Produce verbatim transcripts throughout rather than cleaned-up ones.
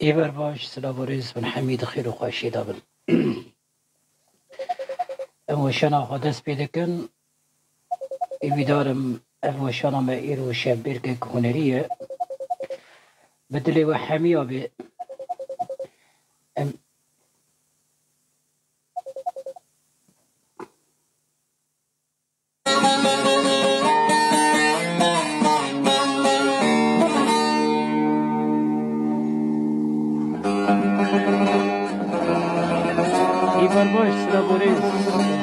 Êvar baş, silav û rêz, hûn hemî di xêr û xweşiyê de bin. Em weşana xwe dest pê dikin. Hêvîdar im ev weşana me îro şevbêrkek hunerî ye. Bi dilê we hemiya bê. Em Êvar baş, silav û rêz.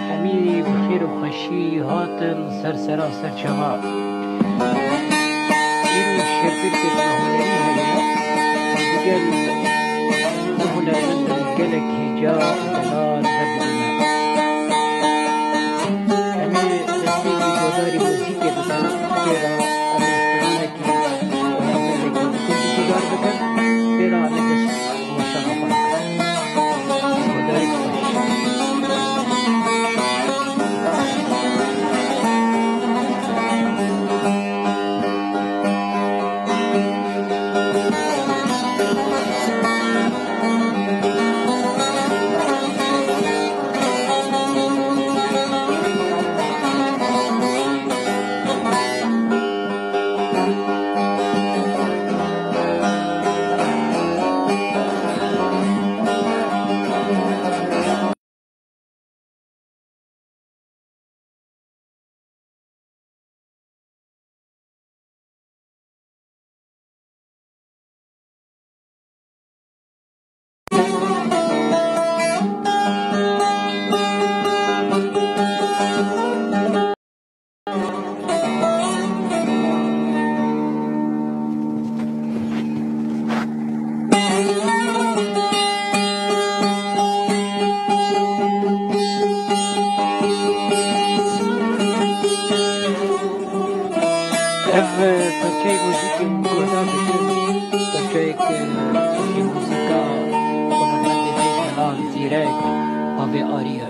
Hemî bi xêr û xweşî hatin ser sera ser çava. Îro şevbêrkek hunerî heye. Digel du hunermendên gelek hêja û delal hev didine. Em ê destpêkî guhdarî muzîkê bikin, pê re em ê stranekî hunermendekî din jî guhdar bikin, pê re em ê dest weşana xwe bikin. Guhdarî xweş. Ev, e, parçeyê muzîkê hûn guhdar dikin, parçeyek, e, ji muzîka hunermendê Ceylan Zîrek, Avê Arî ye.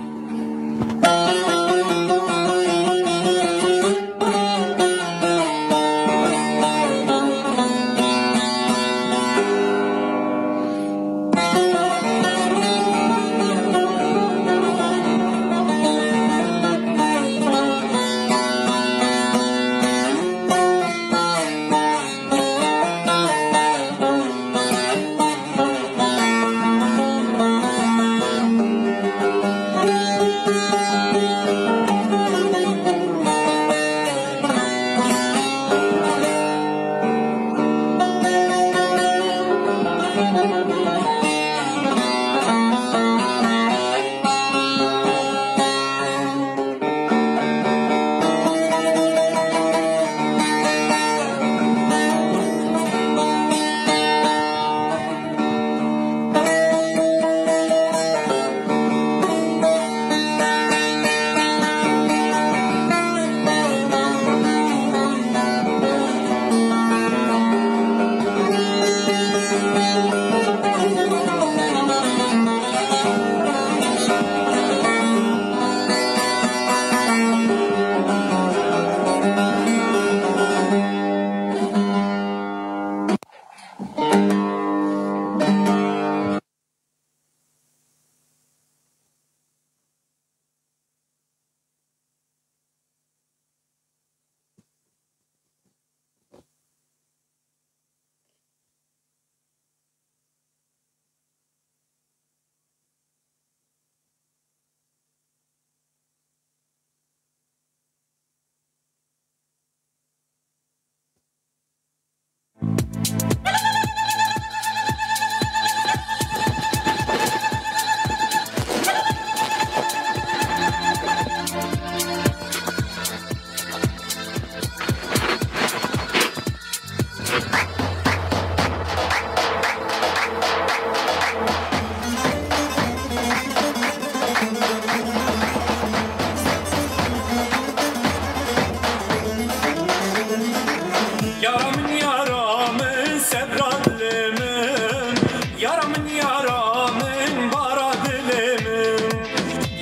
Yara min, yara min, sedra dilê min. Yara min, yara min, bara dilê min.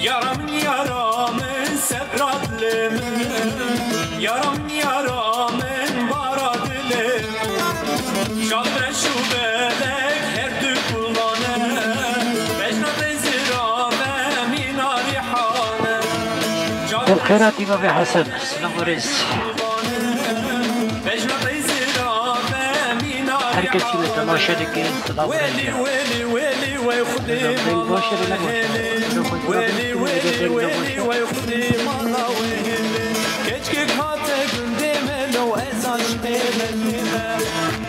Yara min, yara min, sedra dilê min. Yara min, yara min, bara dilê min. Şal reş û belek her du Beratî Bavê Hesen, silav û rêz. Her kesî me temaşe dike, silav û rêz. Deng baş e, ne baş e? Deng baş e. Keçkê hate gundê me lo ez aşqê benê me.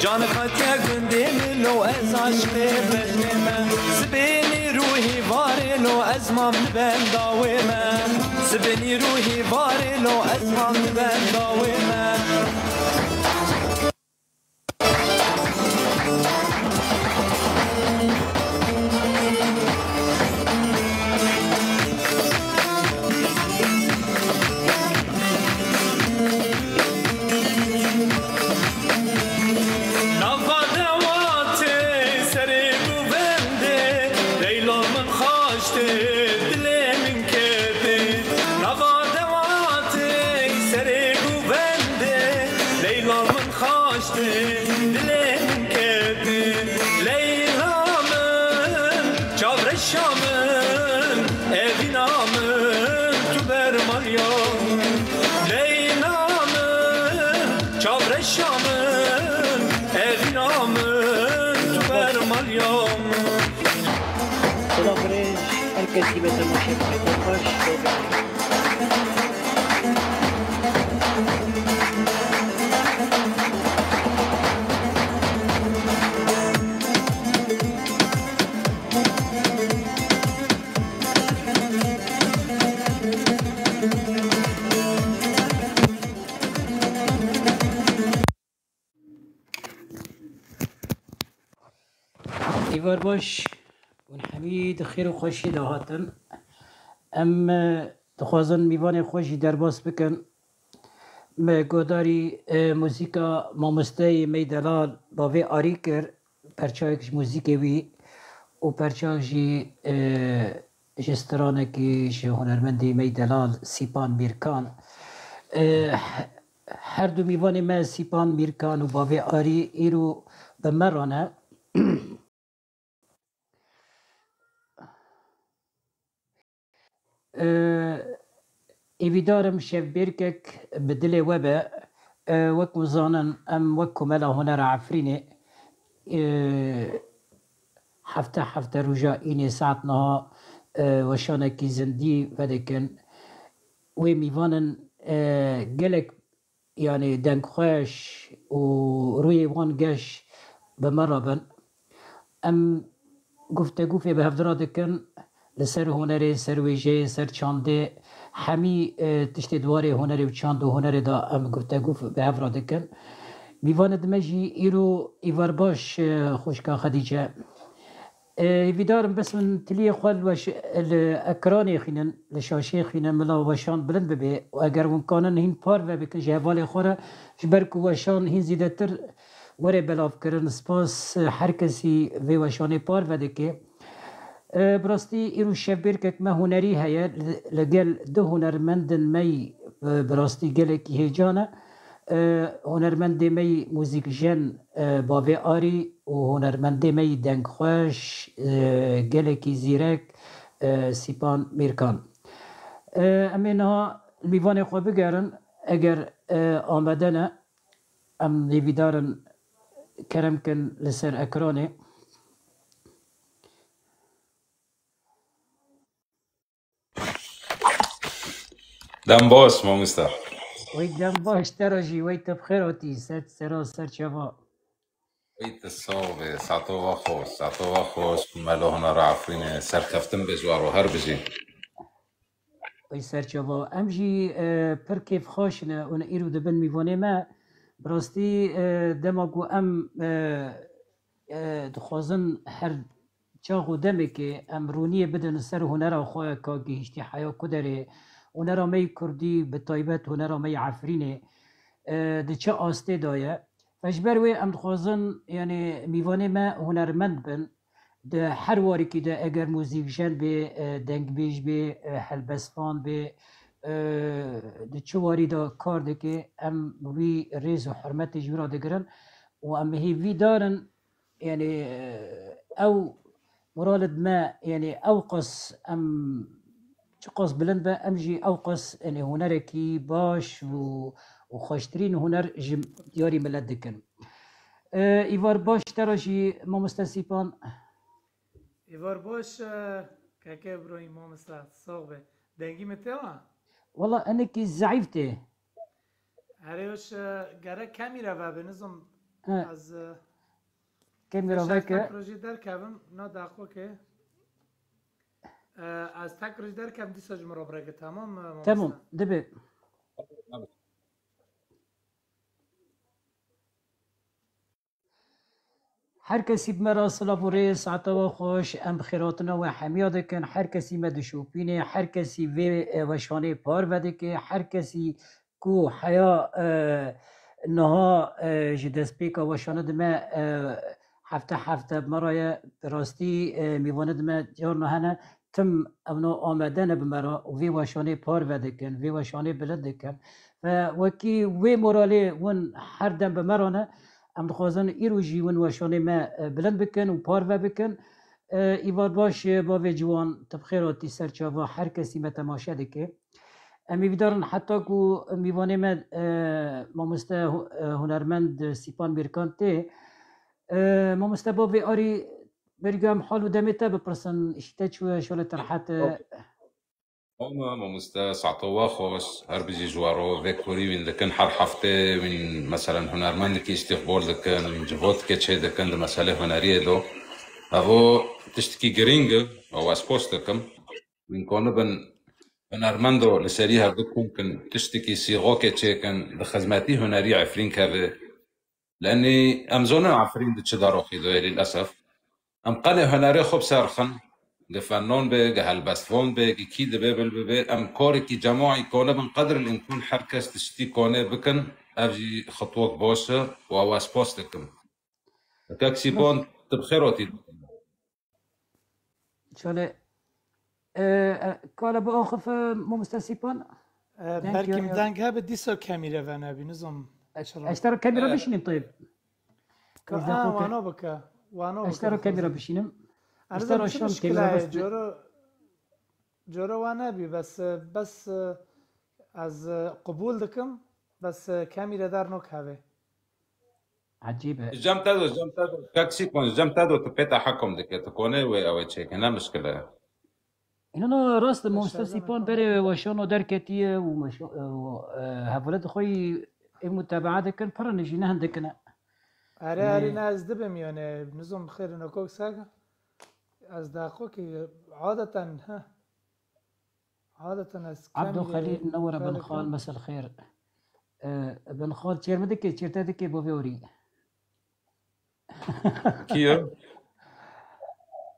Can hate gundê me lo ez aşqê benê me. Sibê nîrû hîvarê lo ez mam li benda wê me. Sibê nîrû hîvarê lo ez mam li benda wê me. Nava dewa tê serê govendê, Leyla min xaş tê, dilê min kedê. Nava dewa tê serê govendê, Leyla min xaş tê, dilê min kedê. Leyla min, çavreşa min, evîna min, tu ber maliya min. Leyla min, çavreşa min, evîna min, tu ber maliya min. Silav rêj, her kesî be temaşe bike, baş. Îvar baş, hûn hemî di xêr û xweşiyê de hatin. Em, e, dixwazin mîvanê xwe jî derbas bikin. Me guhdarî, e, muzîka mamosteyê me yî delal Bavê Arî kir, perçayek ji muzîkê wî û perçayek jî, e, ji stranekî ji hunermendê me yî delal Sîpan Mîrkan. E, her du mîvanê me Sîpan Mîrkan û Bavê Arî îro bi me re ne. E, Êvîdar im şevbêrkek bi dilê we be. E, wek hûn zanin, em wek Komela Hunera Efrînê, e, hefte hefte roja înê saet niha, e, weşanekî zindî vedikin. Wê mîvanin, e, gelek, yanî dengxweş û rûyê wan geş bi me re bin. Em guftegu fê bi hevdira dikin li ser hunerê, ser wêjeyê, ser çandê, hemî, e, tiştê di warê hunerê û çand û hunerê de em guftegu bi hev re dikin. Mîvanê di me jî îro Îvar baş, e, xwişka Xedîce. E, hêvîdar im bes hûn tiliyê xwe li weş-, li ekranê xînin, li şaşeyê xînin, mila weşan bilind bibe û eger hûn kanin hîn parve bikin ji hevalê xwe re, ji ber ku weşan hîn zêdetir were belavkirin. Spas her kesî vê weşanê parve dike. E, bi rastî îro şevbêrkek me hunerî heye, li, li gel du hunermendin me yî, e, bi rastî gelekî hêcan e. E, hunermendê me yî muzîkjen, e, Bavê Arî û hunermendê me yî dengxweş, e, gelekî zîrek, e, Sîpan Mîrkan. E, em ê niha mîvanê xwe bigerin, eger, e, amade ne, em hêvîdar in kerem kin li ser ekranê. Dem baş, mamoste. Wey dem baş, te re jî, wey te bi xêr hatî, ser sera, ser çava. Wey te sax be, sato ve xweş, sato ve xweş, Komela Hunera Efrînê, serkeftin be ji we re, her bijî. Wey ser çava. Em jî, e, pir kêfxweş ne û ne îro dibin mîvanê me. Bi rastî, e, dema ku em, e, e, dixwazin her çax û demekê em rûniyê bidin ser hunera xwe ka gihîştî heya ku derê, hunera me yî kurdî, bi taybet hunera me yî Efrînê, e, di çi astê de ye. Ve ji ber wê em dixwazin, yanî mîvanê me hunermend bin. Di her warîkî de eger muzîkjen bê, e, dengbêj bê, e, helbestvan bê, e, di çi warî de kar dike, em wî rêz û hurmetê ji wî re digirin û em hêvîdar in, yanî, e, ew muralid me, yanî ew qas em çiqas bilind be, em jî ew qas, yanî, hunerekî baş û, û xweştirîn huner ji diyarî milet dikin. E, îvar baş te re jî mamoste Sîpan. Îvar baş, e, keke Îbrahîm mamoste, sax be. Dengî min tê wa? Wela hinekî zeîf tê. Erê, hoş, e, gerek kemî re vebe, nizam. He. Ez, e, Kemî re veke. Tek rojî derkevim, na daxo ke. E, ez tek rojî derkevim, dîsa ji min re bireke, tamam, e, mamoste? Tamam, dibe. Her kesî bi me re silav û rê, saeta we xweş, em bi xêrhatina we hemiya dikin. Her kesî me dişopîne, her kesî vê, e, weşanê parve dike, her kesî ku heya, e, niha, e, ji destpêka weşanê dime, e, hefte hefte bi me re ye, bi rastî, e, mîvanê dime carna hene. Tim evna amade ne bi me re û vê weşanê parve dikin, vê weşanê bilind dikin. Ve wekî wê moralê win her dem bi me re ne, em dixwazin îro jî win weşanê me, e, bilind bikin û parve bikin. E, îvar baş, e, bavê ciwan, tu bi xêr hatî ser çava her kesî me temaşe dike. Em hêvîdar in heta ku mîvanê me, e, mamoste hu-, e, hunermend Sîpan Mîrkan tê. E, mamoste bavê Arî, Berî em hal û demê te bipirsin, îşî te çi ye, şolê te rehet e? Homa mamoste, saeta we xweş, her bijî ji we re vê kurî wîn dikin, her heftê wîn, meselen, hunermendekî îstîqbol dikin, wîn civotike çê dikin di meselê huneriyê de. Evo tiştekî girîng e, ew ez post dikim. Wîn konibin hunermendo li serî hevdu kom kin, tiştekî sîxokê çêkin, di xizmetî hunerî Efrîn keve. Lenî em zonin Efrîn di çi deroxî de ye, lîlesef. Em qenê hunerê xwe bi ser xin, gi fenon be, gi helbestvon be, gi kî dibe bil bibe, em korekî cemaî konibin qedr el îmkan her kes tiştî konê bikin, ev jî xitwek baş e û ew ez post dikim. Kek Sîpon, tu bi xêr hatî. Şöyle, e, e, kale bu axif, e, mamoste Sîpan. E, deng belkî ya, min ya. Deng hebe dîsa kemîre venebî, nizam. E, çira. Ez te re kemîre, e, bişînim, tayib. Ka-, ez de a, xwe ke-, wano bike, wano bike. Ez te re kemîre bixwazim bişînim. Ez te re şan kemîre bes bi- Coro, coro wa nebî, bes, e, bes, e, ez, e, qubûl dikim, bes, e, kemîre der nok hevê. Ecîb e. Cem te do, cem te do. Kek Sîpon, cem te do, tu pê te hekum dike. Tu konê wê ew ê çêke, ne mişkil e. Îno, no, rast e, mamoste Sîpon berê weşano derketiye û meşo-, û, e, hevalê xwe yî ê mutebaa dikin, pir in jî ne hindik in e. Erê, erê, ne ez dibim yani, nizam xêr in, kok sag. Ez daxo ki adeten, ha. Adeten ez Abdo Xelîl, newere bin xal, mesel xêr. E, bin xal çêr mi dike, çêr te dike bo vê orî. Kî ye?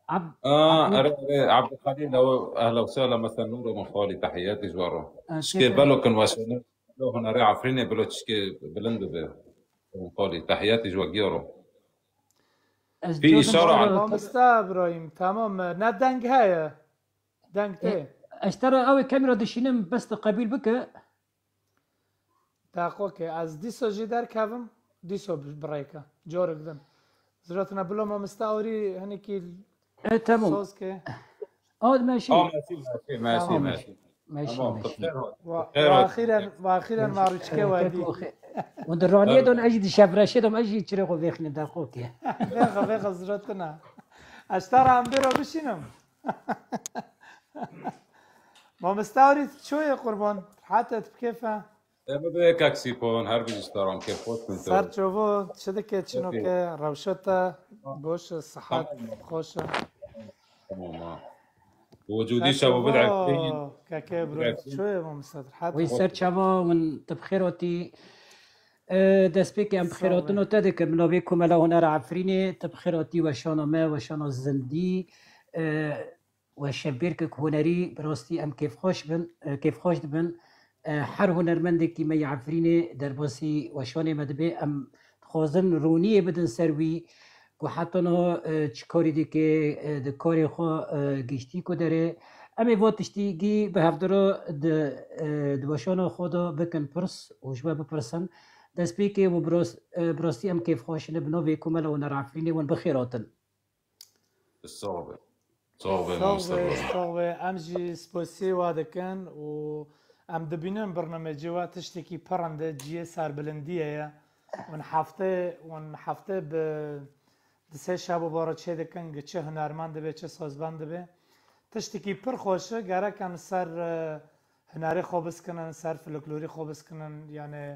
Ab-, Aa, Abdo- erê, erê, Abdo Xelîl, ew ehla we sehla, mesel nûr, min xalî, tehiyatî ji we re. E, çêr te- Şikê belo kin wesene, lo hunere Efrînê bilo çişkê bilind bibe. Min xalî, tehiyatî ji we giyaro. Ez Pî diyordum îşara sana- Mamoste Îbrahîm, tamam, ne deng heye? Deng tê. E, ez te re ew ê kemî re dişînim, bes tu qebîl bike. Daxo ke ez dîso jî derkevim, dîso bi-, birêke. Corek din. Ziratine bilo mamoste orî hinekî E, tamam. Soz ke. Ad meşî. Aa, meşî, meşî, meşî, Tamam. Meşî. Meşî, Tamam, meşî. Xêr hat. Wa-, Xêr hat. Wa axîren, wa axîren ma rûçke wedî. Hûn di roniyê don, ez jî di şevreşê don, ez jî çirê xwe vêxînim daxo ke. Vêxe, vêxe ziratine. Ez ta re em bêro bişînim. Mamoste orî ço ye qurban? Hate tu bi kêf e? Em bi kek Sîpon, her bijî staran kêf xweş bin tu. Ser çovo, çi dike, çi noke, rewşe te, boş e, sihet, Tamam. Xweş e. Tamam ha. Wicudî Ser şevo çovo, bid'e. Keke bro, ço ye mamoste Ferhat? Wî ser çava win tu bi xêr hatî. E, destpêkê em bi Sağ ol. Xêrhatino te dikin. Min navê Komela Hunera Efrînê, tu bi xêr hatî weşana me, weşana zindî. E, We şevbêrkek hunerî, bi rastî em kêfxweş bin, e, kêfxweş dibin. E, her hunermendekî me yê Efrînê derbasî weşanê me dibe. Em dixwazin roniyê bidin ser wî ku heta niha, e, çi karî dike, e, di karê xwe, e, giştî ku derê. Em ê va tiştîgî bi hevdira di, e, di weşana xwe de bikin pirs û ji we bipirsin. Destpêkê û bi rast-, e, bi rastî em kêfxweş in, bi navê Komela Hunera Efrînê wan bi xêr hatin. Bi sax be. Sax be, sax be, sax be. Em jî spasiyê we dikin û em dibînin birnamecê we tiştekî pirinde cihê serbilindiyê ye. Hûn heftê, hûn heftê bi di sê şev û baro çê dikin, gi çi hunermend dibe, çi sazbend dibe. Tiştekî pir xweş e, gerek em ser, e, hunerê xwe biskinin, ser folklorî xwe biskinin, yani,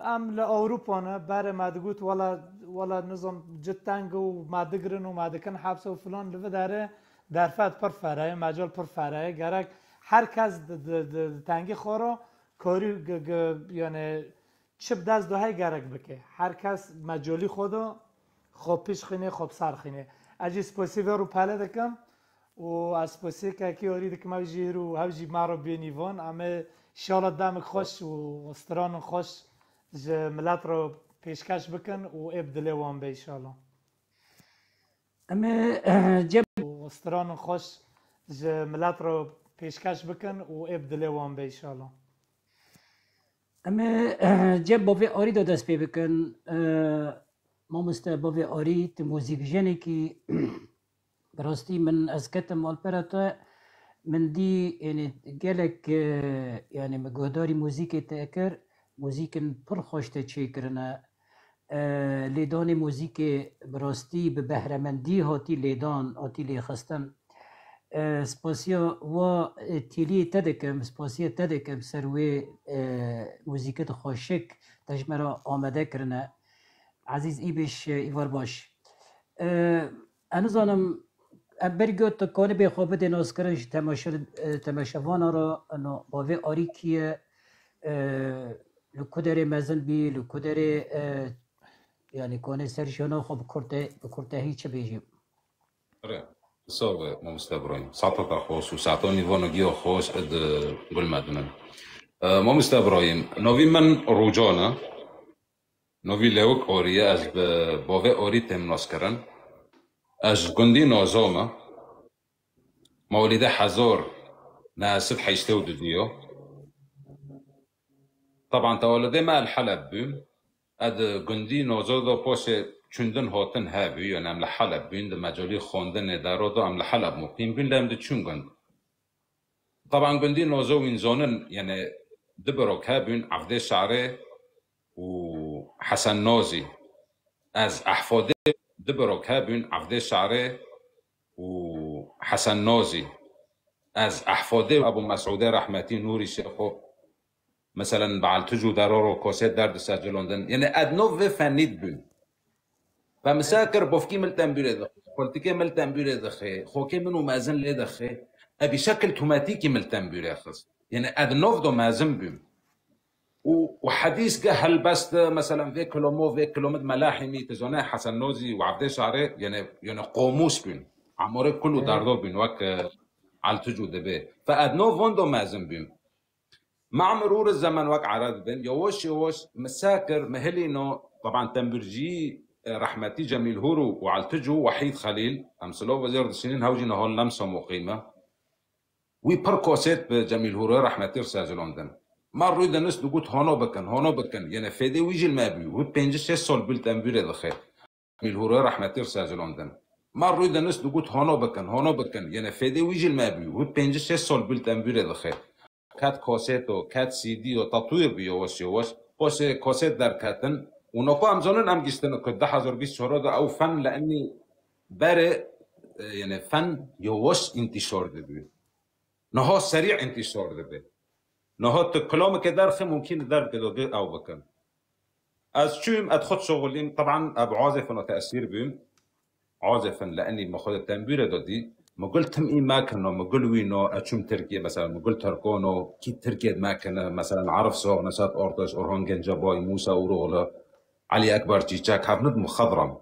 Em li Ewropa ne, berê me digot, wela, wela nizam cih teng û me digirin û me dikin hepse û filan, li vê derê derfet pir fere ye, mecal pir fere ye. Gerek her kes di, di, di, di tengî xwe re karî gi, gi, yani çi bi dest de hey gerek bike. Her kes mecalî xwe de xwe pêş xînê, xwe bi ser xînê. Ez jî spasî vê rûpelê dikim. û ez spasiyê kekî Arî dikim, ew jî hîr û hev jî me re bênî van. Em ê şala demik xweş û stranên xweş ji milet re pêşkeş bikin û ê bi dilê wan be înşallah. Em ê, eh, cem- Û stranên xweş ji milet re pêşkeş bikin û ê bi dilê wan be înşallah. Em ê, eh, cem bavê Arî de dest pê bikin. Eh, mamoste bavê Arî, tu muzîkjenekî Bi rastî min ez ketim malpera te, min dî, yani gelek, e, yani min guhdarî muzîkê te kir, muzîkin pir xweş te çêkirine. E, lêdanê muzîkê bi rastî bi behremendî hatî lêdan, hatî lêxistin. E, spasiya wa, e, têliyê te dikim, spasiya te dikim ser wê, e, muzîkit xweşik te ji me re amade kirine. Ezîz Îbiş, e, Îvar baş. E, ez nizanim, em berî got tu kanibê xwe bidê naskirin ji temaşe-, e, temaşevana re, eno, bavê Arî kî ye, e, li ku derê mezin bî, li ku derê, e, yani kanê ser jiyana xwe bi kurte-, bi kurtehî çi bêjî? Re, sağ be, mamoste Ibrahîm. Saeta te xweş û saeta nîvana giya xweş id gul medinin. E, mamoste Ibrahîm, navî min Rûcan e. Novî Lewik Orî ye, ez bi bavê Orî têm naskirin. Ez ji gundî Nozo me. Mewlîdê hezar neh sed heştê û du diyo. Taban tewelidê me li Heleb bûn. Ez di gundî Nozo de poşê çûndin hatin hebû, yani em li Heleb bûn, di mecalî xwendinê de ro de em li Heleb muqîm bûn, lê em diçûn gund. Taban gundî Nozo wîn zonin, yani du birok hebûn, Evdê Şarê û Hesen Nozî. Ez ehfadê du birok hebûn, Evdê Şarê û Hesen Nozî. Ez ehfadê Ebû Mesûdê rehmetî Nûrî Şêxo. Meselen, bi Elticû de ro ro kosê derdisecilondin. Yani ez nov vê fenî dibûn. Ve misa kir, bofkî min li tembûrê dixê, xultikê min li tembûrê dixê, xokê min û mezin lê dixê. E, bi şekil tumatîkî min li tembûrê xist. Yani ez nov do mezin bûm. Û, û hedîs ge helbest, meselen, vê kilomo, vê kilomit melahimî, tu zane Hesen Nozî û Evdê Şarê, yani, yani qomûs bûn. Amorê kul û derdo bûn, wek, e, Elticû dibe. Fe ez nov von do mezin bûm. مع مرور الزمن wek ere dibin, yavaş yavaş misa kir, mihilîno, taban tembûrcî, e, rehmetî Cemîl Hûr û Elticû, Wehîd Xelîl, em silov ve zêr dişînin, hew jî niha li Nemsa muqîm e. Wî pir kosêt bi Cemîl Hûrê rehmetî re sezilondin. Ma rûy de nist digot, hono bikin, hono bikin. Yene fêdê wî jî li me bû. Wî pêncî şeş sal bû li tembûrê dixê. Cemîl Hûrê rehmetî re sezilondin. Ma rûy de nist digot, hono bikin, hono bikin. Yene fêdê wî jî li me bû. Wî pêncî şeş sal bû li tembûrê dixê. Ket koseto, ket C D yo, tatwîr bû yavaş yavaş. Poşê kosêt derketin. Û noko em zonin em giştin ku du hezar bîst çar de ew fen li enî berê, e, yani fen yavaş intişar dibû. Niha serî intişar dibe. Niha tu kilameke derxî mumkîn e derbike de ew bikin. Ez çûm, ez xwe şixulîm, teban ez bi azêfina tesîr bûm. Azêfin li enî me xwe de tembûre de dî. Min gul tim î me kirno, min gul wîno, ez çûm Tirkiye, mesela min gul Tirkono, kî Tirkiye me kirne, mesela Arif Sox, Neşat Ortaç, Orhan Gencebay, Musa Uruglu, Elî Ekber Çîçek, hevnid muxedram.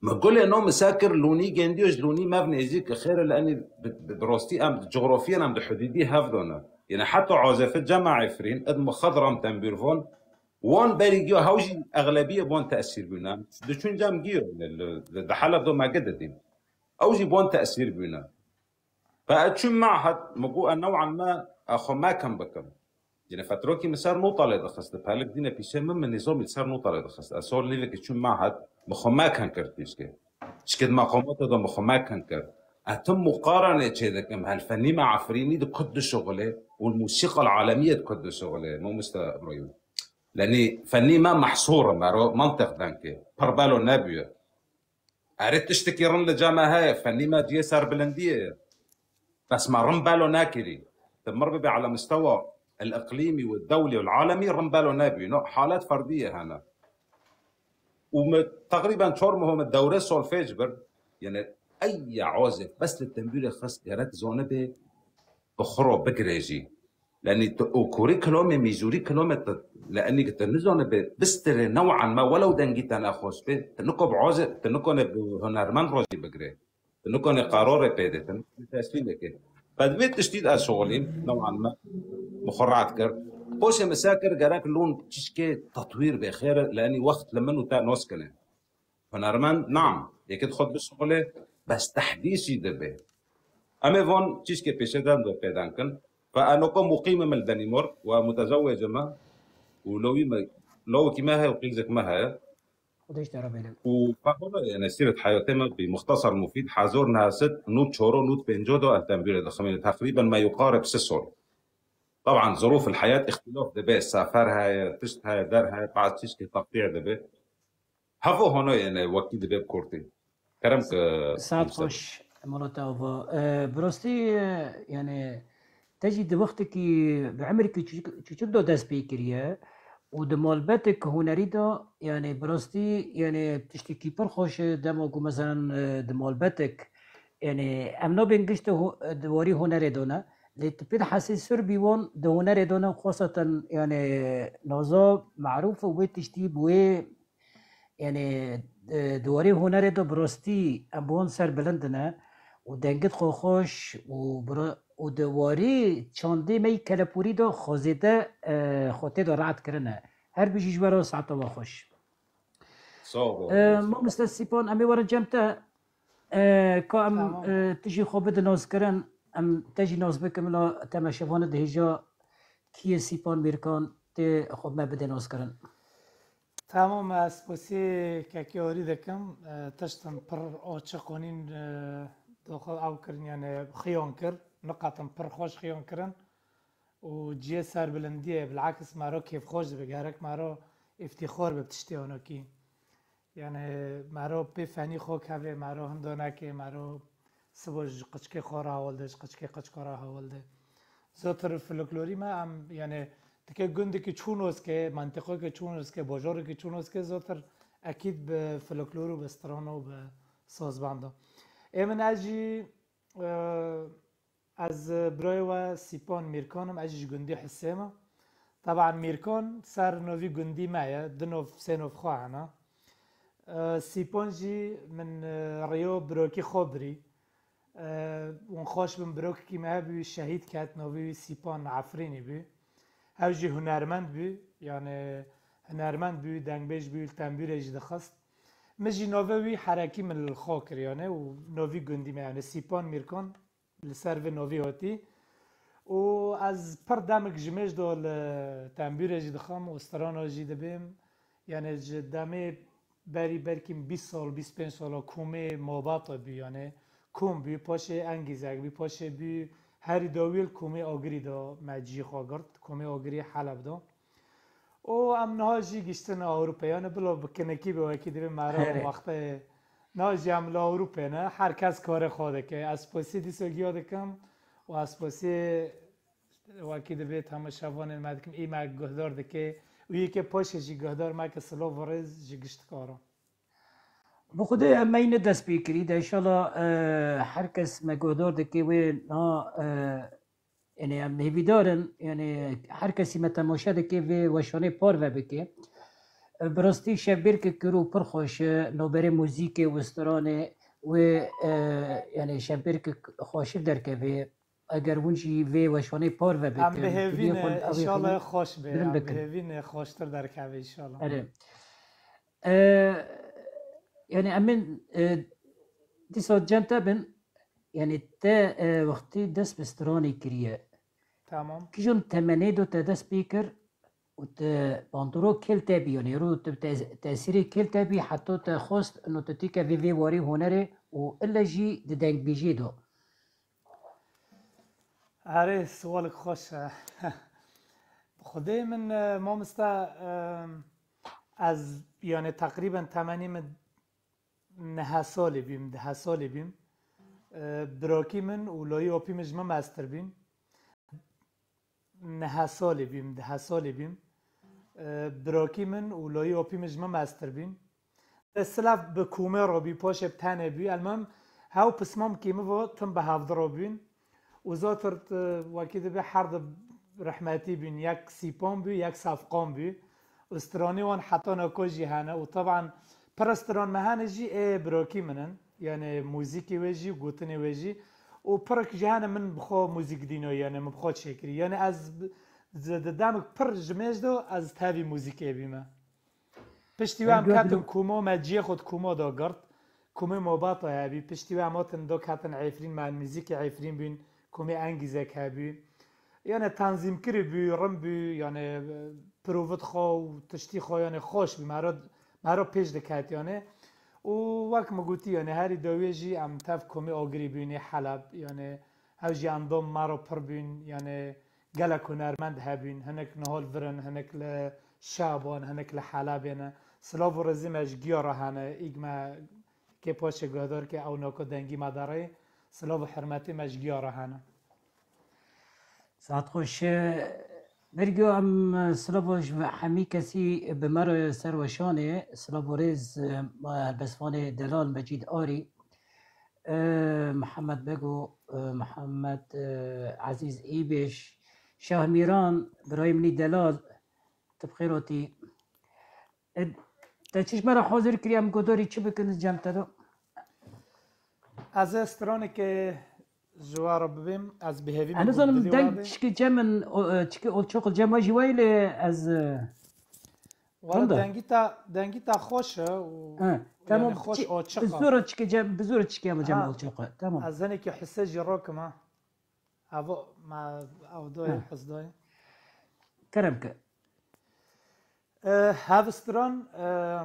Mi gulê no mi se kir, Lûnî Gendiyo ji Lûnî mev nêzîk, xêr li enî bi, bi, bi rastî em di coxrafiyên em di hudûdî hev de ne. Yene heta Azefê Cema Efrîn, id Mixedram tembûr von, wan berî giya hew jî exlebiyê wan tesîr bûne. Em diçûn cem giyo, li, li, li, di Heleb do me gi didîn. Ew jî wan tesîr bûne. Fe ez çûm mehed, mi got, e, new'an me, e, xwe mekin bikim. Yine fetrokî min ser nota lê dixist, pelik dîne pîşe min, min nîzomî ser nota lê dixist. Ez sol nîvekî çûm mehed, mi xwe mekin kir tîşkê. Tişkê di meqamata de mi xwe mekin kir. Ez tim muqarene çê dikim, hel fenîma Efrînî di kut dişuxulê û musîqa alemiyê di kut dişuxulê, mamoste Îbrahîm. Lenî fenîma mehsûr e, mero mantiq denkê. Pir belo nebûye. Erê tiştekî rin li cem me heye, fenîma ciyê serbilindiyê ye. Bes me rin belo nekirî. Ti mir bibe ala mistewa el-iqlîmî û dewlî û alemî rin belo nebûye. No, halet ferdî ye hene. Û me teqrîben çar meho me dewre solfej bir. Yani, eyya azif, bes li tembûrê xist gerek zanibe bi xwe re bigire jî. Yani, tu, û kurî kilomê, mîzûrî kilomê tu, li enî tu nizanibe, bistirê new'an me welew dengî te nexweş be, tu niko bi azif, tu nikane bi hunermend re jî bigire. Tu nikane qarorê pê de, tu nikane teslîmê ke. Qed vê tiştî de ez şixulîm, new'an me, bi xwe rahat kir. Poşê min se kir, gerek lûn çişkê tetwîr bê, xêr e, li enî wext li min û te nas kine. Hunermend, nam, yekê dixwet bişuxulê, bes tehdîs jî dibe. Em ê van çîşkê pêşeden de pêden kin. Fe enoka muqîm im li Denîmark we mutezewwec me û lewî me, lawikî me heye û qîzek me heye. Xwedê ji te re bêne. Û fe hona, yani, sîret heyatê me bi muxtesar mufîd, hezar neh sed nod çar û nod pênc de ez tembûrê diximînim. Teqrîben me yuqarib sê sal. Taban, zirûf el-heyat îxtîlaf dibe, sefer heye, tişt heye, der heye, bazı çîşkê teqtî dibe. Hevû hano yene wekî dibe bi kurtî. Kerem ke Saet xweş, mala te ava. E, bi rastî, e, yani, te jî di wextekî, bi emirkî çûçik, çûçik de dest pê kiriye û di malbetek hunerî de, yani, bi rastî, yani, tiştekî pir xweş e, dema ku, meselen, e, di malbetek, yani, em nabên giş di hu-, di warî hunerê de ne, lê tu pê dihesê sor bî wan di hunerê de ne, xweseten, yani, naza merûf û wê tiştî bi wê Yani, e, di warê hunerê de bi rastî em bi wan serbilind ne û dengê xwe xweş û bi ra-, û di warê çandê me yî kelepûrî de xwe zêde, e, xwe tê de rehet kirine. Her bijî ji we re saeta we xweş. Sağ ol. E, mamoste Sîpan, em ê werin cem te. E, ka em, Tamam. e, tu jî xwe bide naskirin, em te jî nas bikin, bila temaşevanê dihêja kî ye Sîpan Mîrkan, tê xwe me bide naskirin. Tamam, ez sposî kekê Orî dikim. E, tiştin pir açiq anîn, e, daxil ew kirin, yani xiyan kir. Niqatin pir xweş xiyan kirin. Û ciyê serbilindiyê, bilakis mero kêfxweş dibe, gerek mero îftîxar be bi tiştê anokî. Yani mero pê fenî xwe keve, mero hinda neke, mero sibo ji qiçkê xwe re hewil de, ji qiçkê qiçka re hewil de. Zotir folklorî me, em, yani, dike gundekî çûnoske, mentiqokê çûnoske, bajarekî çûnoske, zotir ekîd bi folklor û bi stran û bi sazbanda. Ê min ez jî, e, ez birayê we Sîpan Mîrkan im, ez jî ji gundî Hisê me. Teban Mîrkan ser novî gundî me ye, du nov, sê nov xwe hene. E, Sîpan jî min, e, rêya birokî xwe birî. E, hûn xweş bin, birokekî me hebû, şehîd ket, navê wî Sîpan Efrînî bû. Ew jî hunermend bû, yani hunermend bû, dengbêj bû, li tembûrê jî dixist. Min jî navê wî herekî min li xwe kir, yani, û novî gundî me, yani Sîpan Mîrkan li ser vê novî hatî. Û ez pir demik ji mêj de li tembûrê jî dixwim û strana jî dibêm. Yani ji demê berî belkî bîst sal, bîst pênc sala komê Mabata bû, yani kom bû, paşê Engîzek bû, paşê bû herî dawî li komê Agirî de me cihê xwe girt, komê Agirî Heleb de. Û em niha jî giştin Ewropê, yani bila bi kinikî be wekî divê mera Erê. wextê niha jî em li Ewropê ne, her kes karê xwe dike. Ez sposî dîsa giya dikim û ez sposî wekî divê temaşevanên me dikim, ê me guhdar dike û yê ke paşê jî guhdar me ke silav û rêz ji giştikaran. Bi Xwedê em me yî ne dest pê kirî de, înşallah, e, her kes me guhdar dike wê na, e, yani em hêvîdar in, yani her kesî me temaşe dike vê weşanê parve bike. E, bi rastî şevbêrkek kir û pir xweş e, navberê muzîkê û stranê wê, e, yani şevbêrkek xweşik derkeve. Eger hûn jî vê weşanê parve bikin, Em bi hêvî ne, înşallah xweş be, bilind em bi bikin. hêvî ne xweştir derkeve înşallah. Erê. E, yani em ê, e, dîsa cem te bin, yani te, e, wextî dest bi stranê kiriye. Tamam. Kîjan temenê do te dest pê kir? û te bandoro kêl te bî, yanî ro te, te, tesîrê kêl te bî, heta te xwest, no te tîke vê, vê warî hunerê û ile jî di dengbêjiyê de. Erê, siwalek xweş e. Bi Xwedê min, e, mamosta, e, ez, yani, teqrîben temenî min nehe salî bîm, dehe salî bîm. E, birakî min û layî apî min ji min mestir bîn. Nehe salî bîm, dehe salî bîm. E, birakî min û layî apî min ji min mestir bîn. Te silav bi komê re bî, paşê bi tenê bî. Elmem hew pismamkî min va tim bi hevdi re bîn. Û zatir, e, wekî dibe her di rehmetî bîn. Yek Sîpan bî, yek Sefqan bî. Û stranî wan heta nako jî hene. Û teban pir stran me hene jî ê birakî min in. Yani muzîkê wê jî, gotinê wê jî. Û pirek jî hene min bi xwe muzîk dîno, yani min bi xwe çêkirî. Yani ez bi-, di, di demek pir ji mêj de ez tevî muzîkê bîme. Piştî wê em ketin Kûmo, me ciyê xwe di Kûmo de girt. Kûmê Mobata hebî. Piştî wê em hatin do ketin Efrîn, me muzîkê Efrîn bîn. Kûmê Engîzek hebî. Yani tenzîmkirî bû, rim bû, yani, e, pirovit xwe û tiştî xwe, yani xweş bû. Me re, me re pêş diket, yani. Û wek min gotî, yani herî dawiyê jî em tev Kûmê Agirî bûnê Heleb, yani ew jî endam me re pir bûn, yani gelek hunermend hebûn, hinek niha li vir in, hinek li Şaban, hinek li Helebê ne. Silav û rêzê me ji giya re hene, îg me kê paşê guhdar ke ew nako dengî me derê, silav û hurmetê me ji giya re hene. Saet xweş. Bergî em silav û ji hemî kesî bi me re ser weşanê, silav û rêz, e, helbestvanê delal Mecîd Arî, e, Mihemed Bego, e, Mihemed, e, Ezîz Îbêş, Şah Mîran, birayê min î delal, tu bi xêr hatî. E, te çi ji me re hazir kiriye, em godarî çi bikin cem te de? Ez ê stranekê ji we re bibêm, ez bi hêvî me Ez got nizanim dilê we deng bê. Çikê cem min, o, e, çikê olçoq cem we jî wayî lê ez, e, Wala Rinda. Dengî te, dengî te xweş e û He, yani tamam, xweş çi-, açık bi e. Zora çikê cem, bi zora çikê ama cem Ha, olçoq e. Tamam. Ez hinekî hisse jî rokim ha. Evo, ma, ev doyê, Ha. Hez doyê. Kerem ke. E, hev stran, e,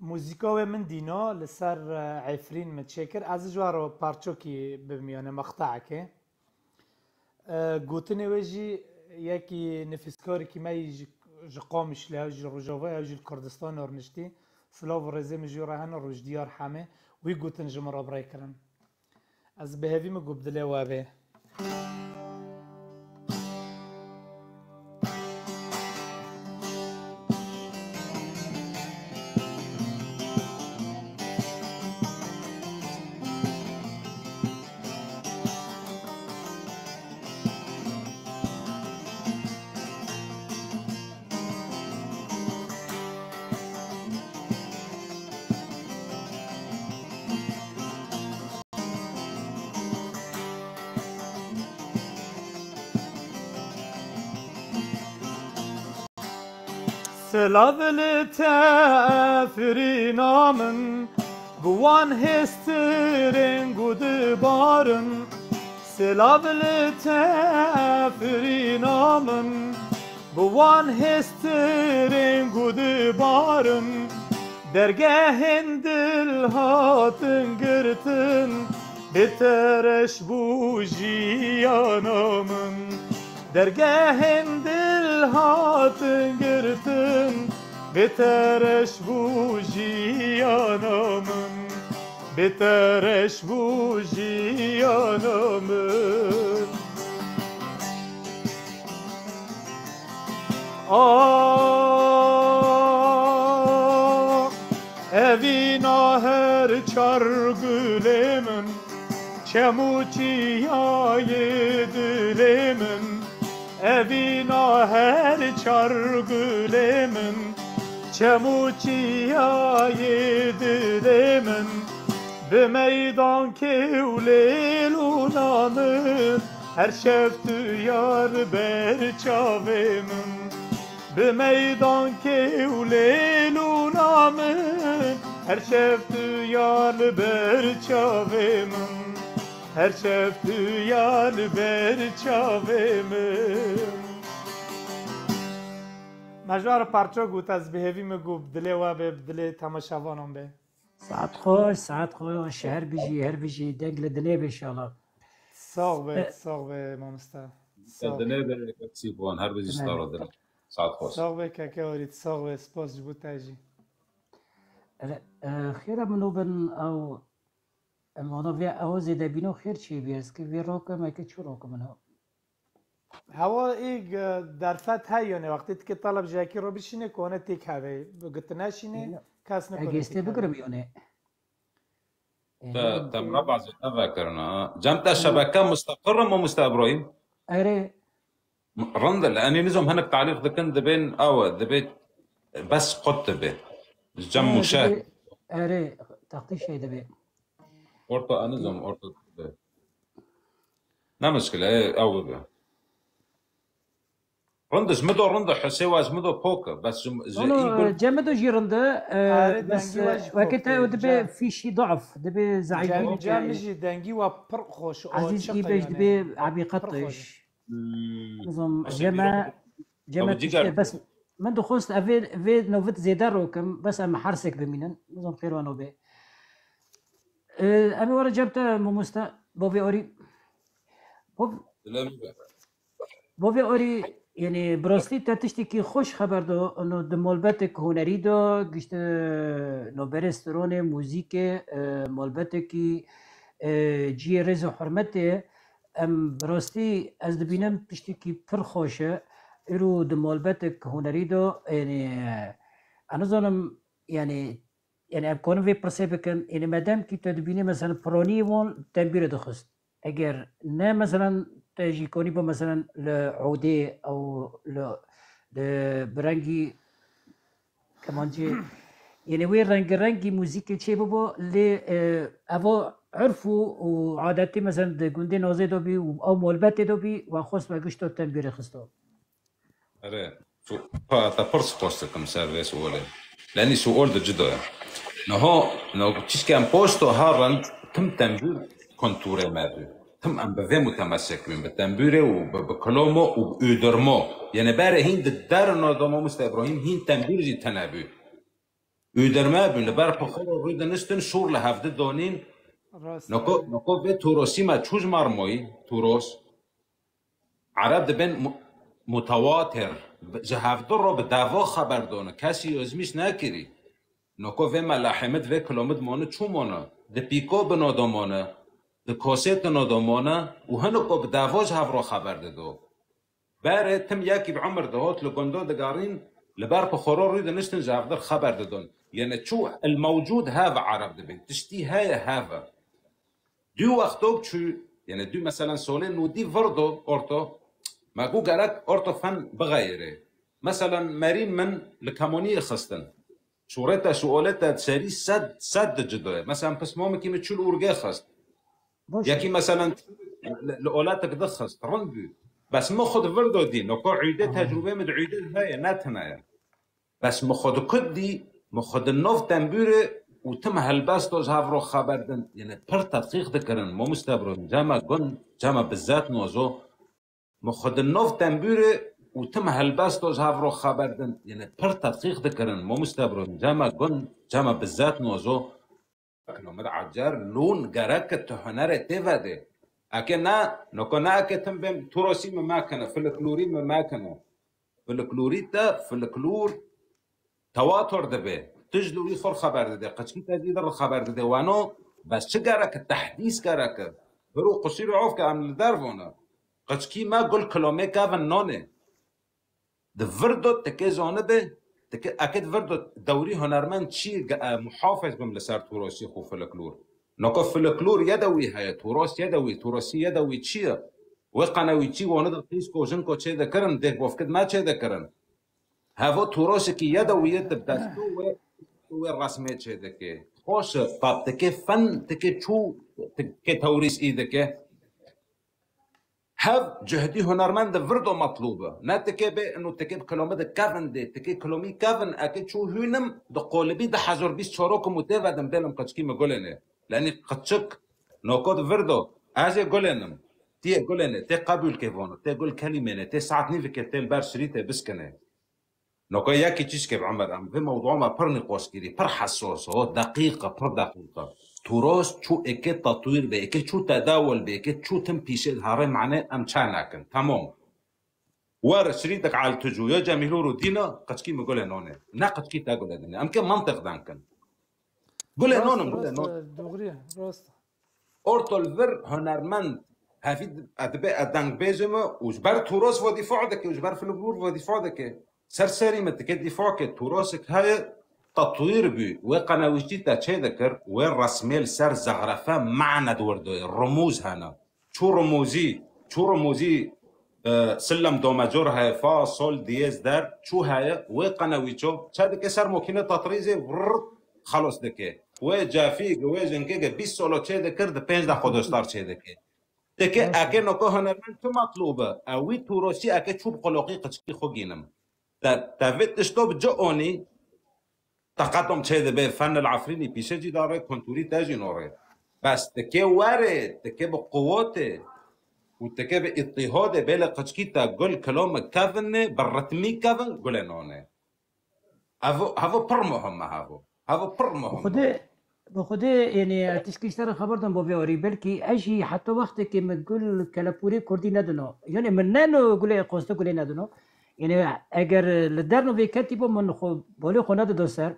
muzîka wê min dîna li ser, e, Efrîn min çêkir. Ez ji we re parçokî bibim, yani mextaekê. E, gotinê wê jî yekî nifîskarekî me yî ji, ji Qamişlo, ew ji Rojava, ew jî li Kurdistan rûniştî. Silav û rêzê min ji wî re hene, Rojdiyar Hemê. Wî gotin ji min re bi rê kirin. Ez bi hêvî me got bi dilê we bê. Silav li te Efrîna min, bi wan hêstirên ku dibarin. Silav li te Efrîna min, bi wan hêstirên ku dibarin. Dergehên dil hatin girtin, bê te reş bû jiyana min. Dergehên dil hatin girtin, bê te reş bû jiyana min. Bê te reş bû jiyana min. Ah, evîna her çar gulê min, çem û çiyayê dilê min. Evîna her çar gulê min, çem û çiyayê dilê min. Bi meydan kê û lêlûna min, her şev tu ya li ber çavê min. Bi meydan kê û lêlûna min, her şev tu ya li ber çavê min. Her şev tu ya li ber çavê min. Me ji we re parçe got, ez bi hêvî me got, bi dilê we be, bi dilê temaşevanan be. Saet xweş, saet xweş, her bijî, her bijî, deng li dilê be inşallah. Sax be, E, sax be mamoste. Sax be. Dilê be, kek Sîfwan, her bijî. Star dilê. Saet xweş. Sax be keke Orî, sax be, spas ji bo te jî. E, e, xêra min û bin ew, em ona vê ew zêde bîno xêr çê bî, ez ki vê rokim, eke çi rokim min o. Hewa ê, e, derfet heye, yanî wextê tikê teleb ji yekî re bişîne, kone têk heve. Gi tu neşîne, kes nikone. Egê ez tê têk heve. Bigirim yanî. Te, te me bazê te vekirina, ha. Cem te şebeke mustaqir e, mamoste Ibrahîm? Erê. Rind e, li enê nizam hinek talîq dikin, dibên, awe, dibê bes qut dibe. Cem muşe. Erê, taxtî şey dibe. Orta enizam, orta dibe. Ne mişkile, e, ew bibe. Rind e, ji min do rind e, Husê we ji min do pok e, bes ji, ji No, no, î gul- e, cem min do jî rind e, e, Erê, bes, dengî we e, jî weke pok te e, ew dibe cem. Fîşî daf, dibe zeîfî Cem, bike. Cem jî dengî we pir xweş, o Ezîz çi î qe bej yani. Dibe ebî qetiş. Hmm. Nizam, Husê cem bîra e, cem e Ew tiştê, ciger. Bes min dixwest ev vê, vê novit zêde rokim, bes em hersek bimînin. Nizam xêr wan o bê. E, em ê were cem te mamoste, bo vê orî. Bo Dilê min be. Bo vê orî, yanî bi rastî te tiştekî xweş xeber do, no di malbetek hunerî de, gişt, e, no berê stronê, muzîkê, e, malbetekî, e, cihê rêz û hurmetê, em bi rastî ez dibînim tiştekî pir xweş e. Îro di malbetek hunerî de, yanî, e, ez nizanim, yanî, Yanî em konin vê pirsê bikin, yanî medem kî te dibînî, meselen, pironî wan tembîrê dixist. Eger ne, meselen, te jî konî bo, meselen, li odê ew li, li bi rengî kemancê, yanî wê rengirengî muzîkê çê bibo, lê, e, evo urf û, û adetî, meselen, di gundê Nozê de bî û ew molbetê de bî, wan xwest me gişto tembîrê xisto. Erê, tu, pa, te pir spas dikim ser vê sualê. Lenî sual di cida ye. Niha, no, tişkê em posto ha rind tim tembûr kontûrê me bû. Tim em bi vê mutemesek bûn, bi tembûrê û bi, bi kilomo û bi ûdirmo. Yanî berê hîn di derino de mamoste Îbrahîm hîn tembûr jî tine bû. Ûdirme bûn, li ber pixoro rû diniştin, şûr li hevdi donîn. Rast Noko, e. Noko vê Torosî me çû ji mar moyî, Toros. Ereb dibên mu-, mutewatir, bi-, ji hevdu ro bi davo xeber done, kesî ozmîş nekirî. Noko vê melahê min di vê kilomit mone, çû mone, di pîko bino de mone, di kosêtino de mone û hiniko bi davo ji hev ro xeber dido. Berê tim yekî bi umir dihot li gundo digarîn, li ber pixoro rû diniştin ji hevdir xeber didon. Yanî çû el mewcûd hev ereb dibên. Tiştî heye hev e. Dû wextok çû, yanî dû meselen solê nûdî vir do orto, me got gerek orto fen bixeyirê. Meselen merîn min li kemoniyê xistin. Şûrê te, şûolê te serî sed, sed di cido ye. Meselen pismamekî min çû li Urgê xist. Baş e. Yekî meselen li, li olatek dixist, rind bû. Bes min xwe di vir do dî, noko ûdê Aha. tecrûbê min di ûdê heye, ne tune ye. Bes min xwe di kut dî, min xwe di nov tembûrê û tim helbesto ji hev ro xeber din. Yanî pir tedqîq dikirin, mamoste bro, cema gun, cema bizet nozo. Min xwe di nov tembûrê û tim helbesto ji hev ro xeber din. Yanî pir tedqîq dikirin, mamoste bro, cema gun, cema bizet nozo. Kilomet ecer lûn gerek tu hunerê tê vedê. Eke ne, noko ne eke tim bêm Torosî min mekine, filiklorî min mekine. Filiklorî te, filiklor tewatur dibe. Tu ji li wî xwe xeber dide, qiçkî te jî dir xeber dide. Weno, bes çi gerek e? Tehdîs gerek e. Bir û qusîr û of ke em li dervone. Qiçkî me gul kilomê kevin nonê. Di vir do tikê zanibe, tikê eke di vir do dewrî hunermend çi ge-, e, muhafez bim li ser Torosî xwe filiklor. Noko filiklor yedewî heye, Toros yedewî, Torosî yedewî çi ye? Wê qenewî çi wani di qîsko jinko çê dikirin, dêk bofkid me çê dikirin. Hevo Torosekî yedewî ye, di destû wê, wê resmê çê dike. Xweş e, tab tikê fen, tikê çû, tikê tewrîs î dike. Hev cuhdî hunermend di vir do metlûb e. Ne tikê bê ino tikê bi kilomî di kevin dê, tikê kilomî kevin eke çû hûnim di qolibî di hezar bîst çarokim û tê vedim bêlim qiçkî mi gulênê. Lenî qiçik noko di vir do. Ez ê gulênim. Tiyê gulênê, tê qebûl kê vono, tê gul kelîmênê, tê saet nîvikê tê li ber şirîtê biskinê. Noka yekî çîşkê bi Emer, em vê mewdûa me pir nîqoşkirî, pir hesos o, deqîq e, pir deqîq e. Turos çû eke tatwîr be, eke çû tedawul be, eke çû tim pîşê diharê mane em çay nakin. Tamam. Wer şirîtek al tucu ya Cemîlûr û dîna, qeçkî mi gule nonê. Ne qeçkî te gule dine. Em ke mantiq dan kin. Gule nonim, gule non. Doğru, rost. Ortol vir hunermend hevî dibe e dengbêjê me û ji ber Turos ve dîfa dike û ji ber folklor ve dîfa dike. Ser serî me dike dîfa ke Turosek heye tatwîr bû, wê qenewîştî te çê dikir, wê resmê li ser zexrefe mane di wir de ye, rumûz hene. Çû rumûzî, çû rumûzî, e, sillem do major heye, fa, sol, diyez, der, çû heye, wê qenewîço, çe dike ser mokîne tatrîzê, vrrr, xelos dike. Wê cafî, wê jinkê ge bîst solo çê dikir, di pênc de xwe dostar çê dike. Dike, eke noko hunermend tu matlûb e, ew wî Turosî eke çû bi qoloqî qiçkî xwe gînim. Te, te vê tişto bi ci onî, teqedum çê dibe, fenil efrînî pîşe cî dare, kontûrî te jî norê. Bes dike were, dike bi quwetê û dike bi îtîhodê bêle qiçkî te gul kilomik kevin ne, bi ritmî kevin gule none. Hevo, hevo pir muhim e hevo. Hevo pir muhim e. Xwedê, bi Xwedê, yani, tişkî ji te re xeber dan bo vê orî. Belkî ez jî heta wextekê min gul kelepûrê kurdî nedino. Yani, min neno gulê qoste gulê nedino. Yani, eger li derno vê ketî bo min xwe, bolê xwe nedido ser.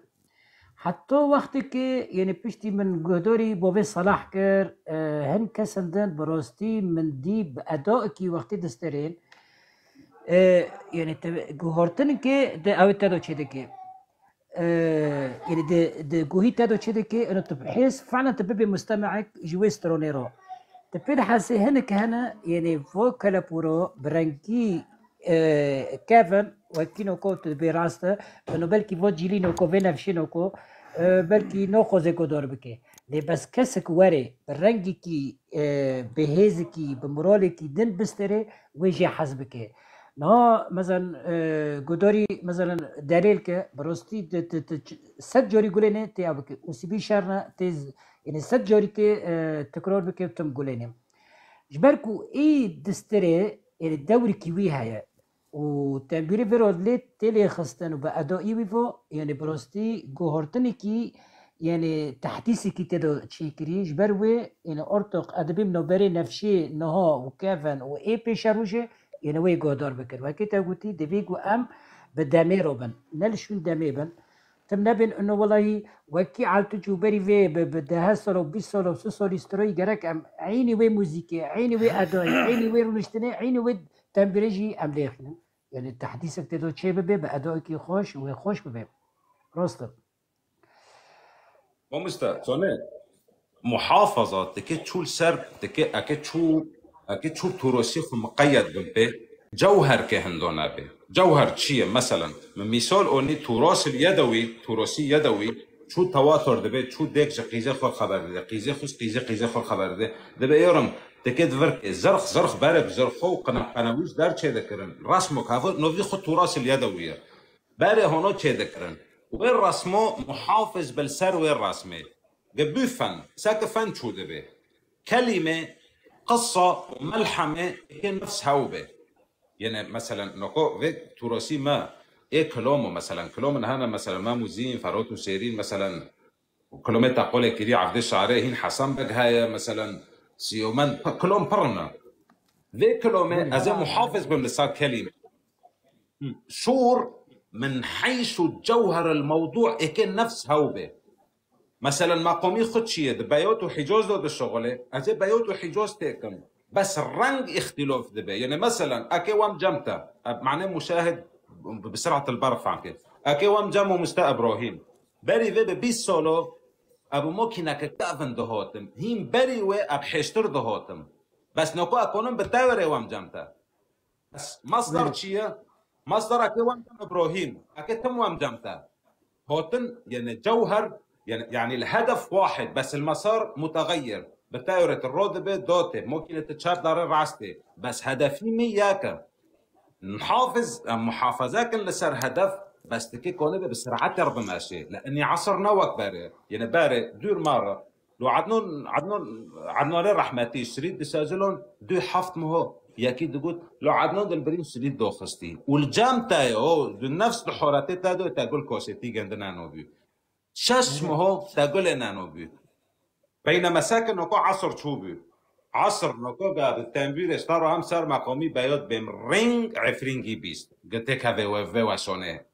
Heta wextekê, yani, piştî min guhdorî bo vê selah kir, e, hin kesin din bi rastî min dî bi edaekî wextê disterên. E, yani, te guhartin ke de ew te do çê dike. E, yani, de, de guhî te do çê dike, yani, tu bi hêz, fena tu bibê mustemeek ji wê stronê ro. Tu pê dihesê hinek hene, yani, vo kelepûro bi rengî, e, kevin, wekî noko tu dibê rast e, eno belkî vo cîlî noko, vê nefşê noko, e, belkî noxoze godor bike. Lê bes kesek were, bi rengekî, e, bi hêzekî, bi moralekî din bistere, wê jê hez bike. Niha, mezen, e, gudarî, mezen, delêl ke, bi rastî di, di, di, sed carî gulê ne tê ya bike. Û sibî şer ne, tê z-, yani sed carî tê, e, tekrar bike tim gulê ne. Ji ber ku ê distirê, yani dewrikî wî heye. Û tembîrê vê re lê tê lêxistin û bi edaî wî vo, yani bi rastî guhartinekî, yani tehdîsekî tê de çêkirî. Ji ber wê, yani ortoq edibî min navberê nefşê niha û kevin û ê pêşerojê, yani wê guhdar bikir. Wekî te gotî, divê ku em bi demê re bin, ne li şûn demê bin. Tim nebên ino welahî wekî Eltuc û berî vê bi, bi deh sal û bîst sal û sî salî stroyî gerek em eynî wê muzîkê, eynî wê edayê, eynî wê rûniştinê, eynî wê tembîrê jî em lêxînin. Yani tehdîsek tê de çê bibe, bi edaekî xweş, wê xweş bibe. Rast e. Mamoste, çone muhafaza dike çû li ser, dike eke çû, eke çû Turosî xwe miqeyed bin pê, cewher ke hindo nebe. Cewher çi ye? Meselen, min mîsal onî Turos li Yedewî, Turosî Yedewî, çû tewatur dibe, çû dêk ji qîzê xwe xeber dide, qîzê xwe, qîzê, qîzê xwe xeber dide. Dibe êrim, dike di vir ke zirx, zirx bere bi zirxo û qine-, qenewîş der çê dikirin. Resmo kavo, novî xwe Turos li Yedewî ye. Berê hono çêdikirin. Wê resmo muhafiz bil ser wê resmê. Ge bû fen, seke fen çû dibe. Kelîme, qisa û melheme eke nefs hew be. Yene, meselen, noko vê Turosî me, ê kilomo, meselen, kilomin hene, meselen, Mem û Zîn, Ferot û Sêrîn, meselen, Kilometa qolê kirî Evdê Şarê hîn Hesen Beg heye, meselen, Siyomend, p-, kilom pirne. Vê kilomê ez ê muhafiz bim li ser kelîme. Şûr min heyş û cewher el mewdû êkê nefs hew bê. Meselen, maqomî xwe çi ye? Di Beyot û Hîcoz de dişixulê, ez ê Beyot û Hîcoz têkim. Bes reng îxtîlof dibe. Yanî, meselen, eke wem cem te, e, mane muşahid bi, bi sirat el ber fam ke. Eke wem cem û Musta Ibrahîm. Berî vê bi bîst solo, ev mokîneke kevin dihotim. Hîn berî wê ev hêştir dihotim. Bes noko ekonim bi tewrê wem cem te. Bes masdar çi ye? Masdar eke wem cem Ibrahîm. Eke tim wem cem te. Hotin, yani cewher, yani, yani el hedef wahid, bes el mesar muteğeyyir. Bi tewrê tu ro dibe, do tê, mokîne tu çap dare rastê. Bes hedefî me yek e. Nihafiz, em muhafaza kin li ser hedef, bes dike kone be bi ser'et re bimeşê. Li enî esr ne wek berê. Yine berê, dûr ma re. Lo Adnan, Adnan, Adnanê rehmetî, Şirît di sezilon du heft miho. Yekî digot, lo Ednan Dilbirî silît doxistî. Û li cem te ye, o, di nefs di horatê te de te gul kosetî gendina nobî. Şeş meho te gulê neno bû. Beyneme seke noko esr çû bû. Esr noko ga bi tembûrê staro em ser meqamî beyot bêm ring efringî bîst. Gi têkeve we vê weşonê.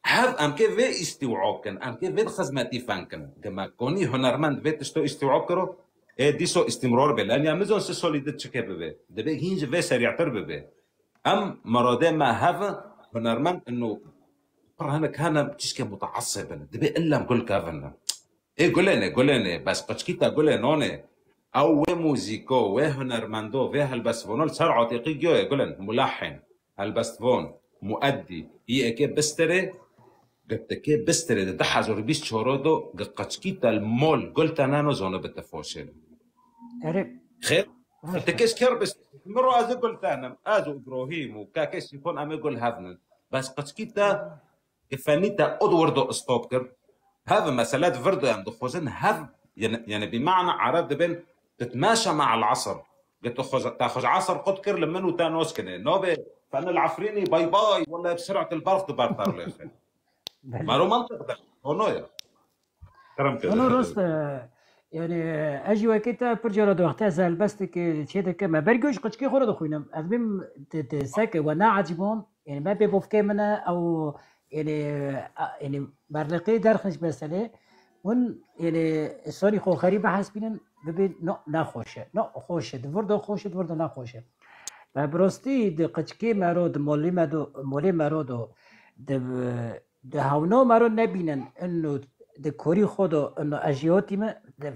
Hev em kê vê îstîwab kin, em kê vê xizmetî fen kin. Gi me konî hunermend vê tişto îstîwab kiro, ê dîso îstîmror bê. Lenya mizon si solî di çike bibe. Dibe hîn ji vê serî'tir bibe. Em mirodê me hev hunermend ino pir hinek hene tişkê mutaesib in. Dibê illa em gul kevin. Ê gulê ne, gulê ne. Bes qiçkî te gulê nonê. Ew wê muzîko, wê hunermendo, wê helbestvano li ser atiqî giyo ye gulin. Mulahhin, helbestvan, mueddî. Î eke bistirê, gittikê bistirê di du hezar û bîst çoro do, gi qiçkî te li mol gul te neno zone bi te foşê. Erê. Xêr? Baş. Te kes ker bist. Min ro ez ê gul tenim. Ez û Îbrahîm û kakê Şîfon em ê gul hevnin. Bes qiçkî te kifenî te od wirdo stop kir. Hev mesele di virdo em dixwazin hev, yani, yani bi mana Ereb dibin, titmeşe ma el asr. Git xwaz, ta xwaz asr qut kir li min û te nos kine. Nobê fenil Efrînî bay bay, wele bi sirat el barq di ber terlêxin. Belê. Mero mantiq de, ono ya. Kerem kir. Ono rast e, yani ez jî wekî te pir cara di wextê ez helbestekê çê dike me. Ber goş qiçkê xwe re dixwînim. Ez bim te, te seke we ne ecibon. Yani me bê bofkê min e ew yani, a, yani merliqê derxin ji meselê. Hûn yani sonî xwe xerî bihesbînin bibê no nexweş e. No xweş e. Di vir de xweş e, di vir de nexweş e. Me bi rastî di qiçkê me ro, di molî me do, molê me ro do, di Di hewno mero nebînin, ino di korî xwe do, ino ez jî hotî me, di,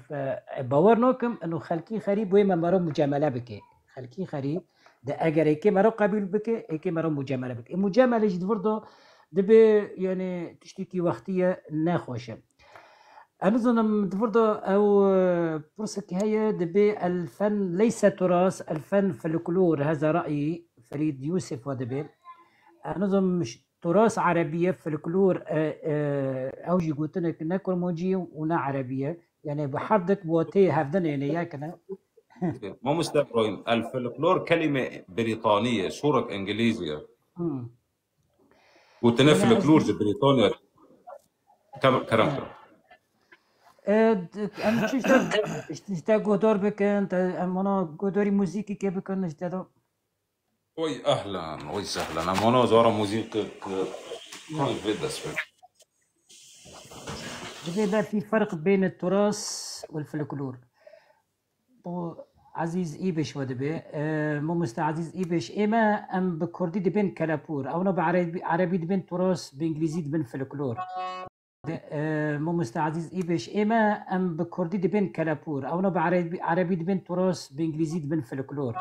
e, bawer nakim, ino xelkî xerîb wê me mero mucemele bike. Xelkî xerîb, di eger êkê mero qebûl bike, êkê mero mucemele bike. Ê mucemele jî di vir do dibe, yani, tiştekî wextî ye, nexweş e. Ez nizanim di vir do ew, e, pirsek heye, dibe el fen leyse turas, el fen folklor, heza ra'yî, Ferîd Yûsif we dibe. Ez nizanim Turas erebî ye, folklor, e, e, ew jî gotinek ne kurmancî ye û ne erebî ye. Yani bi her dik bo tê hevdin êne yek ne. Mamoste Ibrahîm, el folklor kelîme Brîtanî ye, şûrek Îngilîzî ye. Hmm. Gotine Yani ez folklor ji Brîtanya. Kerem, kerem, kerem. E, d-, em çi işte, işte, işte godor bikin, te, em ona godorî muzîkî ke bikin, işte de. Oy ehlen, oy sehlen. Em ona zora muzîk ki, ki, Ya. Koy vê dest pê. Dibê belkî ferq bêne turas û folklor. Bu Aziz Îbiş we dibe. E, mamoste Aziz Îbiş, ê me em bi kurdî dibên kelepûr. Ewna bi erebî, erebî dibên turas, bi îngilîzî dibên folklor. E, mamoste Aziz Îbiş, ê me em bi kurdî dibên kelepûr. Ewna bi erebî, erebî dibên turas, bi îngilîzî dibên folklor.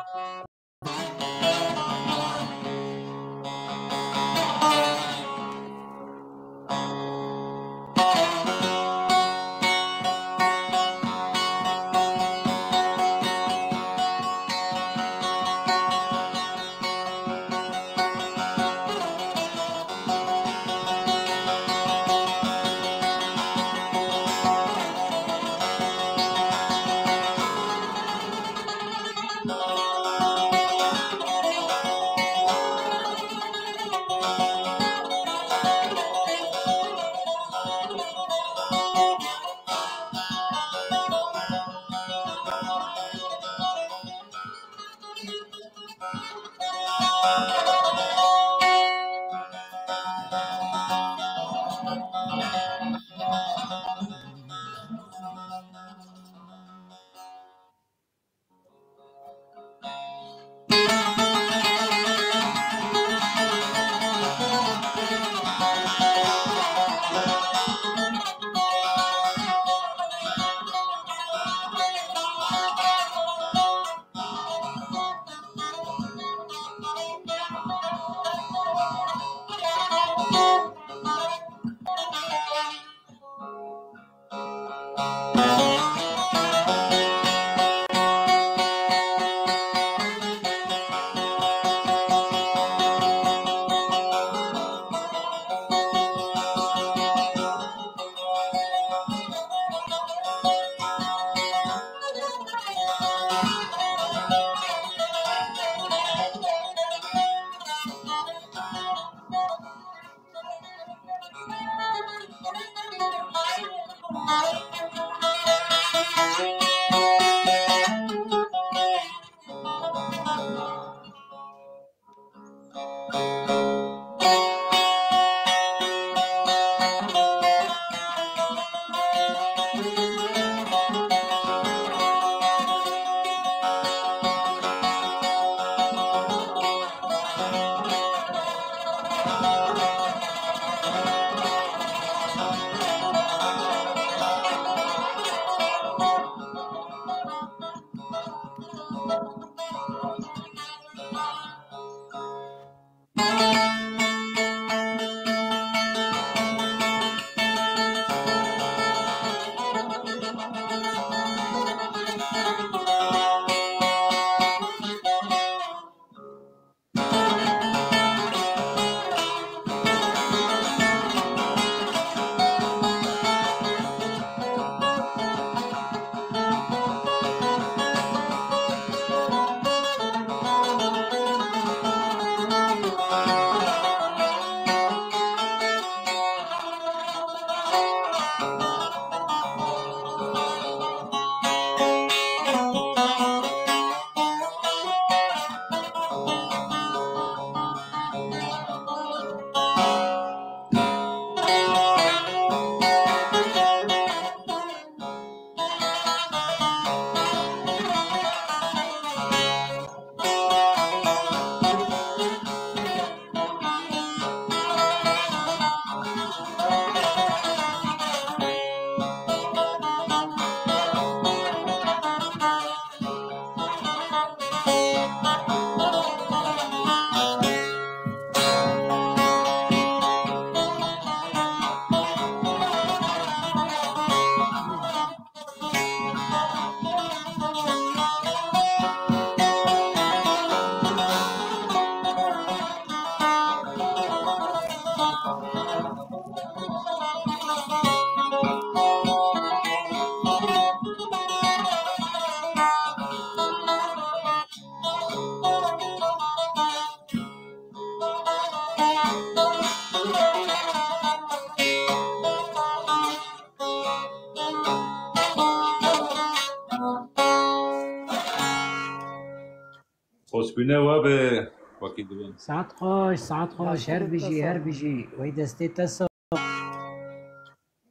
Xwespîne we be, wekî dibin. Saet xweş, saet xweş, her bijî, her bijî. Wey destê te sağ.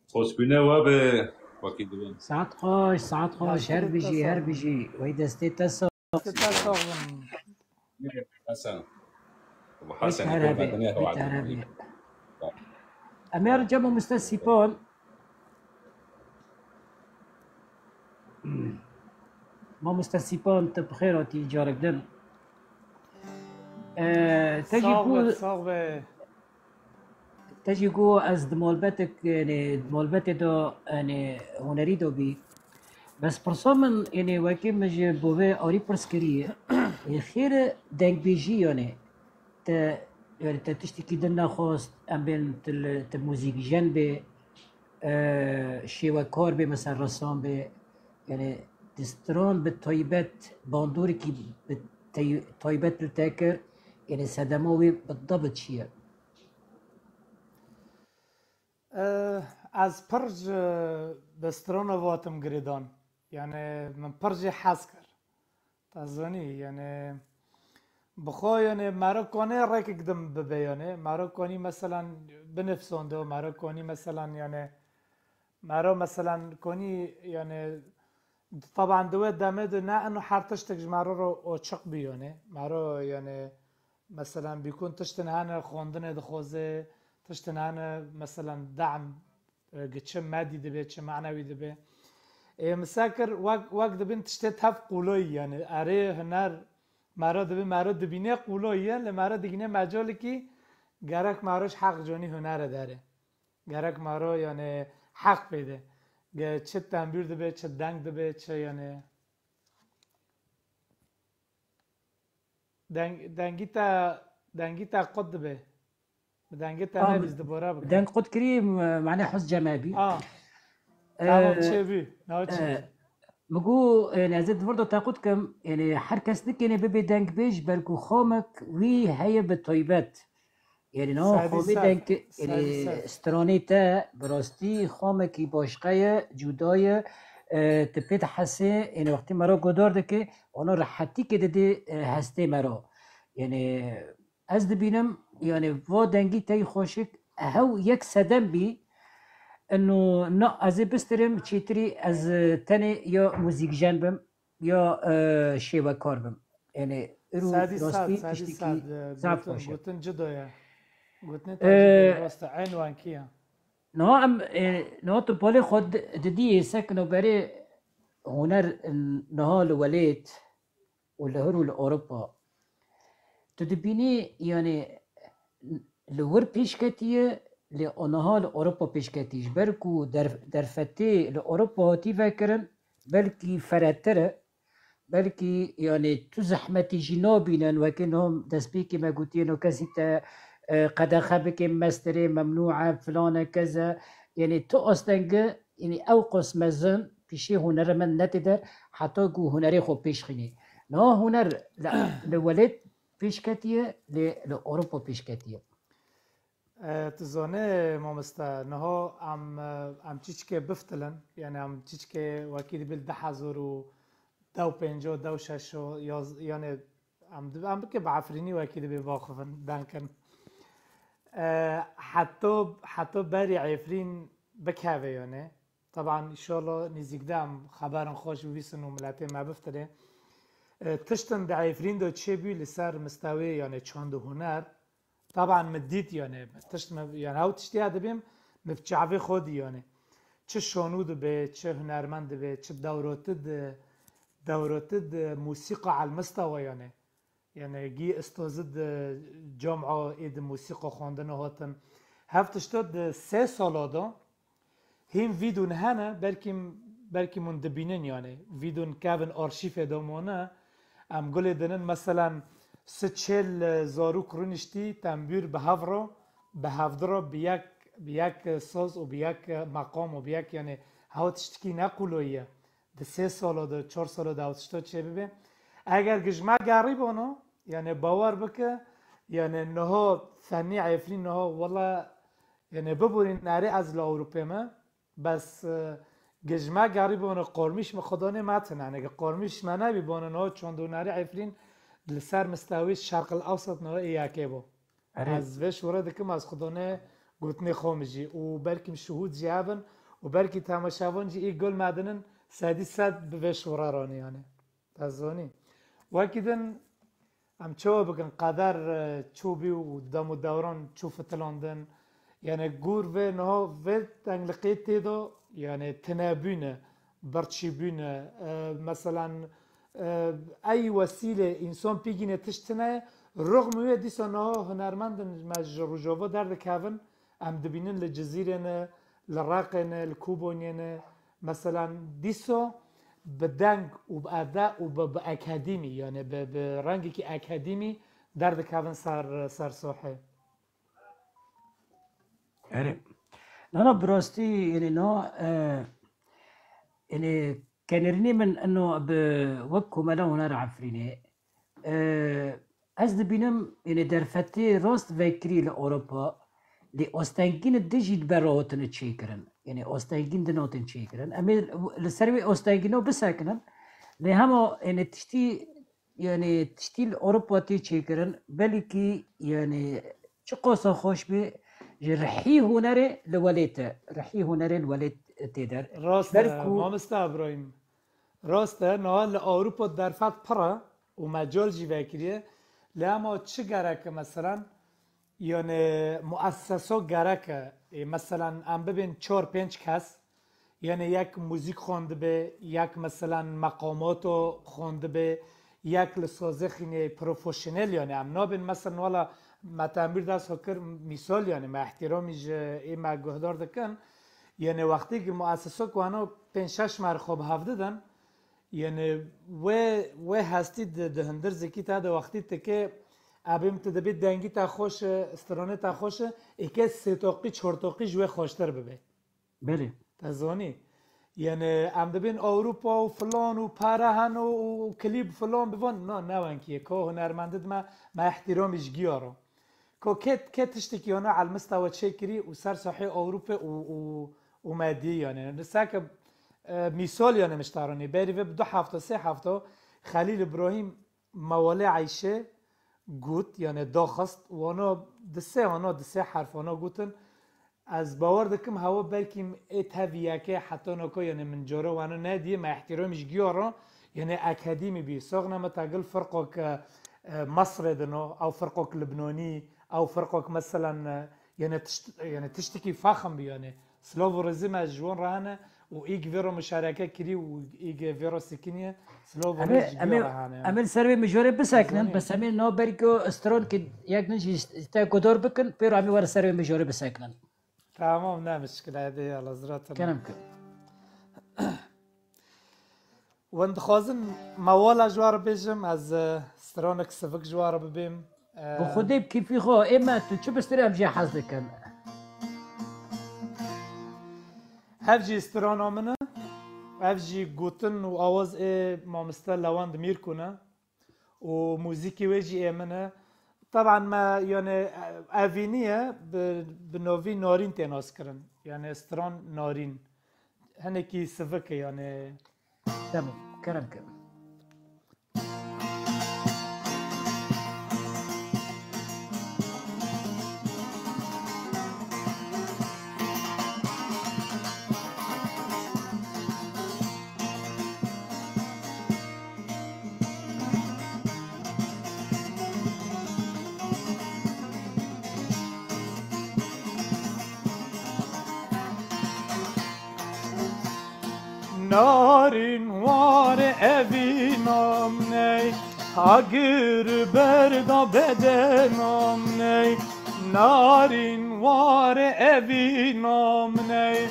Xwespîne we be, wekî dibin. Saet xweş, saet xweş, her bijî, her bijî. Wey destê te sağ. Destê te sağ bin. Hesen. Ebu Hesen, Hesen, Hesen, Hesen, Hesen. Em ê rica mamoste Sîpan. Mamoste Sîpan, tu bi xêr hatî carek din. Ee, te jî Sağ ol, got, sağ ol. Te jî got ez di malbetek, yani, di malbetê de, yani, hunerî de bî. Bes pirsa min, yani, wekî min ji bo vê arî pirs kiriye. Ê, xêr e dengbêjî, yani, te, yani, te tiştekî din nexwest, em bên tu li, tu muzîkjen bê, e, şêwekar bê, mesela ressam bê, yani, di stran bi taybet, bandorikî bi tay-, taybet li te kir, yani, sedema wê bi dibit çi ye? Eh, ez pir ji, bi strana ve hatim girêdan. Yani, min pir jê hez kir. Te zanî, yani, bi xwe, yani, mero kanî rêkek din bibe, yani. Mero kanî, meselan, binivsande, mero kanî, meselan, yani, mero, meselan, kanî, yani, taban di wê demê de ne ino her tiştek ji mero re açiq bî, yani. Mero, yani, meselan, bîkun tiştin hene xwendinê dixwaze, tiştin hene, meselan, de'm, e, gi çi medî dibe, çi manewî dibe. Ê, min se kir, wek, wek dibin tiştê tev qûloyî, yani, erê huner, mero dibe, mero dibîne qûloyî ye, lê mero digîne mecalikî gerek mero ji heq canî hunere dere. Gerek mero, yani, heq pê de. Ge çi tembûr dibe, çi deng dibe, çi, yani, Deng, dengî te, dengî te qut dibe. Bi dengê te Tamam. Nebîz dibore bike. Deng qut kirî, m-, mane hoz ceme bî. Ah. Ee, Tamam, çêbû. Naçî. Ee, min got, yani, ez ê di vir de te qut kim, yani, her kes nikêne bibe dengbêj, belku xamek wî heye bi taybet. Yani, niha Sedî xamê sed, deng, yani, sedî sed. Stranê te bi rastî xamekî başqe ye, cuda ye. Ee, tu pê dihesê, yani, wextê mero godar dike, ona rehetîkê didê, e, hestê mero. Yani, ez dibînim, yani, va dengî tey xweşik, hew yek sedem bî, ino na ez ê bistirim, çêtirî ez, e, tenê ya muzîkjen bim, ya, e, şêwekar bim. Yani, îro Sedî rastî sed, sedî tiştekî sed, e, zaf gotin, xweş e. Gotin cuda ye. Gotinê te Ee, cuda ye, rast e, eyn wenkî ye. Niha em, e, niha tu balê xwe di-, didiyê, sekino berê huner, e, niha li welêt û li hir û li Ewropa. Tu dibînî, yani, li wir pêş ketiye, lê aniha li Ewropa pêş ketî. Ji ber ku der-, derfetê li Ewropa hatî vekirin, belkî feretir e, belkî, yani, tu zehmetî jî nabînin, wekî niha destpêkê me gotiye, no kesî te, e, qedexe bike, mestirê, memnû e, filan e, kez e. Yani, tu astenge, yani, ew qas mezin pîşê hunermend netê der, heta ku hunerê xwe pêş xînî. Niha huner li, li welêt pêş ketiye, lê li Ewropa pêş ketiye. E, tu zanî, mamoste, niha em, e, em çiçkê biftilin, yani em çiçkê wekî dibe li du hezar û deh û pênc û deh û şeş û yaz, yani em dibe, em bike bi Efrînî wekî dibe baxivin, denkin. E, heta, heta berî Efrîn bikeve, yani. Taban, înşallah nêzîk de em xeberin xweş bibîsin û miletê me biftinê. E, tiştin di Efrîn de çêbû li ser mistewê, yani çand û huner. Taban min dît, yani, tişt me, yani, ew tiştê ya dibêm, min bi çavê xwe dî, yani. Çi şonû dibe, çi hunermend dibe, çi dewroti di, dewroti di musîqa elmista we, yani. Yani, gî ustazî di cama ê di musîqa xwendina hatin. Hev tişta di sê sala de, Hîn vîdyon hene, belkî, belkî hûn dibînin, yani. Vîdyon kevin arşîfê de mane. Em gulê dinin, meselen, si çêl, e, zarok rûniştî, tembûr bi hev re, bi hevdi re, bi yek, bi yek, e, saz û bi yek, e, meqam û bi yek, yani, hewa tiştekî ne qûloyî ye. Di sê sala de, çar sala de ew tişta çêbibe. Eger gi ji me gerîbano, yani, bawer bike, yani, niha fenî Efrîn niha, wela Yani, biborîn nerê ez li Ewropê me, bes, e, gi ji me gerî bone qormîş mi xwedanê me tine. Yani, gi qormîş me nebî bone niha çand û nerê Efrîn li ser mistewî Şerqil Ewsat niha ê yekê bû. Erê. Ez vê şûre dikim, ez xwedone gotinê xwe min jî û belkî şihûd jî hebin û belkî temaşevan jî ê gul me dinin, sedî sed bi vê şûre ranî yani. Te zanî. Wekî din em çawa bikin, qeder, e, çû bî û dem û dewran çû fitilandin. Yani gûr vê niha vê tengliqê tê de, yani tinebûne, birçîbûne, e, meselan, e, ey wesîlê însan pîgîne tişt tine ye, rixm wê dîsa niha hunermendin me ji Rojava derdikevin, em dibînin li Cizîrê ne, li Reqê ne, li Koboniyê ne, meselan dîsa bi deng û bi ede û bi, bi akademî, yani bi, bi rengekî akademî derdikevin ser, ser sahê. Erê. Nana, bi rastî, yani na, e, yani kenêrînê min ino bi wek komela huner Efrînê. E, ez dibînim, yani derfetê rast vekirî li Ewropa, lê astengîn di jî dibe rahotine çêkirin. Yani astengîn di natin çêkirin. Em ê li ser wê astengîna bisekinin. Lê hema, yani tiştî, yani tiştî li Ewropa tê çêkirin. Belkî, yani çiqasa xweş be, ji rihî hunerê li welê te, rihî hunerê li welê tê der. Rast e, Belku mamosta Ibrahîm. Rast e, niha li Ewropa derfet pir e û mecal jî vekiriye. Lê hema çi gerek e, meselan, yani muesseso gerek e. Ê, meselan, em bibên çar pênc kes, yani yek muzîk xwendibe, yek, meselan, meqamato xwendibe, yek li sazexînê profesyonel, yani em nabên, meselan, wela me temîr dest xwe kir, mîsal, yani me îhtîramî ji ê me guhdar dikin, yani wextê ki muesseso ku heno pênc şeş mer xwe bi hev didin, yani wê, wê hestî di, di hundir zikî te de wextî tike, ebêm tu dibê dengî te xweş e, stranê te xweş e, êke sê toqî, çar toqî ji wê xweştir bibe. Belê. Te zanî. Yani em dibên Ewropa û filan û pere heno û, û klîp filan bivan. Na, ne wenkî ye. Ko hunermendid me, me îhtîramî ji giya re. Ko kê, kê tiştekî heno elmista we çêkirî û ser sahê Ewropa û, û, û me dî yani. Seke, e, mîsal yani miştaranî. Berî ve bi du hefta, sê hefta Xelîl Îbrahîm Mewalê Eyşê got, yani daxist, wana di sê, wana di sê herf wana gotin. Ez bawer dikim hewa belkî ê tevî yekê heta naka, yani min cara wana nediye, me îhtîramî ji giya re, yani akademî bî. Saxne me tegil firqok, e, Mesrê dino, ew firqok Libnanî, ew firqok meselan, e, yani tişt-, yani tiştekî fexm bî yani. Silav û rêzê me ji wan re hene û îg vê re muşareke kirî û îg vê re sikiniye. Silav û Em ê, rêz ji em giya ê, re hene. Em ê li ser wê mijorê bisekinin, Zanî. Bes em ê nav berî ku stron ki yek din jî te guhdar bikin, pê re em ê were ser wê mijorê bisekinin. Tamam, ne mişkile, hadi yala, zira tamam. Kerem kir. Wen dixwazin mewala ji wan re bêjim, ez, e, stranek sivik ji wan re bibêm. E, Bi Xwedê bi kêfî xwe, ê me tu çi bistirê em jê hez dikin. Ev jî strana min e. Ev jî gotin û awaz ê mamoste Lewand Mîrkûn e. Û muzîkî wê jî ê min e. Teban me, yani, evînî ye, bi, bi novî Narîn tê naskirin. Yani stran Narîn. Hinekî sivik e, yani. Tamam, kerem kir. Narîn warê evîna min ey, agir berda bedena min ey. Narîn warê evîna min ey,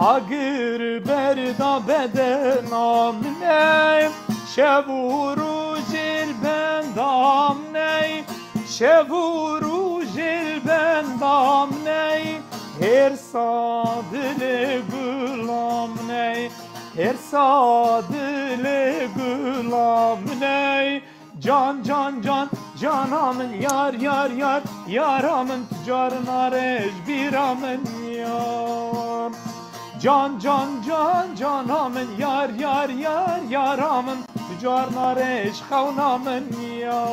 agir berda bedena min ey. Şev û rojê li benda min ey, şev û rojê li benda min ey. Hêrsa dilê gula min ey, hêrsa dilê gula min ey. Can, can, can, cana min, yar, yar, yar, yara min, tu carina re ji bîra min ya. Can, can, can, cana min, yar, yar, yar, yara min, tu Carna rêj xewna min ya.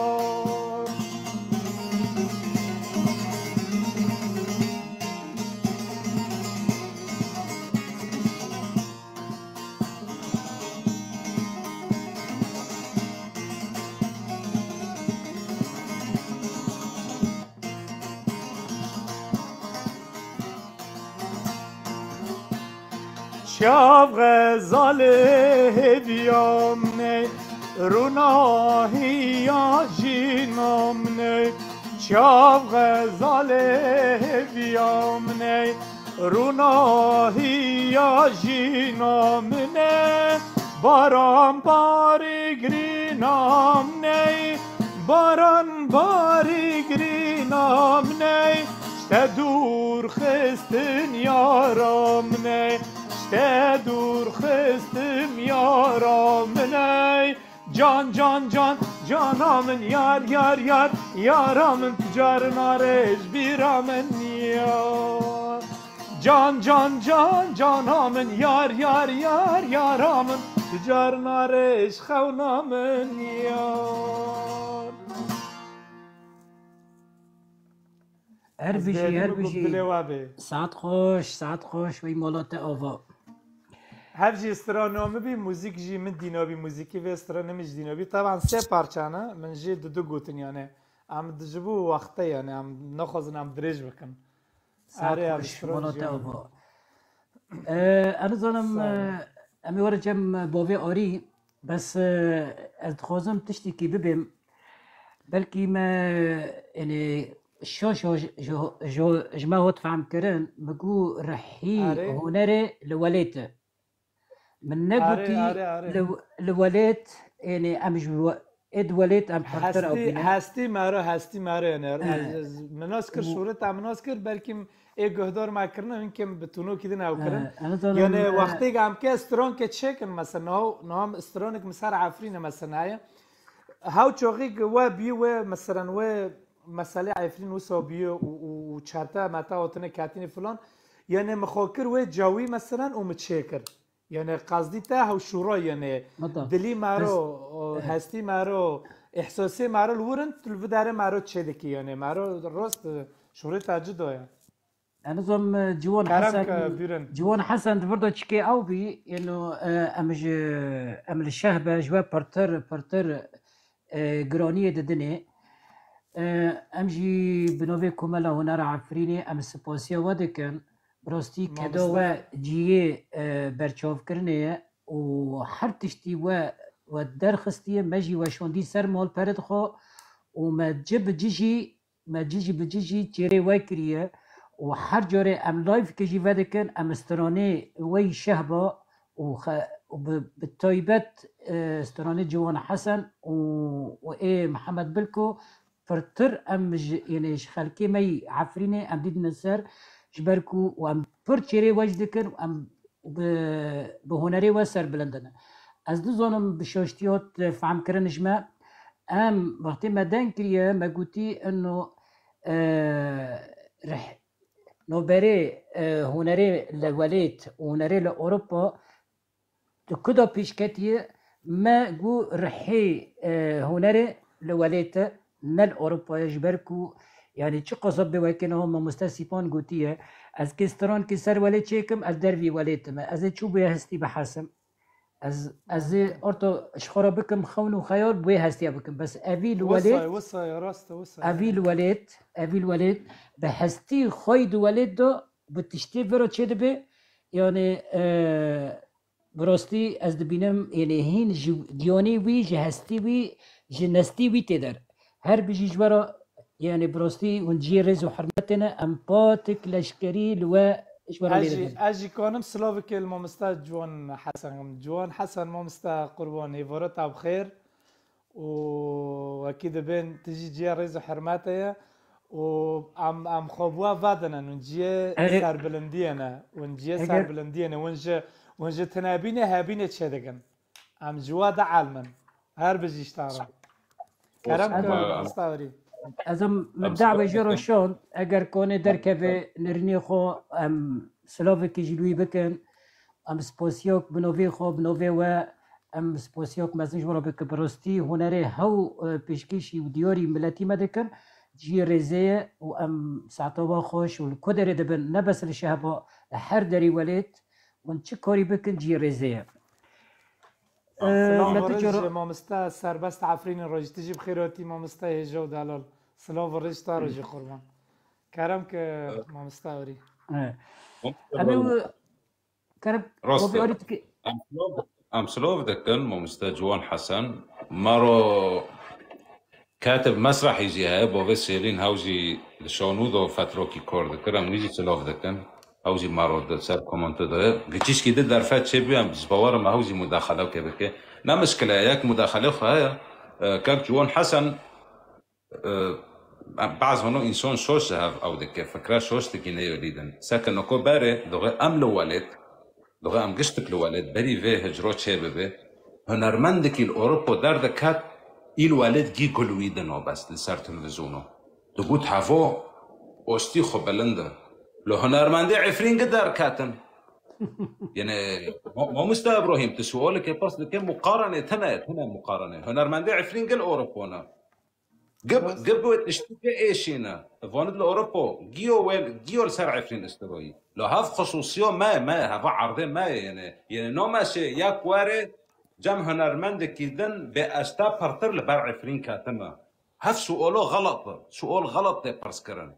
Çav xezalê hêviya min ey, rûnahiya jîna min ey. Çav xezalê hêviya min ey, rûnahiya jîna min ey. Baran barî girîna min ey, baran barî girîna min ey. Ji te dûr xistim yara min ey, ji te dûr xistim yara min ey. Can, can, can, cana min, yar, yar, yar, yara min, tu carna rê ji bîra min niyar. Can, can, can, cana min, yar, yar, yar, yara min, tu carna rê ji xewna min niyar. Her bijî, her bijî. Dilê we bê. Saet xweş, saet xweş, wey mala te ava. Hev jî strana min bî, muzîk jî min dîna bî, muzîkî vê strana min jî dîna bî. Teban sê parça ne, min jî di du gotin yani. Em di ji bo wexte yani, em naxwazin em dirêj bikin. Saet xweş, mala te ava. Em nizanim, em ê were cem bavê Arî. Bes, e, ez dixwazim tiştekî bibêm. Belkî me, yani, şo, şo, ji, ji, ji, ji me hot fehm kirin, mi gu rihî hunerê li welêt e. Min negotî li, li welêt, yani, em ji we-, êd welêt em pirtir ew bîne. Hestî mero, hestî mero, yani, ez, ez, min nas kir, şûreta min nas kir, belkî Ê guhdar me kirine, hinkê bi tunokî din ew kirin. Yanê wextêk em ke stranke çêkin, mesela, niha, niha stranek min ser Efrîne, mesela, heye. Hew çaxî ki we bî we, mesela, we meselê Efrîn wisa bî û, û, û çerte mete hatine ketîne filan. Yanê min xwe kir wê cawî, mesela, û min çêkir. Yanê qezdî te hew şûra, yanê dilî mero, hestî mero, îhsasê mero li wir in, tu li vî derê mero çêdikî, yanê mero rast, e, şûrê te cida ye. Ez nizam, e, Ciwan Hesen, Ciwan Hesen di vir de çikê ew bî, yeno, e, em ji, em li şeh be, ji we pirtir, pirtir, e, giraniyê didinê. E, em jî bi navê Komela Hunera Efrînê em spasiya we dikin. Bi rastî keda we cihê, e, berçavkirinê ye û her tiştî we, we derxistiye, me jî weşandî ser malperê dixwe û me ci bi ci jî me cî jî bi cî jî çêrê we kiriye û her carê em live-ke jî vedikin, em stranê we yî şehba û xe-, û bi, bi taybet, e, stranê Ciwan Hesen û, û ê Mihemed Bilko pirtir em ji, yanê ji xelkê me yî Efrînê em dîtine ser, ji ber ku û em pir çêrê we jî dikin û em û bi, bi hunerê we serbilind in. Ez nizanim bi şaştî hat fehmkirin ji me. Em wextê me deng kiriye, me gotî ino, e, rih-, noberê, e, hunerê li welêt û hunerê li Ewropa di ku de pêş ketiye, me got rihê, e, hunerê li welêt e, ne li Ewropayê, ji ber ku, yanî çiqas bê wekî niha mamoste Sîpan gotiye, ez kê strankî ser welêt çêkim, ez dervî welêt me. Ez ê çû bê hestî bihesim. Ez, ez ê orto ji xwe re bikim xewn û xeyal, bê hestiya bikim. Bes evî li welêt, wisa ye, wisa ye, rast e, wisa ye. Evî li welêt, evî li welêt, bi hestî xweyî di welêt de, bi tiştê vira çêdibe, yanî, e, Bi rastî ez dibînim, yanî hîn ji giyanî wî, ji hestî wî, ji nestî wî tê der. Her bijî ji we re, yanî bi rastî hûn cihê rêz û hurmetê ne, em patik leşkerî li we ji we re lê dibin. Ez jî kanim silavekê li mamoste Ciwan Hesen. Ciwan Hesen, mamoste qurban, êvara te bi xêr. Û wekî dibên tu jî cihê rêz û hurmetê ye û em, em xwe bi we vedinin, hûn cihê serbilindiyê ne, hûn cihê serbilindiyê ne, hûn ji, hûn ji tinebînê hebînê çêdikin. Em ji we dielmin. Her bijî ji te re. Kerem ke, mamoste Arî. Ez em, min dawê jê re şand, eger konê derkeve nirînê xwe, em silavekî ji wî bikin, em spasiya bi navê xwe, bi navê we, Em spasiya ku mezin ji we re bikin. Bi rastî hunerê hew, e, pêşkêşî û diyarî miletî me dikin. Cihê rêzê ye û em saeta we xweş û li ku derê dibin, ne bes li şehba, li her derî welêt, hûn çi karî bikin, cihê rêzê ye. Silav û rêz ji mamoste Serbest Efrînê re jî. Tu jî bi xêr hatî mamoste hêja û delal. Silav û rêz ji te re jî qurban. Kerem ke mamoste Orî. Em ê Kerem, Rast e. Em silov, em silov dikin, mamoste Ciwan Hesen. Maro katib mesrahî jî heye, bavê Sêlîn hew jî li Şanû de fetrokî kar dikir, em wî jî silov dikin. Hew jî maro di ser komento de. Giçîşkî di derfet çêbû, em ji bawer me hew jî mudaxele ke bike. Ne mişkile ye, yek mudaxele xwe heye. E, kak Ciwan Hesen, e, baz hino însan şoş ji hev ew dike, fikre şoş dikî neyê dîdin. Seke noko berê, doxê em li welêt, doxê em giştik li welêt, berî vê hicro çêbibe, hunermendikî li Ewropa derdiket, î li welêt gî gul wî dino bes li ser televîzyono. Digot hevo ostî xwe bilind e. Li hunermendê Efrîn gi derketin. Yene, ma-, mamoste Ibrahîm, tu sualekê pirs dike, muqarene tine, tine muqarene. Hunermendê Efrîn gil Ewropa ne. Gib, gib wê tiştî ke êşîne. Vanid li Ewropa, giyo wê, giyo li ser Efrîn istiroyî. Li hev xisûsiyo me, me, heva erdê me, yene, yene, no me şê, yek were, cem hunermendekî din bê esta pirtir li ber Efrîn ketime. Hev sualo xelat e. Sual xelat tê pirs kirin.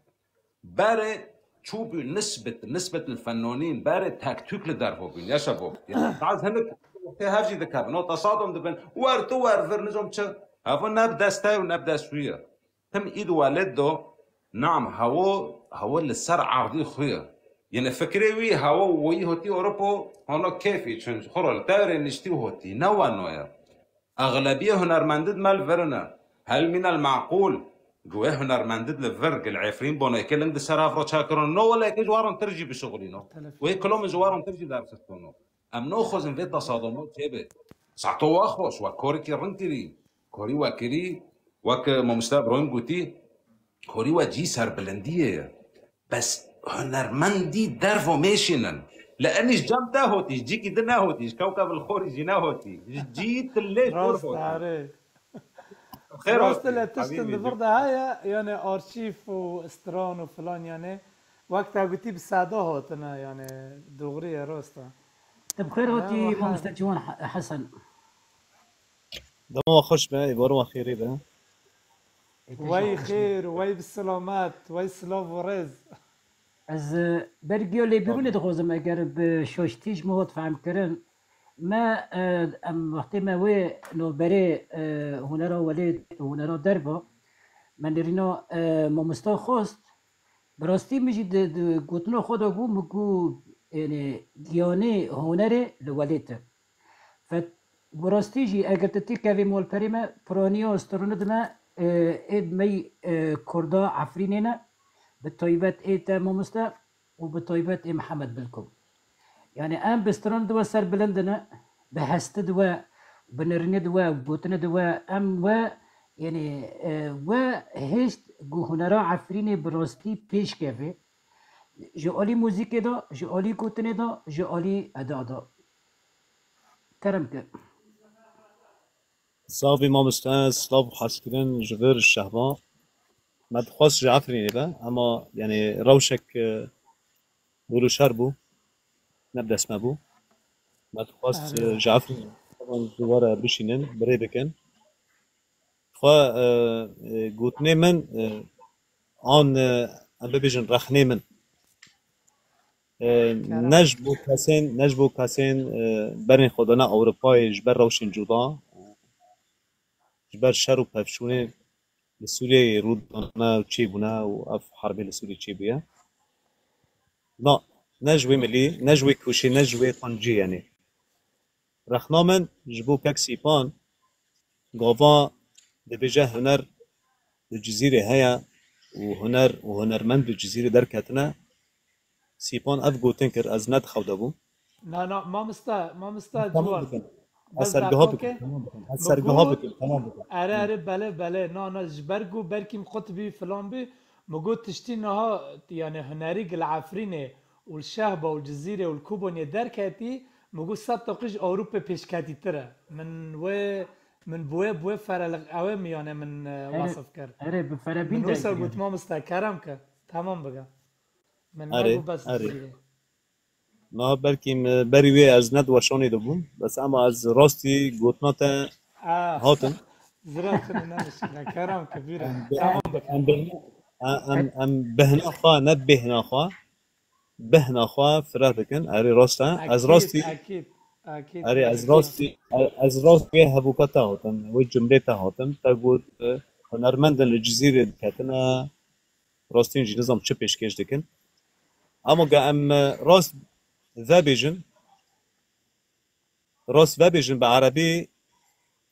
Berê çûbû nisbet, nisbet li fennonîn, berê tek tûk li dervo bûn. Yaşa bo. Baz hinek tê hev jî dikevin. O tesadum dibin. Wer tu wer vir nizom çi. Heva ne bi dest te û ne bi dest wî ye. Tim îd welêt do, nam hewo, hewo li ser erdî xwe ye. Yene fikrê wî hewo wî hotî Ewropo, hano kêfî çin. Xwe li te re niştî hotî. Ne wano ye. Exlebiyê hunermendid me li vir ne. Hel mînel maqûl, guhê hunermendid li vir gil Efrîn bonekê ling di ser hev re çakirin. No wele yekê ji warin tir jî bişuxulîno. Wê kilomê ji warin tir jî derxistino. Em noxwazin vê tasadomo çêbe. Sato wa xweş, we korikî rin kirî. Korî we kirî, wek mamoste Îbrahîm gotî, korî we cî serbilindiyê ye. Bes hunermendî dervo mêşînin. Li enî ji cem te hotî, ji cîkî din nehotî, ji kewkeb li xorî jî nehotî. Ji cî tu lê şor Rast hotî. Erê. Xêr Rast hotî, le tiştin di vir de heye, yani arşîv û stran û filan yani. Wek te gotî bi seda hatine yani. Doğru ye, rast e. Te bi xêr hotî, mamoste Ciwan He-, Hesen. Dema we xweş be, êvarê we xêrê be. Wey xêr, wey bi selamet, wey silav û rêz. Ez, e, ber giya lêbîrûnê dixwazim, eger bi şaştî ji min hat fehmkirin. Me, e, em wextê me wê navberê, e, hunera welêt û hunera derva, me nêrîna, e, mamosta xwest. Bi rastî min jî di, di gotina xwe de got, min got, ênê, giyanê hunerê li welêt e. Fet, bi rastî jî eger tu têkevî malperê me, piraniya strûnid me, e, ê me, e, Kurda Efrînê ne, bi taybet ê te mamoste û bi taybet ê Mihemed Bilko. Yani em bi strûnid we serbilind ne, bi hestid we, bi nirînid we, gotinid we, em we, yani, e, we hêşt ku hunera Efrînê bi rastî pêş keve. Ji alî muzîkê de, ji alî gotinê de, ji alî eda de. Kerem ke. Silav bî mamoste, silav û hezkirin ji vir şehba. Me dixwest ji Efrînê be, ema, yani, rewşek, e, bûr û şer bû. Ne bi dest me bû. Me dixwest, Erê. e, ji Efrînê dubare bişînin, bi rê bikin. Xwe, e, e, gotinê min, e, an, e, em bibêjin rexnê min. E, Kerem. ne ji bo kesên, ne ji bo kesên, e, berên xwe dane Ewropayê ji ber rewşên cuda, ji ber şer û pevçûnê li Sûriyeyê rû dane û çêbûne û ev herbê li Sûriyê çêbûye. Na, ne ji wê milî, ne ji wê kûşî, ne ji wê quncî, yanî. Rexna min ji bo kek Sîpan, gava dibêje huner di Cizîrê heye û huner û hunermend di Cizîrê derketine. Sîpan ev gotin kir, ez ne di xew de bûm. Na, na, mamosta, mamosta Tamam Ciwan. bikin. Ez Bes sergiha dakika bikim, ke. tamam bikim. Ez Min sergiha got, bikim, tamam bikim. Erê, erê, belê, belê. Na, na, ji ber ku belkî min qut bî, filan bî, min got tiştî niha, yani hunerî gil Efrînê û li Şehba û li Cizîrê û li Kobaniyê derketî, Min got sed deqî ji Ewropê pêşketîtir e. Min wê, min bi wê, bi wê fereliq, ew ê miyane min, e, Erê, wasif kir. Erê, bi ferebîn Min wisa dengkirî. Got, mamoste, kerem ke. Tamam bike. Min Erê, negot bes erê. Jî. Na belkî min berî wê ez ne di weşanê de bûm. Bes ema ez rastî gotina te Ah, hatim. Zira tu ne nişîne. Kerem ke bîre. Em, Tamam bike. Em, em, em bihna xwe, ne bêhna xwe. Bihna xwe fireh dikin. Erê rast e. Ez Ekîd, rastî, ekîd, ekîd, erê ez ekîd. Rastî, ez rastî wê hevûka te hatim, wê cumlê te hatim. Te got, e, hunermendin li Cizîrê diketine, rastîn jî nizam çi pêşkêş dikin. Ama ge em, e, rast vebêjin, rast vebêjin bi erebî,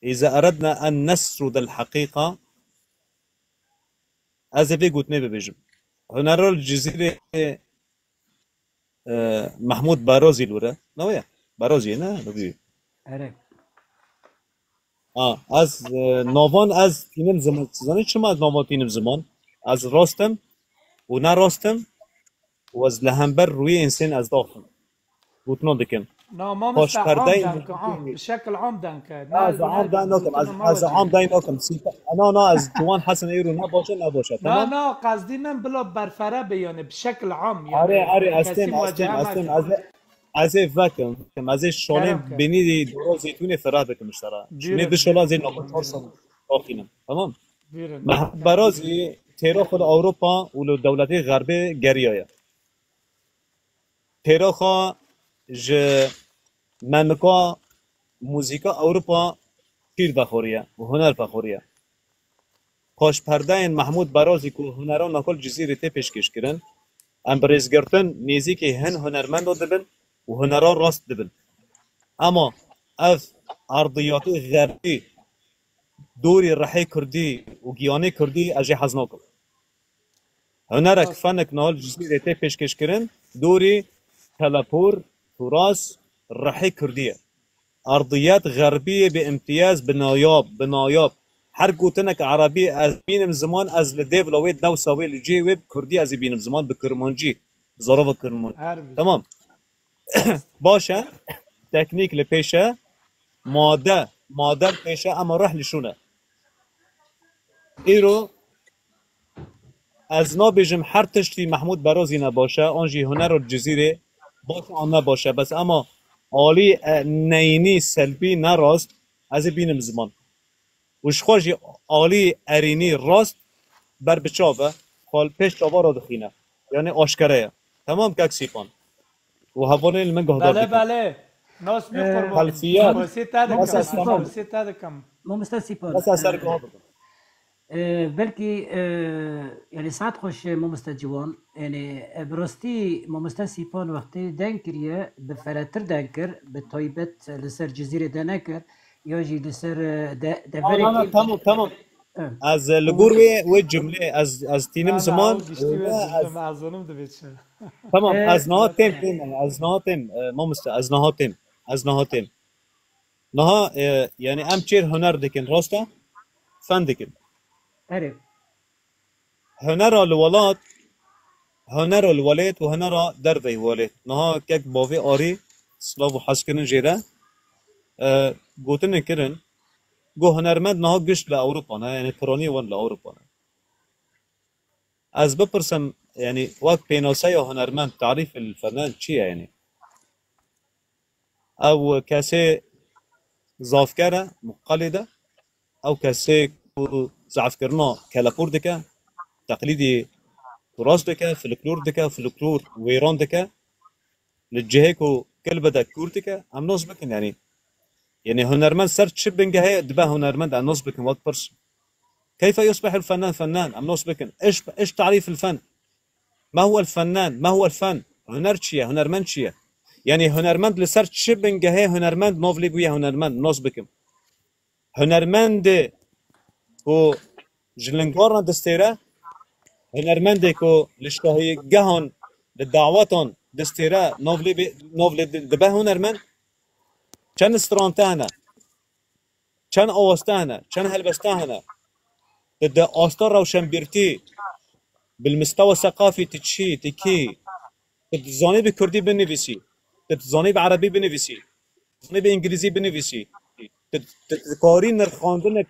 "Îza eredna en nesrudel heqîqa", ez ê vê gotinê bibêjim. Hunera li Cizîrê, e, Mehmûd Barozî li wir e. Ne wê ye? Barozî ye, ne? Ne wê ye? Erê. Ha, ez, e, navan ez tînim ziman. Zanî çima ez navan tînim ziman? Ez rast im û ne rast im û ez li hember rûyê însên ez daxim. Gotina dikim. Na, mamoste, am Paşperdeyên denke, am. Bi şekil am denke. Na, ez na, am den nakim. Ez, ez am den nakim. Sîpa-, na, na, ez Ciwan Hesen êro ne baş e, ne baş e. Na, tamam? Na, qezdî min bila berfere be, yani, bi şekil am, yani. Arê, arê, ez têm, ez têm, ez têm. Ez ê, ez ê vekim, ez ê şonê Kerem ke. Bênî dora zeytûnê ferah bikim ji te re. Şonê Bîrin, du şola bîrin, zê bîrin, navê çar bîrin. Sal daxînim. Tamam? Bîrin. Mehbera zî têra xwe li Ewropa û li dewletê xerbê geriyaye. Têra xwe ji memika muzîka Ewropa şîr vexweriye û huner vexweriye. Paşperdeyên Mehmûd Berazî ku hunera nakol Cizîrê tê pêşkêş kirin, em bi rêzgirtin nêzîkî hin hunermendo dibin û hunera rast dibin. Ema ev erdiyatê xerbî dorî rihê kurdî û giyanê kurdî ez jê hez nakim. Hunerek, Rast. Fenek niha li Cizîrê tê pêşkêşkirin, dorî telepûr, turas, rihê kurdî ye. Erdiyet xerbî ye bi îmtiyaz, bi nayab, bi nayab. Her gotinek erebî ez bînim ziman, ez li dêvla wê, dewsa wê, li cihê wê bi kurdî ez ê bînim ziman, bi kirmancî, bi zarava kirmancî. Her bî. Tamam. Baş e, teknîk li pêş e, made, made li pêş e, ema rih li şûn e. Îro ez nabêjim her tiştî Mehmûd Berazî ne baş e, an jî hunera Cizîrê baş an ne baş e, bes ema alî, e, neyînî, selbî, ne rast, ez ê bînim ziman. Û ji xwe jî alî erênî rast ber bi çav e, xwe li pêş çava re dixîne. Yanî aşkere ye. Temam kek Sîpan. Û hevalên li min guhdar Belê, dikin. Belê. Nas bî Ee, qurban. Xelfiyat. Xwesî te dikim. Masa tamam. Xwesî te dikim. Mamoste Sîpan. Masa ser Ee, guha bikin. Ee, belkî, ee, yani saet xweş, e, Mamoste Ciwan. Yani, e, bi rastî Mamoste Sîpan wextê deng kiriye, bi feretir deng kir, bi taybet li ser Cizîrê de nekir. Ya jî li ser, e, de-, Na, deverê na, na, kî-, tamam, tamam. Evet. Ez, e, li gor wê, wê cumlê, ez, ez tînim Na, na, ziman, ew giştî wê wê ez, cumlê, me ez zonim divê çi. Tamam, e, ez niha têm, têm, ez niha têm, e, mamoste, ez niha têm, ez niha têm. Niha, e, yani em çêr huner dikin, rast e? Fen dikin. Erê. Hunera li welat, hunera li welêt û hunera derveyî welêt. Niha kek bavê Arî, silav û hezkirin jê re, e, gotinên kirin, got hunermend niha giş li Ewropa ne, yani piranî wan li Ewropa ne. Ez bipirsim, yani wek pênaseya hunermend, tarîf el fenan çi ye yani? Ew kesê zafker e, muqelîd e. Ew kesê ku zafkirina kelepûr dike, teqlîdî turas dike, folklor dike, folklor wêran dike, li cihê ku kil bide kûr dike, em nas bikin, yanî. Yanî hunermend ser çi bingehê dibe hunermend, em nas bikin, wek pirs. Keyfe yusbihul fenan fenan, em nas bikin. Iş, iş tarîf el fen. Ma huwel fenan, ma huwel fen? Huner çi ye? Hunermend çi ye? Yanî hunermend li ser çi bingehê hunermend nav lê bûye hunermend? Nas bikim. Hunermendê ku ji lingar re distêre, hunermendê ku li şahîgehan, li dawetan distêre, nav lê bê-, nav lê di-, dibe hunermend? Çend strante hene? Çend aweste hene, çend helbeste hene? Di, di asta rewşenbîrtî, bil mistewa seqafî tu çi, tu kî, tu dizanî bi kurdî binivîsî, tu dizanî bi erebî binivîsî, Nê bi îngilîzî binivîsî. Tu, tu dikarî nirxandinek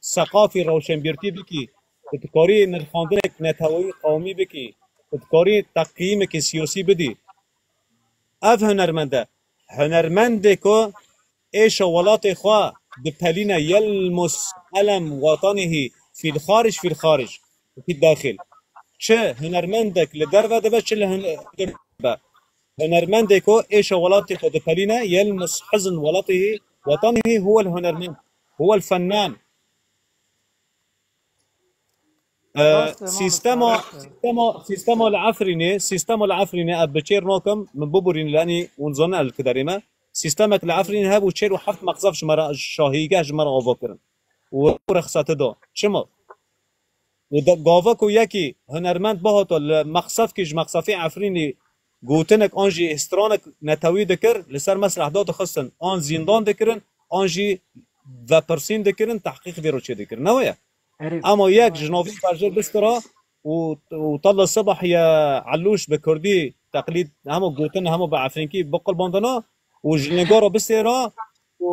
seqafî rewşenbîrtî bikî. Tu dikarî nirxandinek neteweyî qewmî bikî. Tu dikarî teqîmekî siyasî bidî. Ev hunermend e. Hunermendê ku êşa welatê xwe dipelîne, yelmus elem watanihî fîl xarij, fîl xarij, fîl daxil. Çi hunermendek li derve dibe, çi li hun-, be. Hunermendê ku êşa welatê xwe dipelîne, yelmus hizn welatihî, watanihî huwel hunermend, huwel fennan. E, Rast e, mamoste, sîstema, rast e. sîstema, sîstema li Efrînê, sîstema li Efrînê, ev bi çêr nakim, min biborîn, lenî hûn zanin el ki derê me. Sîstemek li Efrînê hebû, çêr û heft mexzef ji me re, şahîgeh ji me re ava kirin. Û rexsete da. Çima? Û de, gava ku yekî hunermend bihata li mexsefkî ji mexsefê Efrînê gotinek an jî stranek netewî dikir, li ser mesreh dadixistin, an zîndan dikirin, an jî vepirsîn dikirin, tehqîq vê re çê dikirin. Ne weye? Erê. Ema yek ji navî berjê bistira û, û tala sibah ye Elûş bi kurdî teqlîd, hema gotin, hema bi efrînkî biqilbandina û ji lingara bistêra û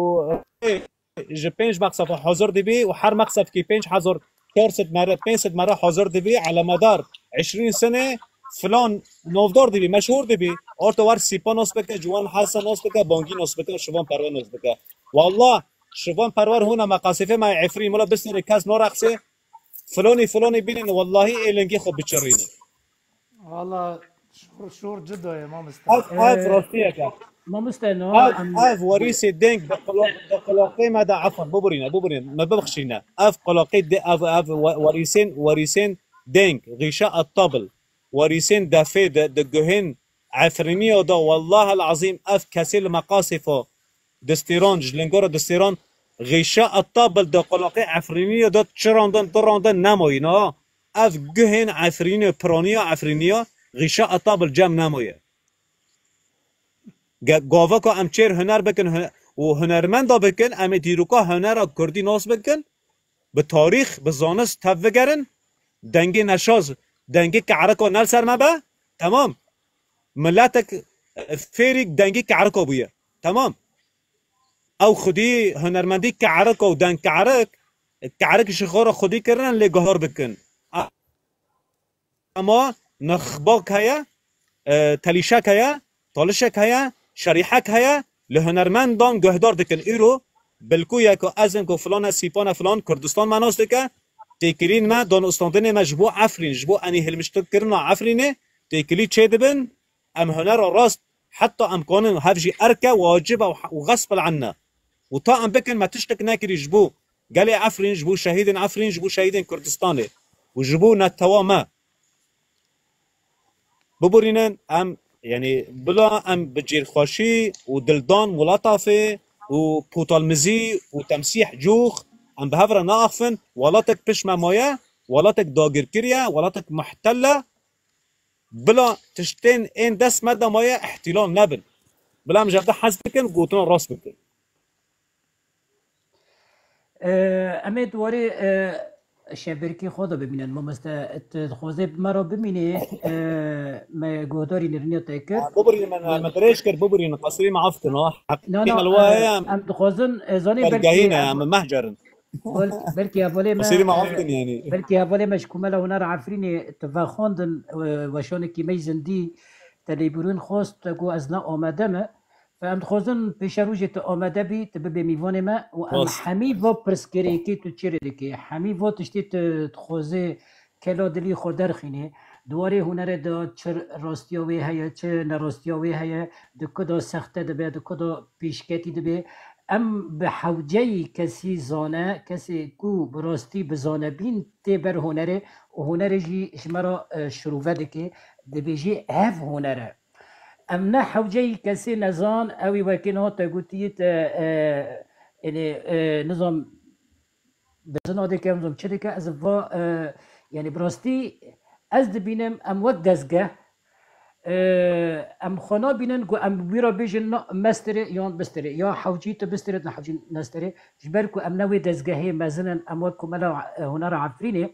ji pênc mexsefa hazir dibî û her mexsefkî pênc hezar, çar sed mere, pênc sed mere hazir dibî, elemedar eşrîn sene filan navdar dibî, meşhûr dibî. Orta wer Sîpa nas bike, Ciwan Hesen nas bike, Bangî nas bike, Şivan Perwer nas bike. Wallah, Şivan Perwer hûna meqasifê me Efrîn, mula bistêrê kes nareqsê, filonî, filonî bînin, wallahî ê lingê xwe biçirînin. Valla şor, şor cida ye mamoste. Ev, ev Ee, rastiyek e. Mamoste, no, Ev, em, ev werîsê deng di qula-, di qulaqê me de, efan, bibirîne, bibirîne, me bibxşîne. Ev qulaqê de, ev, ev we-, werîsên, werîsên deng, xîşa etabl, werîsên defê de, di guhên Efrîniya de, wallahel azîm, ev kesê li meqasê fo, distêran, ji lingora distêran, xîşa etabl di qulaqê Efrîniya de çi randin, tu randin nemayî, na? Ev guhên Efrînê, piraniya Efrîniya, xîşa etabl cem nemaye. Ge-, gava ku em çêr huner bikin, hu-, û hunermenda bikin, em ê dîroka hunera kurdî nas bikin, bi tarîx, bi zanist tev bigerin, dengê neşaz, dengê ke'rika ne li ser me be, temam. Miletek, e, fêrî dengê ke'rika bûye. Temam. Ew xwedî hunermendî ke'rika û deng ke'rik, ke'rik ji xwe re xwedî kirine lê guhar bikin. Ema nixbak heye, e, telîşek heye, talişek heye, şerîhek heye, li hunermendan guhdar dikin. Îro bilkû ye ku ez im ku filan e, Sîpan e, filan Kurdistan me nas dike, têkilîn me, danûstandinê me ji bo Efrîn, ji bo enî hilmiştirkirina Efrînê, têkilî çêdibin, em hunera rast, heta em kanin hev jî erk e, wacib e û he-, û xesb el enne. Û ta em bikin, me tiştek nekirî ji bo gelê Efrîn, ji bo şehîdên Efrîn, ji bo şehîdên Kurdistanê û ji bo netewa me. Biborînin, em, yanî, bila em bi cêrxweşî û dildan, mulatafê û potalmizî û temsîh, cûx, em bi hev re naaxifin, welatek pişt me maye, welatek dagirkirî ye, welatek muhtel e, bila tiştên ên dest me de maye îhtîlal nebin. Bila em ji hev de hez bikin, gotina rast bikin. Ee, em ê di warê, e, şevbêrkê xwe de bimînin. Mamoste, tu dixwazê bi me re bimînî, e, me guhdarî nirîniya te kir. Ha, bibirînin, me, me dirêj kir, bibirînin, qesirî me af kin, ha. Na, na, Heqîqî me li we heye, em, em dixwazin, e, zanî belkî pergehî ne, em, em mehcerin. Bel-, belkî hevalê me, Qesirî me e, af kin, yanî. Belkî hevalê me ji Komela Hunera Efrînê tu vexwendin, e, weşanekî me yî zindî, te lêbûrîn xwest, te got ez ne amade me. Em dixwazin pêşerojê tu amade bî, tu bibê mîvanê me û em Rast. hemî va pirsgirêkê tu çê rê dikê, hemî va tiştê tu dixwazê kela dilî xwe derxînê. Di warê hunerê de çi rastiya wê heye, çi nerastiya wê heye, di ku de sexte dibe, di ku de pêşketî dibe. Em bi hewceyî kesî zane, kesê ku bi rastî bi zanebîn tê ber hunerê û hunerê jî ji me re, e, şirove dike, dibêjê ev huner e. Em ne hewceyî kesê nezan, ew ê wekî niha te gotî, te, e, yanî, e, nizam, bizina dike, nizam çi dike, ez va, e, yanî bi rastî ez dibînim em wek dezgeh, e, em xwe nabînin ku em wî re bêjin na mestirê yan bistirê, ya hewcî tu bistirê, na hewcî nestirê, ji ber ku em ne wê dezgehê mezin in, em wek Komela, e, Hunera Efrînê,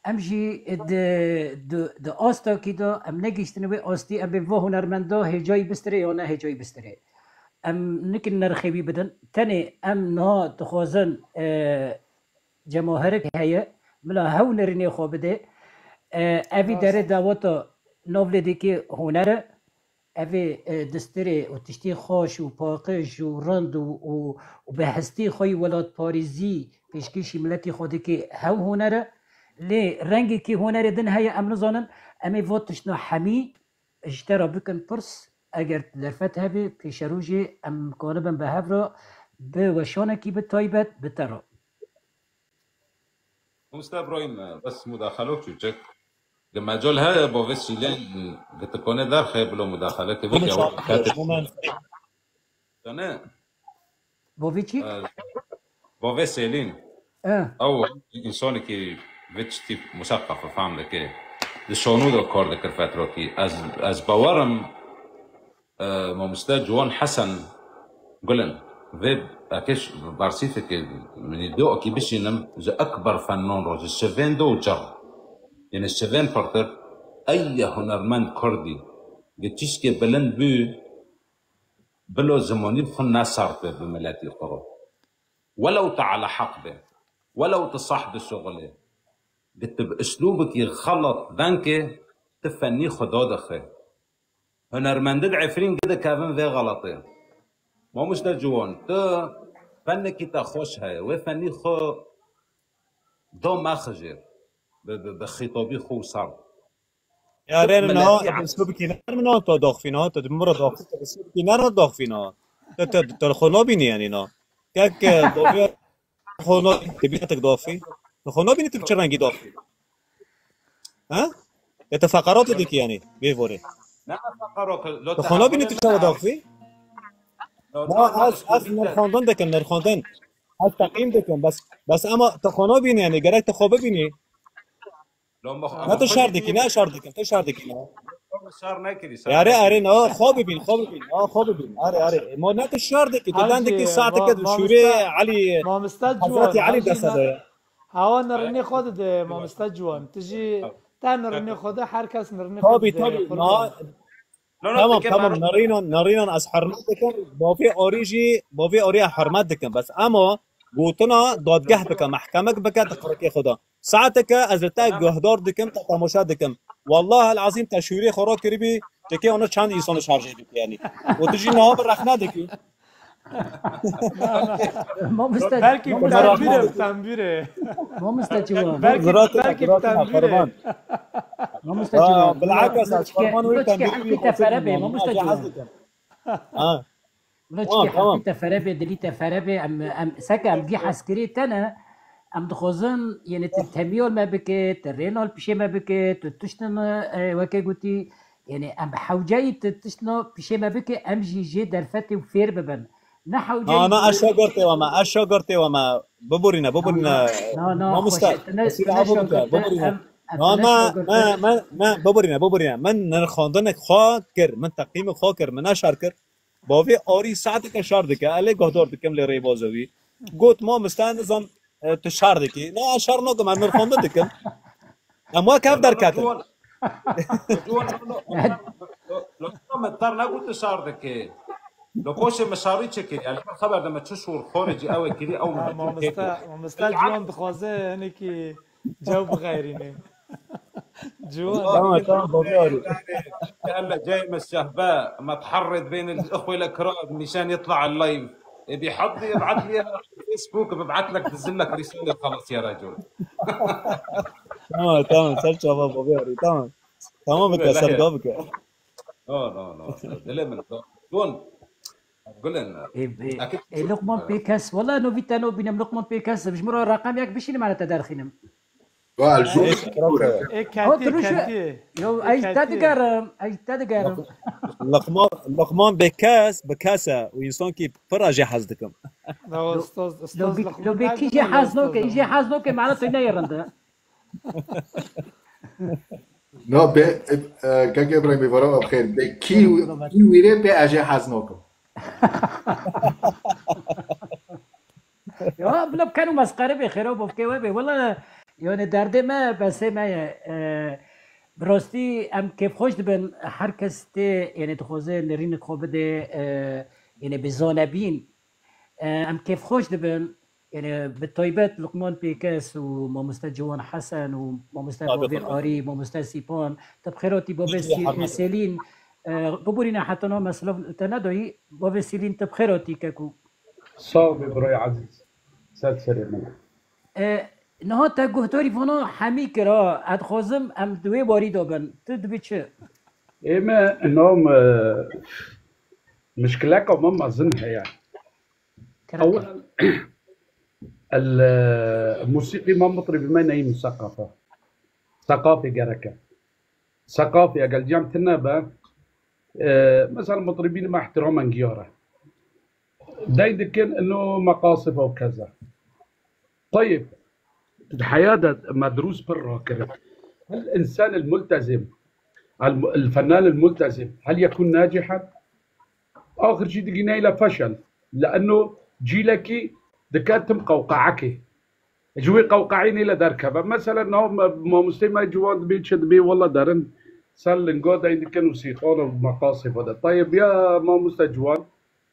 Em jî di, di, di astakî de em negihiştine wê astî, em bê va hunermenda hêcayî bistirê ya ne hêcayî bistirê. em nikin nirxê wî bidin. Tenê em niha dixwazin, e, cemahirik heye, bila hew nirînê xwe bidê. E, evî derê daweta navlêdekê huner e. Evê, e, distirê û tiştê xweş û paqij û rind û, û, û bi hestê xwe yî welatparêzî pêşkêşî miletê xwe dike hew huner e. Lê rengekî hunerê din heye, em nizanin, em ê va tiştna hemî ji te re bikin pirs, eger derfet hebe, pêşerojê em karibin bi hev re bi weşanekî bi taybet bi te re. Mamoste Ibrahim, bes mudaxelo çûçek. Di mecal heye bo vê sîlên gitikone derxe bilo mudaxele ke vê Bunu gewa şarkı, kate. Bunu Dane, Bo vê çî? e, bo vê sêlîn. E, Ew însanekî vê tiştî museqaf e, fehm dike. Di şanû de kar dikir fetrokî. Ez, ez bawerim, e, mamoste Ciwan Hesen Gulen, vê ekê ş-, bersîfekê minî do ekî bişînim, ji ekber fennon ro, ji şivên do û çer. Yanî şivên pirtir, ey hunermend kurdî, gi tişkê bilind bû, bilo zimanî xwe nesart be bi miletî xwe ro. Welew te ala heq be, welew te sah dişuxulê, gi tu bi uslûbekî xelat vengê, tu fennî xwe dadixe. Hunermendin Efrîn gi dikevin vê xelatê. Mamoste Ciwan, tu fennekî te xweş heye, wê fennî xwe da mexijêr bi, bi, bi xîtabî xwe û sar. Yarê niha te bi uslûbekî ner min to doxfîna, te bi min re doxfî, te bi uslûbekî ner doxfîna. Te, te, te xwe nabînî yanî na. Kek, e, doxfî xwe nabînî, te bîne tek doxfî. Te xwe nabînî tu bi çi rengî doxfî? Ha? Ya te feqeratê dikî yanî, bê vorê. Ne feqero ki, lo Te xwe nabînî tu çawa doxfî? Na, ez, ez nirxandin dikim, nirxandin. Ez teqîm dikim, bes, bes ama te xwe nabînî yanî, gerek te xwe bibînî. Ne tu şer dikî, ne şer dikim, tu şer dikî. Şer nekirî. Yarê, yarê, na, xwe bibîn, xwe bibîn, na, xwe bibîn. Arê, arê. Ma ne tu şer dikî, tu den dikî saeteke di şûrê Elî, Mamoste Hezretî Elî deste de ye. Hawa nirinê xwe dide, Mamoste Ciwan. Tu jî te nirinê xwe de, her kes nirinê xwe dide. Tabii, tabii. Tamam, tamam. Narinan, narinan, ez hurmet dikim. Bavê Arî jî, bavê Arî ez hurmet dikim. Bes ema gotina dadgeh bike, mehkemek bike, di qirikê xwe de. Saeteke ez li te guhdar dikim, te temaşe dikim. Wallah el azîm te şûrê xwe rakiribî, tikê ona çend însan şarjê dikî yanî. Û tu jî niha min rexne dikî. Mamoste, Belkî mamoste tembîre, Ciwan, tembîre. Mamoste Ciwan, Belkî, Ziratine, belkî ziratine, tembîre. qurban. Mamoste Ha, Ciwan, bilakis, ez çike, qurban wî çike tembîrî heftî wî te xwe fere be, bibînim. Mamoste Ez hez Ciwan. dikim. Ha. Bila Tamam, çike tamam. heftî te fere be, dilî te fere be, em, em, seke em gî heskirê te ne, em dixwazin, yani tu temiyol me bike, tu rênal pişê me bike, tu tiştin, e, weke gotî, yani em hewceyî tu tiştna pişê me bike, em jî jê derfetê û fêr bibin. Ne hewceyî Na, na, ez şagirtê we me, ez şagirtê we me. Biborîne, biborîne. Na, na, na, Mamoste, xweşe, tu ne, esîra tu ne evo bike, şagirte, biborîne. Em, em, Na, tu ne na, şagirte. Na, na, na, biborîne, biborîne. Min nirxandinek xwe kir, min teqîmek xwe kir, min neşar kir. Bavê Arî saeteke şar dike, ez lê guhdar dikim lê rêbaza wî. Got, mamoste, nizam, e, tu şar dikî. Na, ez şar nakim, ez nirxandin dikim. Em wek hev derketin. Ciwan, lo, lo, lo, lo, min ter negot tu şar dikî. Lo poşê min şarî çi kirî? Yani, xeber de me çi şûr xorê cî ew ê kirî, ew min Ha, dikin mamoste, têkû. mamoste Ciwan dixwaze hinekî cew bixeyrîne. Ciwan. Tamam, tamam, bavê Arî. هلا جاي من الشهباء، ما تحرض بين الاخوه الاكراد مشان يطلع اللايف. بيحضي، ابعت لي على الفيسبوك، ببعت لك، بنزل لك رساله، خلص يا رجل. Tamam, tamam, ser çava bavê Arî, tamam. Tamam bike, serga bike. No, no, no. Dilê min. Don. Gulen. E, e, e, Luqman Pêkes, wala no vî te no bînim Luqman Pêkes, ji min re reqem yek bişînim, ana te derxînim. Gal, Ê, Ê, Hot ketî, rûşe. ketî. Yo, Ê, ez te ketî. digerim, ez te digerim. Luqman, Luqman Bêkes, bi kes e û însankî pir ez jê hez dikim. Da, ustaz, Lo ustaz bê, Luqman lo bê kî Beg jê ne hez ustaz noke, jê Luqman? Hez noke, mana tu neyê rinde. No, be, e, e, kek Ibrahim, vara xêr. Be kî, kî wîrê be ez jê hez nakim. Ya, bila bikeno mesxere be, xêra bo fikê we be. Wala, yani derdê me, besê me ye. E, bi rastî em kêfxweş dibin. Her kes tê, yani dixwaze nerînek xwe bide, e, Yanî bi zanebîn, e, em kêfxweş dibin. Yanî bi taybet Luqman Pêkes û mamoste Ciwan Hesen û mamoste Bavê Arî, mamoste Sîpan. Te bi xêr hatî bavê Sî-, Sêlîn. E, biborîne heta niha me silav te nedayî. Bavê Sîlîn, te bi xêr hatî keko. Sağ ol birayê ezîz. Ser serê min. E, niha te guhdarî vana hemî kir ha. Ez dixwazim em di wê warî de bin. Tu dibî çi? Ê me, niha me, mişkileka me mezin heye. Kerem. Ewel, el, e, musîqî me, mitrîbî me neyî museqafe. Seqafê gereke. Seqafê egel cem tine be, e, mesela mitrîbîn me ihtiramen giyare. Dey dikin ino meqasif û keza. Tayib, di heya de me dirûs pir rakirin. Hel insan el multezim, el, el fenan el multezim, hel yekun nacihan? Axir jî digî neyle feşel. Leeno cîlekî dike tim qewqeekê. Ji wê qewqeeyê nêle derkeve. Mesela, nav me, mamostê me ciwan dibê çi dibê, wela derin ser linga de dikin û sîqan û meqasê xwe de. Tayeb ya mamoste ciwan,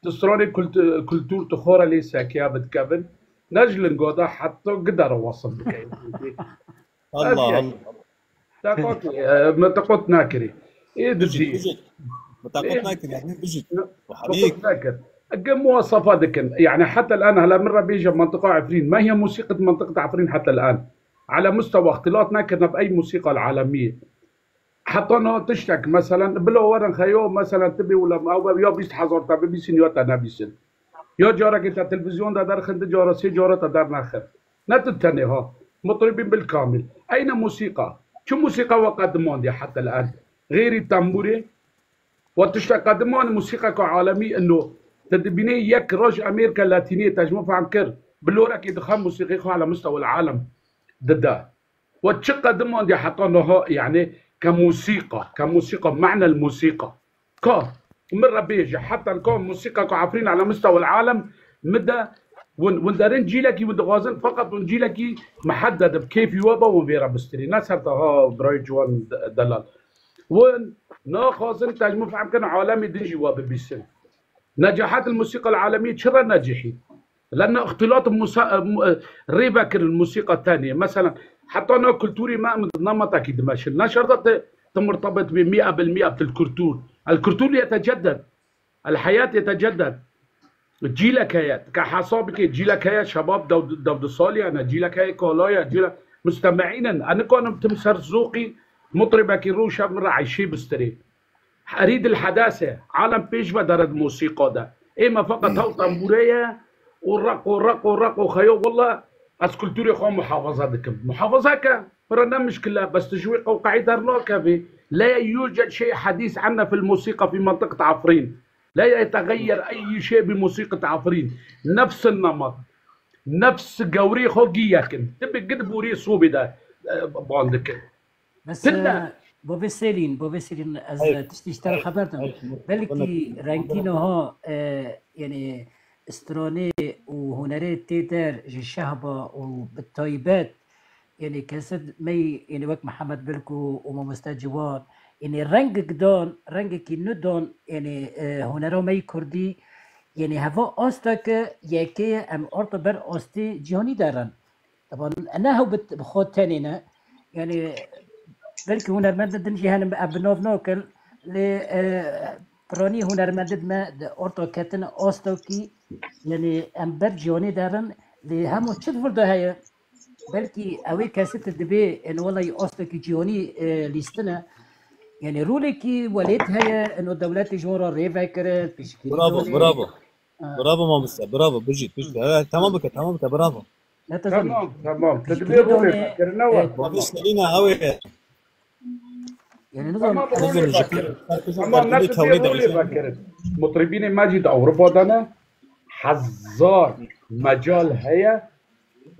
tu stranê kultu-, kultûr tu xwe re lê sekiya bidikevin. Ne ji linga de heta gide re wesil bike. Allah Allah. Te qot, e, me te qot nakirî. Ê didî. Bijît, bijît. Me te qot nakirî, yani bijît. Me te qot nakir. Ege muwasafa dikin. Yani heta el-an, hela min re bêje mentiqa Efrîn. Ma hiye musîqet mentiqet Efrîn heta el-an? Ala mustawa ixtilat nekirine bi ey musîqa el-alemiyê. Heta niha tiştek, meselen, bila werin xeyo, meselen, tu bê wila, ew be ya bîst hezar te bibîsin ya te nebîsin. Ya carekê te televîzyon de derxin, di cara, sê cara te dernexin. Ne tu tenê ha. Mutribîn bil kamil. Eyne musîqa. Çi musîqa we qedimandiye heta el-an? Xêrî tembûrê. We tişte qediman musîqeka alemî ino. Te dibînê yek roj Amerîka Latîniyê te ji min fehm kir. Bi lorekê dixe musîqê xwe ala mustawa alem dide. We çi qedimandiye heta niha, yani, ke musîqa, ke musîqa, ma'nel musîqa. Ka, min re bêje, heta ka musîqa ka Efrîn ala mustawa alem, min de, win, win derin cîlekî win dixwazin, feqet win cîlekî mihedded bi kêfî we be, win vê re bistirî. Ne ser te ha, birayê ciwan de-, delal. Win naxwazin, te ji min fehm kin, alemê din jî we bibîsin. Necahet el musîqa el alemî çi re necihî? Lena ixtilat musa-, e, mu-, e, rê vekirin musîqa tenê. Mesela, heta na kulturî me em di namatekî dimeşin. Ne şerta te, te murtabit bî mîa bil mîa bil kultur. El kultur yetecedded. El heyat yetecedded. Cîlek heye. Ka hesab bike, cîlek heye, şebab dew, dew du salî hene, cîlek heye, kala ye, cîlek, mustemi'în in. Ez nikanim tim ser zoqî, mutribekî rûşe min re eyşê bistirê. Herî dil hedese, alem pêş ve dere di musîqa de. Ê me feqet hew tembûre ye û req û req û req û xeyo, wela ez kulturê xwe muhafaza dikim. Muhafaza ke, pira ne mişkil e, bes tu ji wê qewqeyê dernakevî. La yuced şey hadîs anne fil musîqa fî mentiqet Efrîn. La yeteğeyyer eyyi şey bi musîqet Efrîn. Nefs nemat. Nefs gewrê xwe gî yekin. Ti bi gid borî sobê de, e, ban dikin. Bes, Tilla. E, bavê Selîn, bavê Selîn, ez, Hayır. E, tiştî ji te re Hayır. Xeber dam. Hayır. Belkî Bunu- rengî niha, e, yani stranê û hunerê tê der ji şehba û bi taybet, yani kesit me, yani wek Mihemed Bilko û mamoste Ciwan, yani rengek dan, rengekî nû dan, yani, e, hunera me yî kurdî, yani heva asta ke yekê em arta ber astê cîhanî derin. Taban ne hew bi, bi xwe tenê ne. Yani belkî hunermendin din jî henin ev bi nav nakin. Lê, e, piranî hunermendin me di orta ketin astakî, yani em ber cîhanê derin. Lê hemû çi vir de heye? Belkî ew ê kesî tu dibê, yani wela yî astakî cîhanî, e, lîstine. Yani rolekî welêt heye, eno dewletê ji wan re rê vekirin, piştgirî Bravo, done. Bravo. Ha. Bravo mamoste, bravo, bijît, bijît. Evet, tamam bike, tamam bike, bravo. Ne te zanî? Tamam, tamam. Te Piştgirî dibê rolê done, vekirin, ne e, var? Bavê Selîna, ew ê. Yani ne Tamam, zaman? rolê Nizam vekirin. Tamam, ne te dibê rolê vekirin. Mutribînê me jî di Ewropa de ne. Hezar mecal heye.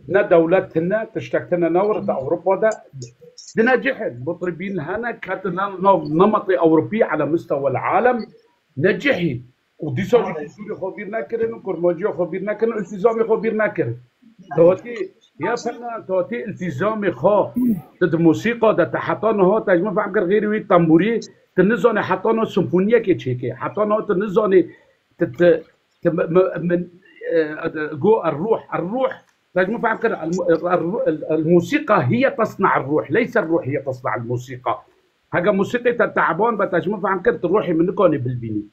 Ne dewlet tune, tiştek tune ne wir di Ewropa de. Dinecihên, mutribîn hene, ketin nav nemetê Ewropî ala mustawa alem. Necihî. Û dîsa jî kulturê xwe bîr nekirin û kurmanciya xwe bîr nekirin û îltîzamê xwe bîr nekirin. Tewatî ya fena, tewatî îltîzamê xwe tu di musîqa de te heta niha te ji min fehm kir xêrî wî tembûrî tu nizane heta niha simfoniyekê çêkê. Heta niha tu nizane tu, tu Te-, me-, me-, min, e, go الروح، الروح. Te ji min fehm kir, el-, el-, el-, الموسيقى هي تصنع الروح، ليس الروح هي تصنع الموسيقى. Heke musîqê te teban be, te ji min fehm kir, tu ruhê min nikanî bilbînî.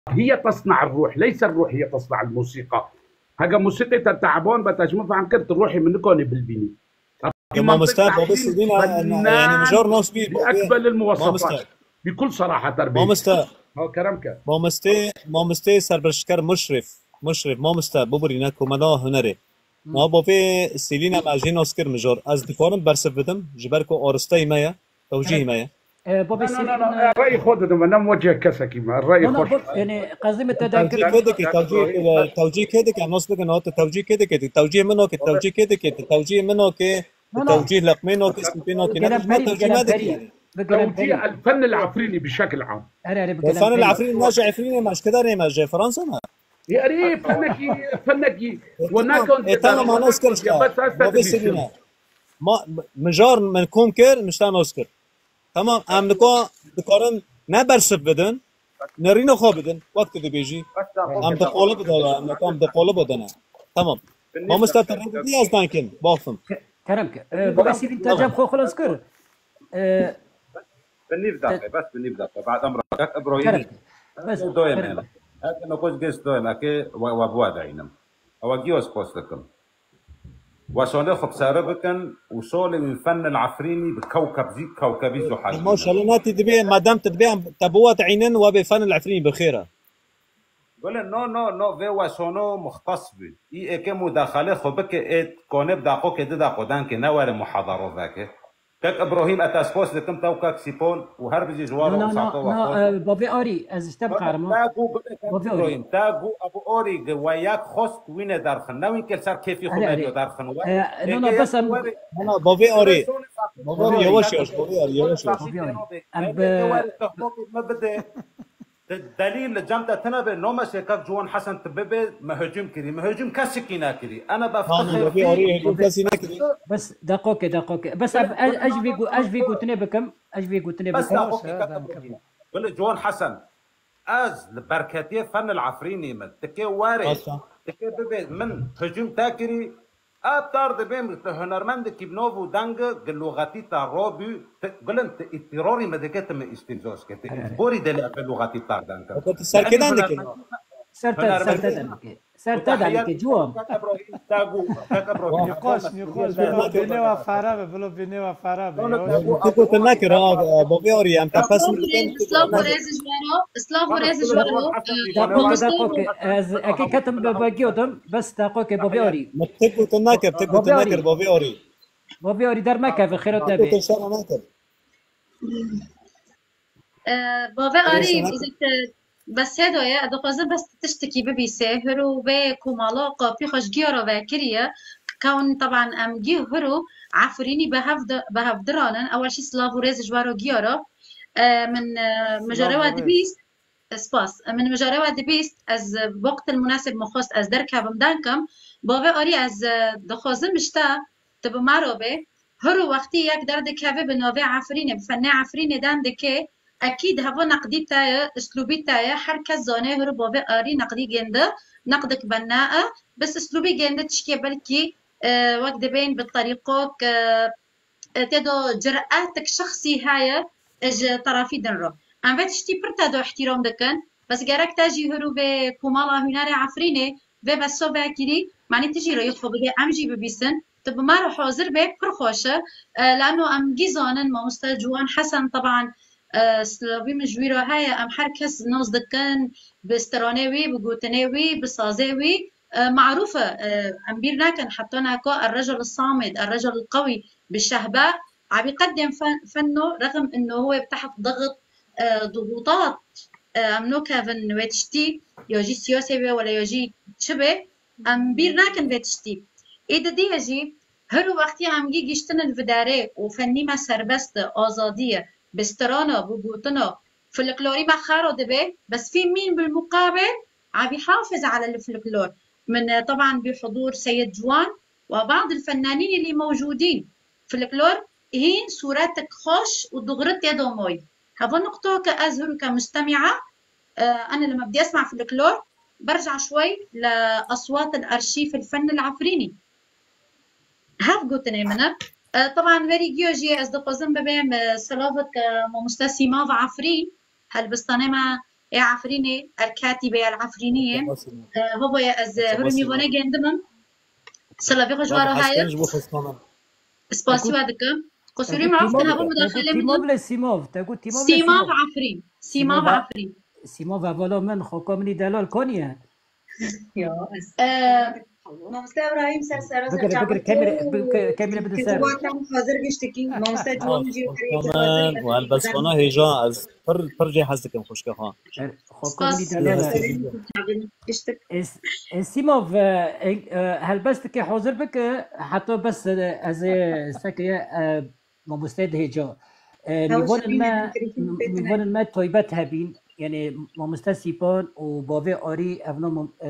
هي تصنع الروح، ليس الروح هي تصنع الموسيقى. Heke musîqê te teban be, te ji min fehm kir, tu ruhê min nikanî bilbînî. Te mamoste, bavê Sîlîna, yani, mijar nas bî, bavê, بأكمل المواصفات. Mamoste. بكل صراحة تربية. Mamoste. Ha, kerem ke. Mamoste, mamoste serbişker Muşrif. Muşrif, mamoste, bibirîne komela hunerê. Ma bavê Sîlîna me jê nas kir mijar. Ez dikarim bersiv bidim, ji ber ku aristeyî me ye, tewcîhî me ye. E, bavê Sîlîna. Rayî xwe didim, ne muweceh kesekî me. Rayî xwe. Yani, qezê min te Tewcîh kê dike, tewcîh, e, tewcîh kê dike, nas bikin, ha, tu tewcîh kê dike, tu tewcîh min nake, tewcîh kê dike, tu tewcîh min nake, tu tewcîh leqmê nake, sipê nake, ne, ma tewcîh me dike yani. Tewcîh el-fen el-efrînî bi şekil am. Erê, erê, bi fen el-efrînî, me ji Efrînê me, ji keda rê me, ji Fransa me. Erê, fenekî, fenekî, e, we tamam, nakan e, tamam, ma nas kir işte. Bavê Sîlîna. Ma, mijar min kom kir, min işte nas kir. Tamam, em nika dikarin ne bersiv bidin, ne rîna xwe bidin, wek tu dibêjî. Em diqolibidin, em nika em diqolibidin. Tamam. Mamoste, tu rê didî ez dankin, baxim. Ke-, kerem ke. E, bavê Sîlîn te cem xwe xilas kir. E, bi nîv daxe, bes bi nîv daxe. Bad em raket Ibrahîm. Kerem ke. Bes, doyem kerem. Heke nokos gez doyem, eke we, we buwa dayînim. Ewa giyos post dikim. We şolê xwe bi sere bikin û şolê wî fen el-efrînî bi kewkeb zî, kewkebî zuhal. Maşallah, natî dibê, madem tu dibê, em te biwa te înin, we bê fen el-efrînî bi xêr e. Gule, no, no, no, vê we şono muxtas bî. Î êkê mudaxalê xwe bike, ê konê bi daqokê di daqodankê ne were muhadaro veke. Kek Ibrahîm, ez te spos dikim, te û kek Sîpon û her bijî ji wan re û sato we xweş. Bavê Arî, ez ji te bikarim. Te gû bike kek Ibrahîm, te gû Ebu Orî gi we yek xwest wîne derxin. Ne wîn ke li ser kêfî xwe meriyo derxin we. No, no, bes em. No, no, bavê Arî. Bavê Arî, yavaş yavaş, bavê Arî, yavaş yavaş. Bavê Arî. Em bi. Te delîl li cem te tune be, nome şêkek Ciwan Hesen tu bibe, me hicûm kirî. Me hicûm kesikî nekirî. Ene be. Tamam, bavê Arî, hicûm kesî nekirî. Bes, deqokê, deqokê. Bes, ez, ez, ez vê gu-, ez vê gotinê bikim. Ez vê gotinê bikim. Bes, deqokê, kek Ibrahîm. Wele Ciwan Hesen, ez li berketiyê fen el Efrînî min. Tikê werê, tikê bibe min hicûm te kirî. Ev tar dibêm tu hunermendekî bi nov û deng, gi lûxetî te robî, tu, gulin tu îtîrorî me dike, tu me îstîfzoz ke, tu îtborî delî ev lûxetî tar deng. Eke tu serkêdan dikî. Ser te, ser te deng dikî. Ser te deng dikî, ciwan. Kek Ibrahîm, te gû, kek Ibrahîm. Nîqaş, nîqaş, bilo bênê we fera be, bilo bênê we fera be. Tu gotin nekir, ha, bavê Arî, em te pes nikin. Silav û rêz ji we re, silav û rêz ji we re. Daqokê, daqokê. Ez eke ketim be, be giyotim. Bes daqokê, bavê Arî. Min tu gotin nekir, tu gotin nekir, bavê Arî. Bavê Arî dermekeve, xêra te bê. Gotin şer nekir. E, bavê Arî, bes sê doye, ez dixwazim bes tiştekî bibîsê. Hiro vê komala qapî xwe ji giya re vekiriye. Kewn teban em gî hiro Efrînî bi hev di-, bi hev diranin. Ewel jî silav û rêz ji we re giya re. E, min, e, mijarê we dibîst. Spas. Min mijarê we dibîst, ez bi wextil munasib min xwest ez derkevim dankim. Bavê Arî, ez, e, dixwazim ji te, tu bi me re bê. Hir û wextî yek derdikeve bi navê Efrînê, bi fenê Efrînê dem dike, ekîd heva neqdî te ye, uslûbî te ye, her kes zane hir û bavê Arî neqdî gêndi, neqdik benne e, bes uslûbî gêndi tişkê belkî, e, wek dibên bi terîqok, e, e, tê de ciretek şexsî heye, e, ji terafî din re. Em vê tiştî pir te de îhtîram dikin. Bes gerek te jî hir û vê komala hunera Efrînê vê beso vekirî, manî tu jî rêyê xwe bidê, em jî bibîsin. Tu bi me re hazir bê, pir xweş e. E, lano em gî zanin, mamoste Ciwan Hesen, teban, e, silavî min ji wî re heye, em her kes nas dikin, bi stranê wî, bi gotinê wî, bi sazê wî, e, marûf e, e, em bîr nakin, heta naka الرجل الصامد، الرجل القوي، bi şehbe, abî qedên fen-, fenno, rexm inno huwe bi teht ضغط, e, ضغوطات, e, em nokevin wê tiştî, ya jî siyasê be, wele ya jî çi be, em bîr nakin vê tiştî. Ê di diye jî, her û wextî em gî giştinin vidarê û fennî me serbest e, azadî ye, bi strana, bi gotina, folklorî me xero dibe, bes fî mîn bil muqabil, abî hafiz ala li folklor. Min, e, teban bi hudûr Seyid Ciwan, وبعض الفنانين اللي موجودين. Folklor hîn sûretek xweş û dûgri tê de moy. Heva nuqto ke ez hûr ke mustemîa, e, ana lema bidî esma folklor, برجع شوي لأصوات الأرشيف الفن العفريني. Hev gotinê min e. E, teban verî giyo jî ez dixwazim bibêm, e, silavek, e, mamoste Sîmav Efrîn, helbistanê me ê Efrînê, El Katîbe El Efrîniyê. E, Hovoye ez, e, hûrê mîvanê gendim im. Silavê xwe ji we re heye. Spasî we dikim. Qusûrî min afte hebû mudaxele min. Tîmavle Sîmav. Te got Tîmavle Sîmav Efrîn. Sîmav Efrîn. Sîmav hevala min, xoka min î delal kaniye. Ya, ez. Ee, Mamoste Ibrahim, ser sera ser Bikir, bikir, kemire, bikir, kemire bidin ser. Hazır geçtik. Mamoste Ciwan jî Tamam, û helbestxana hêja, ez pir, pir jê hez dikim xwişka xwe. Er, xoka min î delal. Geçtik. Es, es Sîmav, e, e, helbesteke hazır bike, heta bes, e, ez, e, seke, e, Mamoste dihêca. E, mîvanên me, mîvanên me taybet hebîn. Yani mamoste Sîpan û bavê Arî evna mam-, e,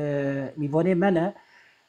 mîvanê me ne.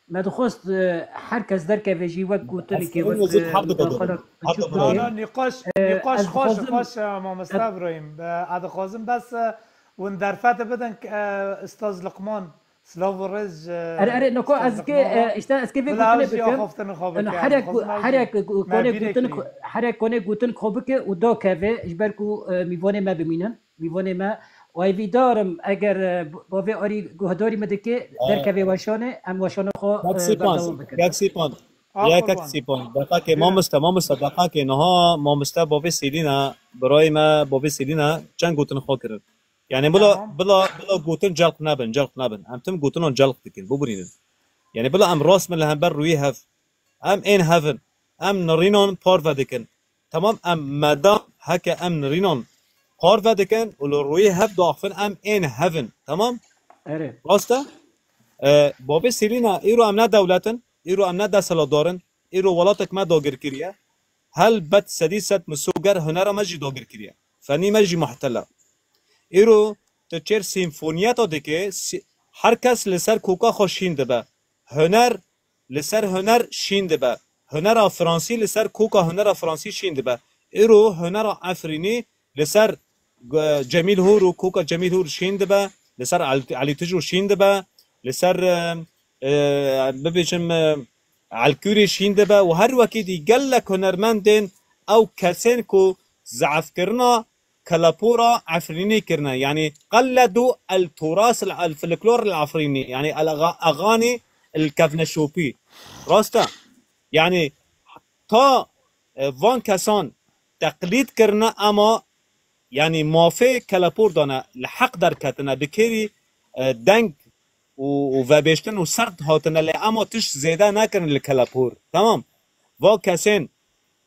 Me dixwest, e, her kes derkeve jî wek gotinikê, wek, e, mudaxala biçûk bike. Na, na, nîqaş, e, nîqaş xweş, xweş, e, mamoste Ibrahim. E, ez dixwazim bes, e, win derfet bidin, e, Ustaz Liqman. Silav û rêz ji Erê, erê, noko ez kê, e, işte ez kê vê gotinê bikim. Her yek, her yek konê gotin, her yek konê gotin xwe bike û da keve, ji ber ku, e, mîvanê me bimînin. Mîvanê me, û hêvîdar im eger, e, bavê Arî guhdarî me dike, derkeve weşanê, em weşana xwe, e, berdewam bikin. Kek Sîpan, ya Kek Sîpan, deqakê mamoste, mamoste, deqakê niha mamoste bavê Selîna, birayê me bavê Selîna çend gotin xwe kirin. Yani bila, bila, bila gotin celq nebin, celq nebin. Em tim gotinan celq dikin, bibirînin. Yani bila em rast bin li hember rûyê hev. Em ên hev in. Em nirînan parve dikin. Tamam, em medam heke em nirînan parve dikin û li rûyê hev diaxivin, em ên hev in. Tamam? Erê. Rast e? E, bavê Selîna, îro em ne dewlet in, îro em ne desthilatdar in, îro welatek me dagir kiriye. Helbet sedî sed misoger hunera me jî dagir kiriye. Fenî me jî muhtel e. Îro tu çêr sîmfoniyeta dike, sî-, her kes li ser koka xwe şîn dibe. Huner li ser huner şîn dibe. Hunera fransî li ser koka hunera fransî şîn dibe. Îro hunera Efrînî li ser, e, Cemîl Hûr û koka Cemîl Hûr şîn dibe. Li ser El-, Elî Tijû şîn dibe. Li ser, e, e, bibêjim, e, Elkûrê şîn dibe û her wekî dî gelek hunermendên ew kesên ku zefkirina kelepora Efrînî kirine. Yanî qelledu el turas el, el folklor el Efrînî. Yanî el aga-, agani el kevneşopî. Rast e? Yanî ta, e, van kesan teqlîd kirine, ema yanî mafê kelepor dane, li heq derketine, bi kêrî, e, deng û, û vebêştin û serd hatine lê, ema tişt zêde nekirin li kelepor. Tamam. Va kesên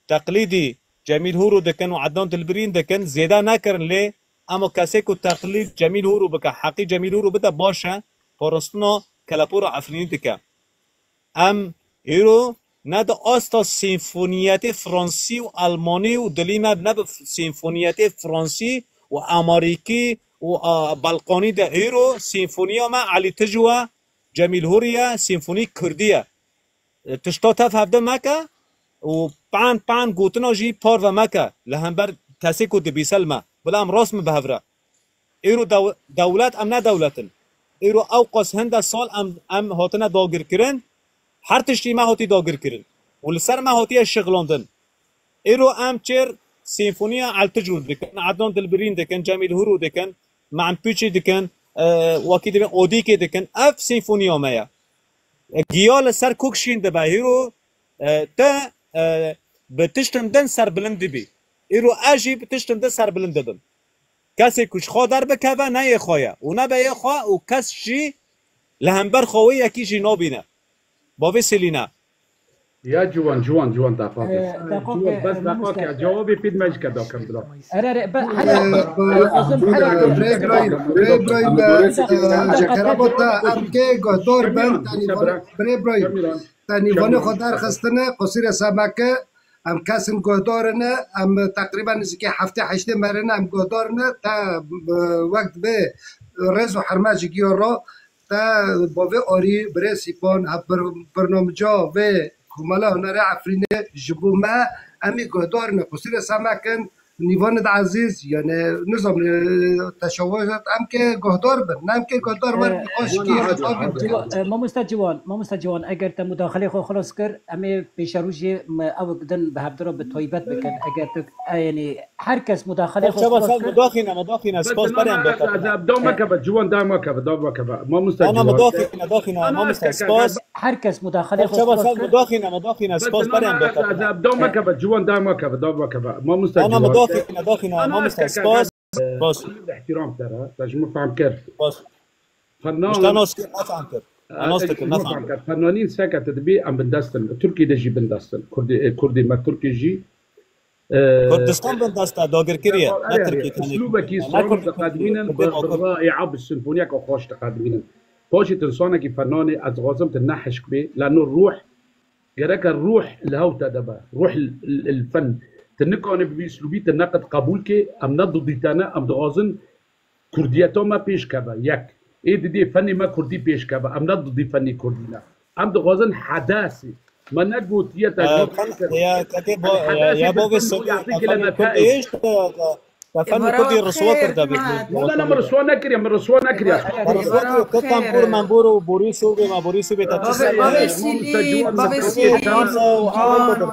teqlîdî Cemîl Hûrû dikin û Ednan Dilbirîn dikin, zêde nekirin lê, ema kesê ku teqlîd Cemîl Hûrû bike, heqî Cemîl Hûrû bide, baş e, parastina kelepora Efrînî dike. Em îro ne di asta sîmfoniyetê fransî û almanî û dilî me ne bi f-, sîmfoniyetê fransî û amerîkî û, a, balkanî de. Îro sîmfoniya me Elî Tijû ye, Cemîl Hûrî ye, sîmfonî kurdî ye. E, tişta tev hevde meke û pan pan gotina jî parve meke li hember kesê ku dibîse li me. Bila em rast min bi hev re. Îro dew-, dewlet, em ne dewlet in. Îro ew qas hinde sal em, em hatine dagirkirin, her tiştî me hatî dagirkirin. Û li ser me hatiye şixlandin. Îro em çêr sîmfoniya Eltijû dikin, Ednan Dilbirîn dikin, Cemîl Hûrû dikin, Me'en Pûçî dikin, e, wekî dibin Odîkê dikin. Ev sîmfoniya me ye. E, giya li ser kok şîn dibe. Îro, e, te, e, bi tiştin din serbilind dibî. Îro ez jî bi tiştin din serbilind dibim. Kesê ku ji xwe derbikeve ne yê xwe ye û nebe yê xwe û kes jî li hember xwe wê yekî jî nabîne. Bavê Selîna. Ya ciwan, ciwan, ciwan deqaqê. Ee, deqaqê, Ciwan, bes e, deqaqê, mamoste. Cewabê pîd me ji ke dakim bila. Erê, erê, be, Ee, here, be, lazim, here, Rê Ibrahim, Rê Ibrahim, e, e, ji kerema te em kê guhdar bin, Şemiran, tenî Şemiran, Rê Ibrahim, Şemiran, tenî vanê Şemiran. Xwe derxistine, qusîre semeke, em kesin guhdar ne, em teqrîben nizîkê heftê heştê merine, em guhdar ne, te, e, wek be rêz û hermet ji giya re, te bavê Arî, birê Sîpan, hev bir-, birnamca vê Komela Hunerê Efrînê ji bo me, em ê guhdar ne, qusîre semekin, Nîvanê de ezîz, yani nizam, e, teşawuzat, em ke guhdar bin, ne em ke guhdar wer, e, xweş kî, hadi, hadi. Ciwa-, e, mamosta Ciwan, mamosta Ciwan, eger te mudaxilê xwe xilas kir, em ê pêşerojê me ew din bi hevdira bi taybet bikin. Eger tu, e, yani her kes mudaxilê xwe xilas kir. Mudaxîne, mudaxîne, spas berem. Dam mekeve, Ciwan, dam mekeve, dam mekeve. Mamosta Ciwan. Mudaxîne, mudaxîne, mamosta, spas. Her kes mudaxilê xwe xilas kir. Mudaxîne, mudaxîne, spas berem. Dam mekeve, Ciwan, dam mekeve, dam mekeve. Mamosta Ciwan. Mudaxîne, mudaxîne, mamosta, spas. Spas. Îhtiram te re, te ji min fehm kir. Spas. Fenan. Ji te nas kir, ne fehm kir. Ne nas kir, ne fehm kir. Fenanîn seke te dibî em bindest in. Tirkî de jî bindest in. Kurdî, e, Kurdî me Tirkî jî, e, Kurdistan bindest e, dagirkirî ye. Ne Tirkî tenê. Uslûbekî sor diqedimînin, bi, bi rai'a, bi sinfoniyeke xweş diqedimînin. Paşê tu insanekî fenanê, ez dixwazim tu nehişk bê, leno ruh, gereke ruh li hew te de be. Ruh il, il, il fen. Tu nikane bi vî uslûbî tu neqid qebûl kê, em ne didî te ne, em dixwazin Kurdiyeta me pêş keve, yek. Ê didê fenê me kurdî pêş keve. Em ne didî fenê kurdî ne. Em dixwazin hedesê. Me ne gotiye te, e, gotiye fen-, te. Ya, te ba-, ya, ya bavê Semî, te fenê kurdî hişt, te, te fenê kurdî riswa kir te bêjî. Na, na, na, min riswa nekiriye, min riswa nekiriye. Te riswa kiriye, te tembûr membûr û borî sûbê me, borî sûbê te tişt. Bavê Semî, bavê Semî, Ciwan,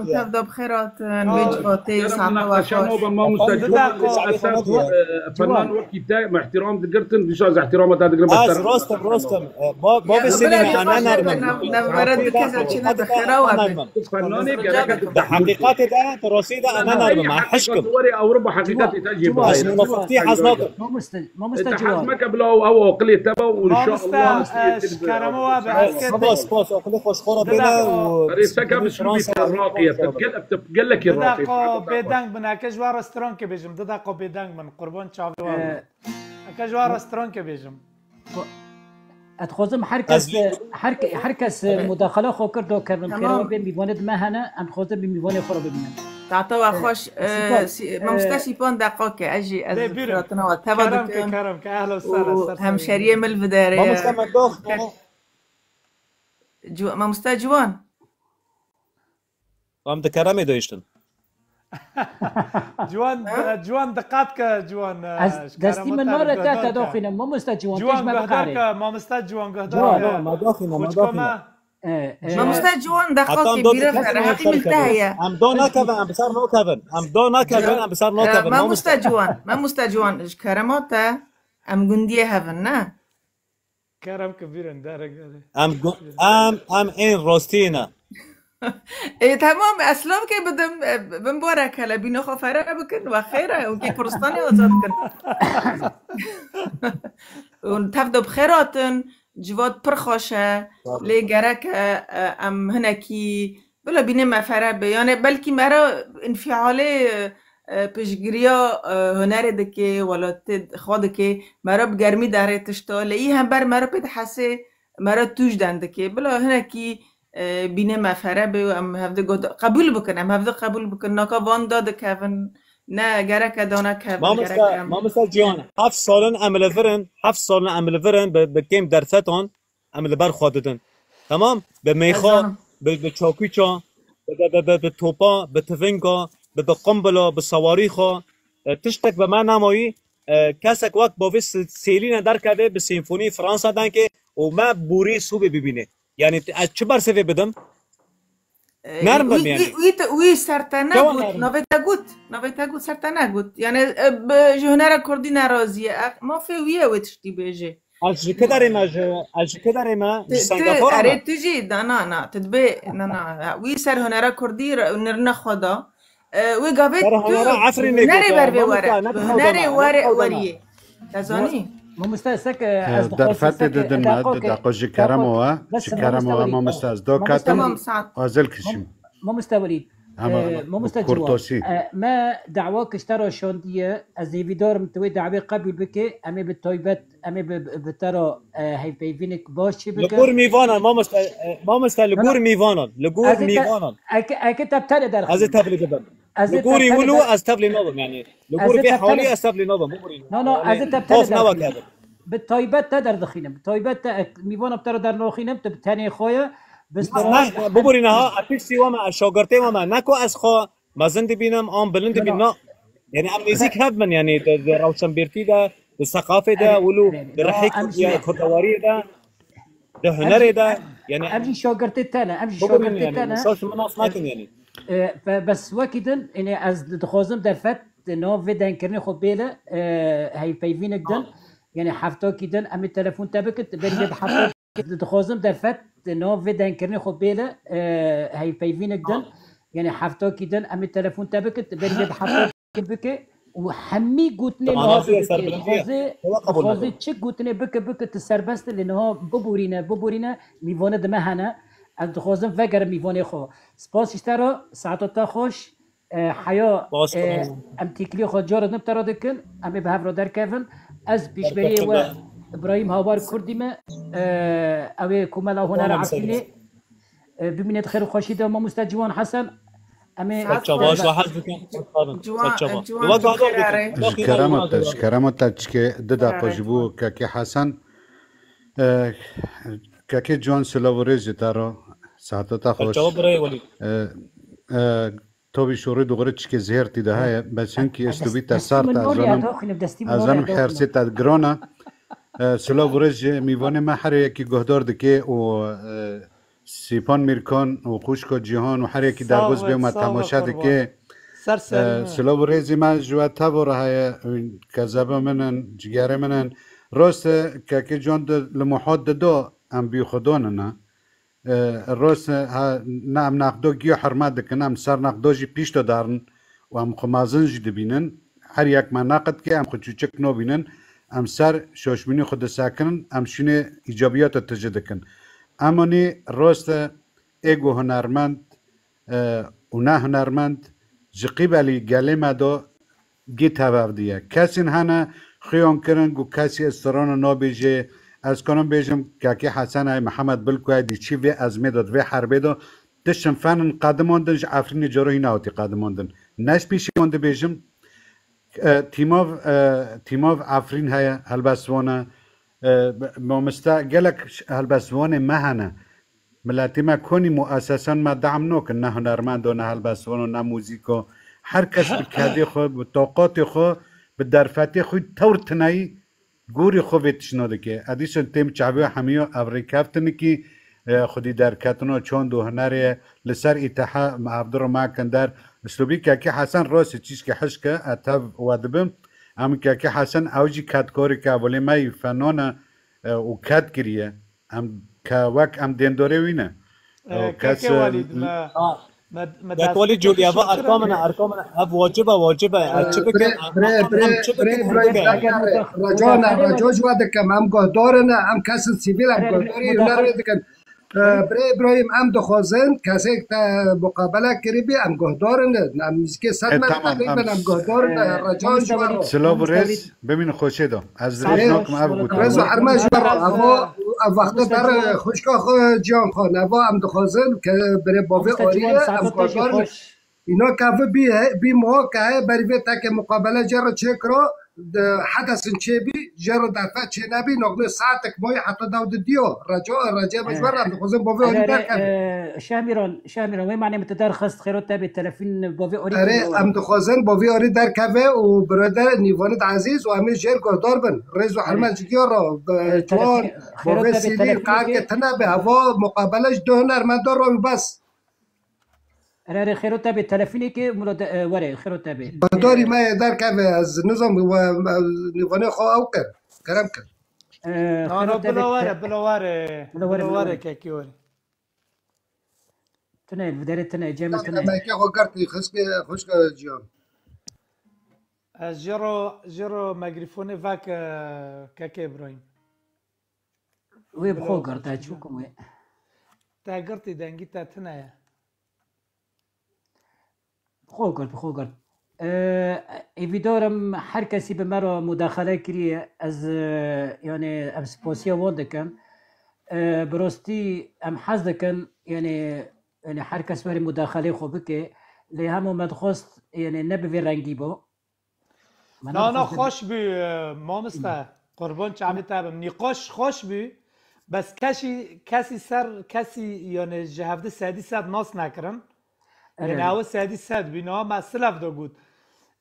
tev da bi xêr hatin, vê civatê, saeta we xweş. Mamosta Ciwan, ez ser, e, fenan wekî te, me îhtîram digirtin, dîsa ez îhtîrama te digirim, ez ser. Rast im, rast im. E, ba-, bavê Semî, me, ana nermin. Navbera du kesa çêne dixera û em. Fenanê gerek e. Di heqîqatê de, di rastî de, ana nermin, me hişk im. Werê Ewropa heqîqatê te jî bixeyre. Ez munafiqtî hez nakim. Mamoste, mamoste Ciwan. Te hez meke bila ew, ew aqilê te be û inşallah. Mamoste, e, ji kerema we bi ez kê. Spas, spas, aqilê xwe ji xwe re bêne û. Erê, seke bi Fransa raqî ye, tu gel-, tu gelekî raqî ye. Bêdeng bin, eke ji we restorankê bêjim, du deqa bêdeng bin, qurban çavê we bin. E, Eke ji we restorankê bêjim. Ez dixwazim her kes, her ke-, her kes mudaxala xwe kir, do kevin xêra bê, mîvanê di me hene, em dixwazin bi mîvanê xwe re bibînin. Tata we xweş, e, sî-, e, mamoste Sîpan deqa ke, ez jî, ez firatine we teva dikim. Kerem ke, kerem ke, ehla û sehla, û ser hemşeriyê min li vê derê ye. Mamoste me dox. Ciwa-, mamoste Ciwan. Em di keremê de hiştin. Ciwan, Ciwan diqat ke, Ciwan, e, ez destî min nare te, te doxîne, mamoste Ciwan, te ji me biqare. Mamoste Ciwan guhdar ke, mamoste Ciwan guhdar ke. Ciwan, ma doxîne, ma doxîne. E, e, mamoste Ciwan deqa ke bîre fer, heqî min te heye. Em do nakevin, em bi ser nakevin. Em do nakevin, em bi ser nakevin. Mamoste Ciwan, mamoste Ciwan, ji kerema te em gundiyê hevin, ne? Kerem ki bîrin derek erê. Em gu-, em, em ên rastî ne. Ê, temam, ez silavkê bidim, e, bin barek hele, bîna xwe fere bikin, we xêr e, hûn kê Kurdistanê azad kin. Hûn tev de bi xêr hatin, civat pir xweş e, sağ ol. Lê gerek e, e, em hinekî Bila bînê me fere be. Yani belkî me re înfialê, e, piştgiriya, e, hunerê dike, welatê xwe dike, me re bi germî derê tişta. Lê î hember me re pê dihesê, me re tûj den dike. Bila hinekî, e, bînê me fere be û em hevdê got, qebûl bikin, em hevdê qebûl bikin. Naka van da dikevin, ne gereke da nekevin, gerek em. Mamosta Cihan, heft salin em li vir in, heft salin em li vir in, bi, bi kêm derfetan. Em li ber xwe didin. Temam? Bi mêxa, bi, bi çakûça, bi, bi, bi, bi, bi topa, bi tivinga, bi, bi qimbila, bi sewarîxa, e, tiştek bi me nemayî, e, kesek wek bavê Sê-, Sêlîne derkeve bi senfonî Fransa dengê û me borî sûbê bibîne. Yani, ez çi bersivê bidim? Nerm bim yani. Wî, wî, wî te, wî ser te negot, navê te got, navê te got, ser te negot. Yani, e, bi, ji hunera kurdî nerazî ye. E, mafê wî ye wê tiştî bêje. Ez ji kê derê me, ji, ez ji kê derê me, ji Singapore me. Erê tu jî, da, na, na, tu dibê, na, na, wî ser hunera kurdî re-, nirine xwe da. E, wê gavê tu hunerê ber vê were. Hunerê were, weriyê. Te zanî? Mamoste, sek, e, e, ez dixwazim derfetê sek, e, didin me, daqokê, daqo ji kerema we, ji kerema we, mamoste, ez do ketim, tamam, saet. Azel kişim. Mam-, mamoste Welîd, e, mamoste Ciwan, e, me dawa kişte ra şandiye, ez hêvîdar im tu wê dawê qebûl bikê, em ê bi taybet, em ê bi, bi, bi te ra, e, hevpeyvînek baş çê bikin. Li gor mîvanan, mamoste, e, mamoste, li gor mîvanan, li gor mîvanan. Eke, eke te bi te de derxî. Ez ê tevlî bibim. Li gorî wilo ez tevlî nabim, yani. Li gor vê halî ez tevlî nabim, bimrînim. No, no, ez ê te bi te derxînim. Bi taybet te derdixînim. Bi taybet te, mîvana bi te re dernaxînim, tu bi tenê xwe ye. Bimrîne ha, ez piştî we me, ez şagirtê we me. Ne ku ez xwe mezin dibînim, an bilind dibînim, na. Yani em nêzîk hebin, yani di, di rewşenbîrtî de, di seqafê de, wilo di rihê kurdewariyê de, di hunerê de, yani em jî şagirtê te ne, em jî şagirtê te ne. Saz min nas nakin yani. E, be-, bes wekî din, yani ez dixwazim derfet, di nav vê dengkirinê xwe bêle, e, hevpeyvînek din, yani heftakî din, em ê telefon te bikin, berî vê di hefta Dixwazim derfet di nav vê dengkirinê xwe bêle, e, hevpeyvînek din, yani heftakî din, em ê telefon te bikin, berî vê di heftakî bike û hemî gotinê niha dibike. Dixwaze, dixwaze çi gotinê bike, bike, tu serbest e, lê niha biborîne, biborîne, mîvane di me hene. Ez dixwazim vegerim mîvanê xwe. Spas ji te re, saeta te xweş. E, heya, e, em têkiliyê xwe cara din tera dikin, em ê bi hev re derkevin. Ez pêşberiyê we Îbrahîm Hawar Kurdî me, e, ew ê Komela Hunera Efrînê. E, bimîne di xêr û xweşî de, mamoste Ciwan Hesen. Em ê Saet çava, ez hez dikim. Ciwan, Ciwan, Ji kerema te, ji kerema te çike di daqa ji bo Kekê Hesen. E, Kekê Ciwan, silav û rêz ji te re. Saeta te xweş. Çava birayê Welîd. E, e, Tovî şorî dixwere çikê zêr tî de heye, bes hinkî estûbî te sar te, ez zanim, ez zanim hersê te giran e. E, silav û rêz ji mîvanê me her yekî guhdar dike û, e, Sîpan Mîrkan û xwişka Cîhan û her yekî derxiz bê me temaşe dike. E, silav û rêzî me ji we tevor heye, kezeba min in, cigerê min in. Rast e, Kekê Can di li Muhat dido em bî xwe danine. E, rast e, ha, ne em naqdo giyo hurmet dikin, em ser naqdo jî pîşto darin û em xwe mezin jî dibînin. Her yek me neqid ke em xwe çûçik nabînin, em ser şoşbînî xwe disekirin, em şûnê îcabiyata tije dikin. Emanî rast e, ê ku hunermend, e, û ne hunermend ji qîbelî gelê me de gî tevev diye. Kesên hene xuyan kirin ku kesî strana nabêje. Ez kanim bêjim, Kekê Hesen ay, Mihemed Bilku ay, dî çî vê ezmê de, vê herbê de, tiştin fenin qedimandin, ji Efrînê caro hîna hatî qedimandin. Ne ji pêşî wan dibêjim, e, tîmav, e, tîmav Efrîn heye, helbestvan e, e, mamoste gelek helbestvanê me hene. Miletê me konî muesesan me dehm nokin, ne hunermendo, ne helbestvan û ne muzîko. Her kes bi kedê xwe, bi toqatê xwe, bi derfetê xwe tewr tineyî gorî xwe vê tiştna dike. Edîşin têm çaviya hemiya ev rêkeftinikî, e, xwedî derketina çand û hunerê li ser îtiha me ev du rû me kin der. Uslubî Kekê Hesen rastî çîşke hişke, e, tev we dibim. Em Kekê Hesen ew jî kedkarê ke evolê me yî fenan e, e, û ked kiriye. Em ke wek em dêndorê wî ne. E, kes, Keke Walîd, me, me, me Keke Walîd, Colî, eva erka min e, erka min e. Ev wacib e, wacib e. Em çi bikin? Birê, birê, birê, birê Îbrahîm, Reco ne, Reco ji we dikim. Em guhdarê ne, em kesên sivîl, em guhdarî hunerê dikin. E, birê Îbrahîm, em dixwazin kesêk te muqabele kiribî, em guhdarê ne. Em nizikê sed metre teqrîben, em guhdarê ne. Reco ji we re. Silav û rêz. Bimînin xweşê de. Ez dirêj nakim ev gotin. Rêz û hurmet ji we re. Evo, ev wexte ber xwişka xwe Cihan Xan. Evo em dixwazin ke berê bavê Arî ye, em guhdar bin. Îna ke ev bî, bî muha ke heye, berî vê teke muqabele jê re çêkiro, di hedesin çêbî, jê re derfet çênebî, noxne saetek mayî heta dew di diyo. Reca, Recê me ji we re, em dixwazin bavê Arî derkevin. Şehmîran, Şehmîran, wê manê min tu derxist, xêro te bê, telefîn bo vê orî. Erê, em dixwazin bo vê orî derkeve û birode Nîvanid Ezîz û em ê jêr guhdar bin. Rêz û hurmet ji giya re, Ciwan, bo vê sîvîl, qehke tune be, heva muqabele ji du hunermenda re û bes. Erê, erê, xêro te bê, telefînekê mula de, e, were, xêro te bê. Guhdarî me yê derkeve, ez nizam, we, Nîvanê xwe ew kir, kerem kir. E, xêro te bê, bila were, bila were, bila were, kekî were. Tune, li derê tune, cem tune. Emeke xwe girtî, xizkê, xwişka Cihan. Ez jê ro, jê ro megrîfonê vek, e, keke Îbrahîm. Wê bi xwe girt, ez çûkim wê. Te girtî, dengî te tune ye. Xwe girt, xwe girt. Ee, êvîdar im her kesî bi me re mudaxele kiriye. Ez, e, yani, em spasiya wan dikin. E, bi rastî em hez dikin, yani, yani, her kes were mudaxelê xwe bike. Lê hema me dixwest, yani, ne bi vê rengî bo. Na, na, xweş bû, e, mamoste. Qurban çavê te bim. Nîqaş xweş bû. Bes kesî, kesî ser, kesî, yani, ji hevdi sedî sed nas nekirin. Yani, ew sedî sed bû. Niha me silav de got.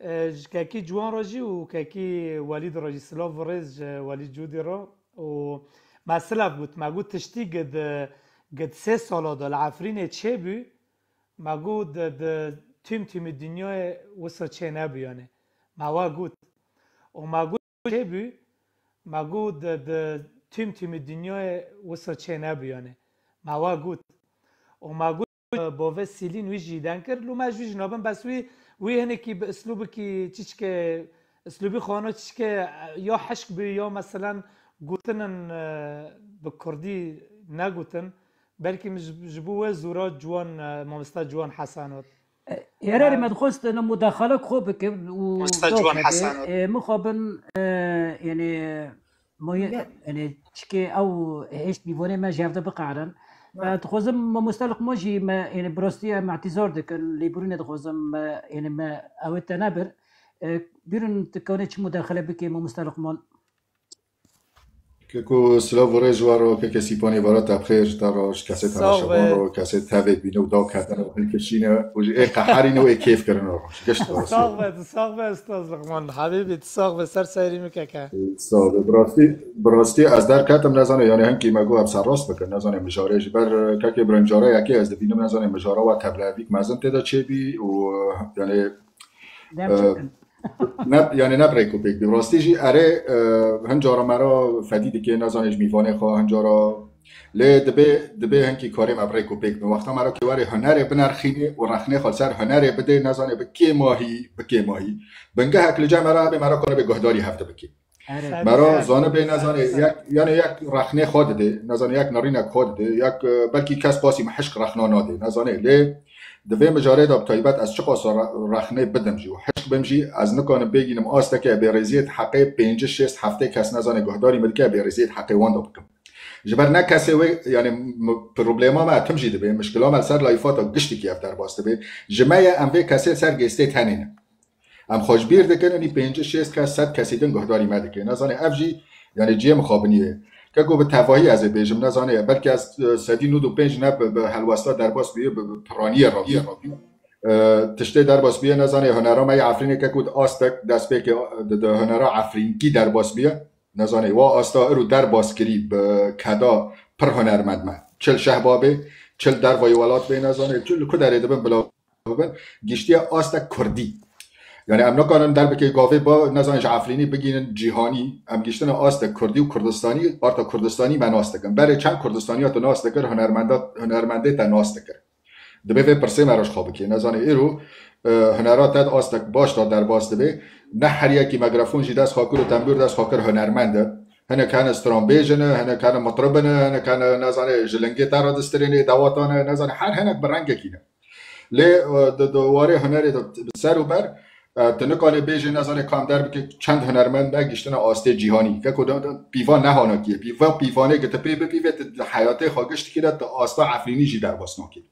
E, ji kekî Ciwan re jî û kekî Welîd re jî silav û rêz ji Welîd Cûdî re. Û me silav got, me got tiştî gid, gid sê sala de li Efrînê çêbû, me got di, di tüm tümî dinyayê wisa çê nebû yani. Me wa got. Û me got çêbû, me got di, di tüm tümî dinyayê wisa çê nebû yani. Me wa got. Û me got, e, bavê Sîlîn wî jî deng kir. Lû me ji wî jî nabin, bes wî, wî hinekî bi islûbikî çiçke, islûbî xwana çiçke, e, ya hişk bû, ya meselen gotinin, e, bi kurdî negotin. Belkî min ji, ji bo wê zûra Ciwan, e, mamosta Ciwan Hesan got. E, Herê me dixwest ne mudaxalek xwe bikim û Mamosta Ciwan Hesan got. E, mixabin, e, yani, Moye, yani, çike ew hêşt mîvanê me ji hev de biqerin. Me dixwazim mamoste Luqman jî me, yani, bi rastî em îtîzar dikin, lêbûrînê dixwazim me, yani, me ew ê te nebir. E, bîrin tu kanê çi mudaxele bikê mamoste Luqman? Keko silav û rê ji we re, keke Sîpanê vara te bi xêr, te re, ji kesê Sax be. Temaşevan re, kesê tevê bîne û daw ketine û hilkişîne û ji ê qeherîne û ê kêf kirine re. Gişt re. Sax be, tu sax be, Ustaz Luqman. Habîbî, tu sax be, ser serî min keke. Sax be. Bi rastî, bi rastî ez derketim, nezane, yani hinkî me got em serrast bikin, nezane mijarê ji ber, e, kekê birin cara yekê ez dibînim, nezane mijara we teblevîk mezin tê de çêbî û, e, yani, Dem e, çekin. Ne, yani ne bi rêk û pêk bî. Bi rastî jî erê, e, hin cara me re fedî dike, nezane ji mîvanê xwe hin cara. Lê dibê, dibê hinkî karê me bi rêk û pêk bin. Wexta me re kê were hunerê binerxînê û rexnê xwe li ser hunerê bidê, nezane bi kêmahî, bi kêmahî. Bingehek li cem me re hebe, me re kane bê guhdarî hevdi bikê. Erê. Me re zanibê, nezane, yek, yani yek rexnê xwe didê, nezane, yek nerînek xwe didê, yek, e, belkî kes qasî me hişk rexna nadê, nezane. Lê di vê mijarê de bi taybet ez çiqas re-, rexnê bidim jî û hişk bim jî, ez nikanim bêgînim asteke bêrêziyê di heqê pêncî, şêst, heftê kes, nezane, guhdarî min dike, bêrêziyê di heqê wan de bikim. Ji ber ne kesê wê, yani, m-, problema me tim jî dibê, mişkila me li ser layfata giştikî ev derbas dibê. Ji me ye em vê kesê ser gêstê tenê ne. Em xwe ji bîr dikin, enî pêncî şêst kes, sed kesî din guhdarî me dike. Nezane ev jî, yani, cihê mixabiniyê ye. Keko bi tevahî ez ê bêjim, nezane, belkî ez, e, sedî nod û pênc ne bi, bi helwesta derbas bûye, bi, bi piraniyê re bûye. E, tiştê derbas bûye, nezane, hunera me yê Efrînê keko di astek destpêkê, di, di hunera Efrînkî derbas bûye. Nezane, wa asta ir û derbas kirî bi keda pir hunermend me. Çi li Şehba bê, çi li dervayî welat bê, nezane, çi li ku derê dibin bila bibin, giştiye astek kurdî. Yani em nikarin derbikê gavê ba, nezane, ji Efrînî bigînin cîhanî, em giştine astek kurdî û kurdistanî, arta kurdistanî me nas dikin. Berê çend kurdistaniya tu nas dikir, hunermenda, hunermendê te nas dikir. Dibê vê pirsê me re ji xwe bikê. Nezane, îro, e, hunera te di astek baş de derbas dibe. Ne her yekî megrafon jî dest xwe kir û tembûr dest xwe kir hunermend e. Hinek hene stranbêj in, hinek hene mitrib in, hinek hene, nezane, ji lingê te re distirênê dewatan e, nezane, her hinek bi rengekî ne. Lê, e, di, di warê hunerê de bi ser û ber, e, tu nikanê bêjê, nezane, kam derbikê çend hunermend me giştine astê cîhanî. Keko de, de, pîvan ne hanakî ye. Pîva, pîvanê ki tu pê bipîvê, tu di heyatê xwe giştikî de tu asta Efrînî jî derbas nakî.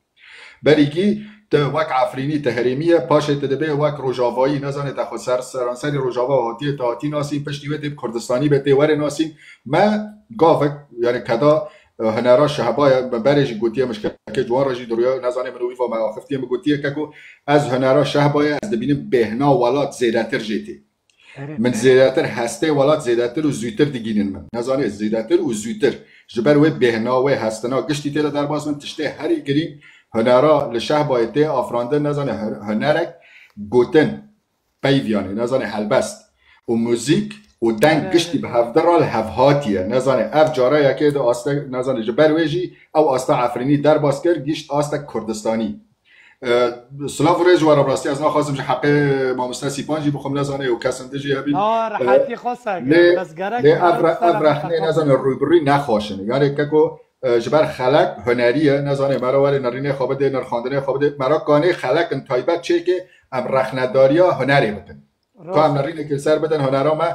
Berîkî tu wek Efrînî, tu herêmî ye, paşê tu dibê wek rojavayî, nezane, te xwe ser seranserî rojava hatiye, te hatî nasîn, piştî wê tê bi kurdistanî be, tê were nasîn. Me gavek, yani keda, e, hunera Şehba ye, me berê jî gotiye, min ji kekê Ciwan re jî diriya, nezane, min û wî va me axiftiye, min gotiye, keko ez hunera Şehba ye, ez dibînim bêhna welat zêdetir jê tê. Min zêdetir hestê welat zêdetir û zûtir digînin min. Nezanê zêdetir û zûtir. Ji ber wê bêhna, wê hestina giştî tê de derbas bin, tiştê herî girîng hunera li Şehbayê tê afirandin, nezanê hun-, hunerek gotin, peyv yanê, nezanê helbest û muzîk û deng giştî bi hevdi re li hev hatiye. Nezanê ev cara yekê de aste, nezanê ji ber wê jî ew asta Efrînî derbas kir, gişt astek Kurdistanî. E, silav û rêz ji we re, bi rastî ez naxwazim ji heqê mamoste Sîpan jî bixwim, nezane û kesin din jî hebîn. Na, E, rehetî xwe seke, lê, bes gerek lê ev re-, ev rexnê, nezane, rûbirûyî nexweş in. Yani keko, e, ji ber xelek hunerî ye, nezane, me re were nirînê xwe bidê, nirxandinê xwe bidê. Me re kanê xelek in taybet çêkê, em rexnedariya hunerê bikin. Ka em nirînekê li ser bidin, hunera me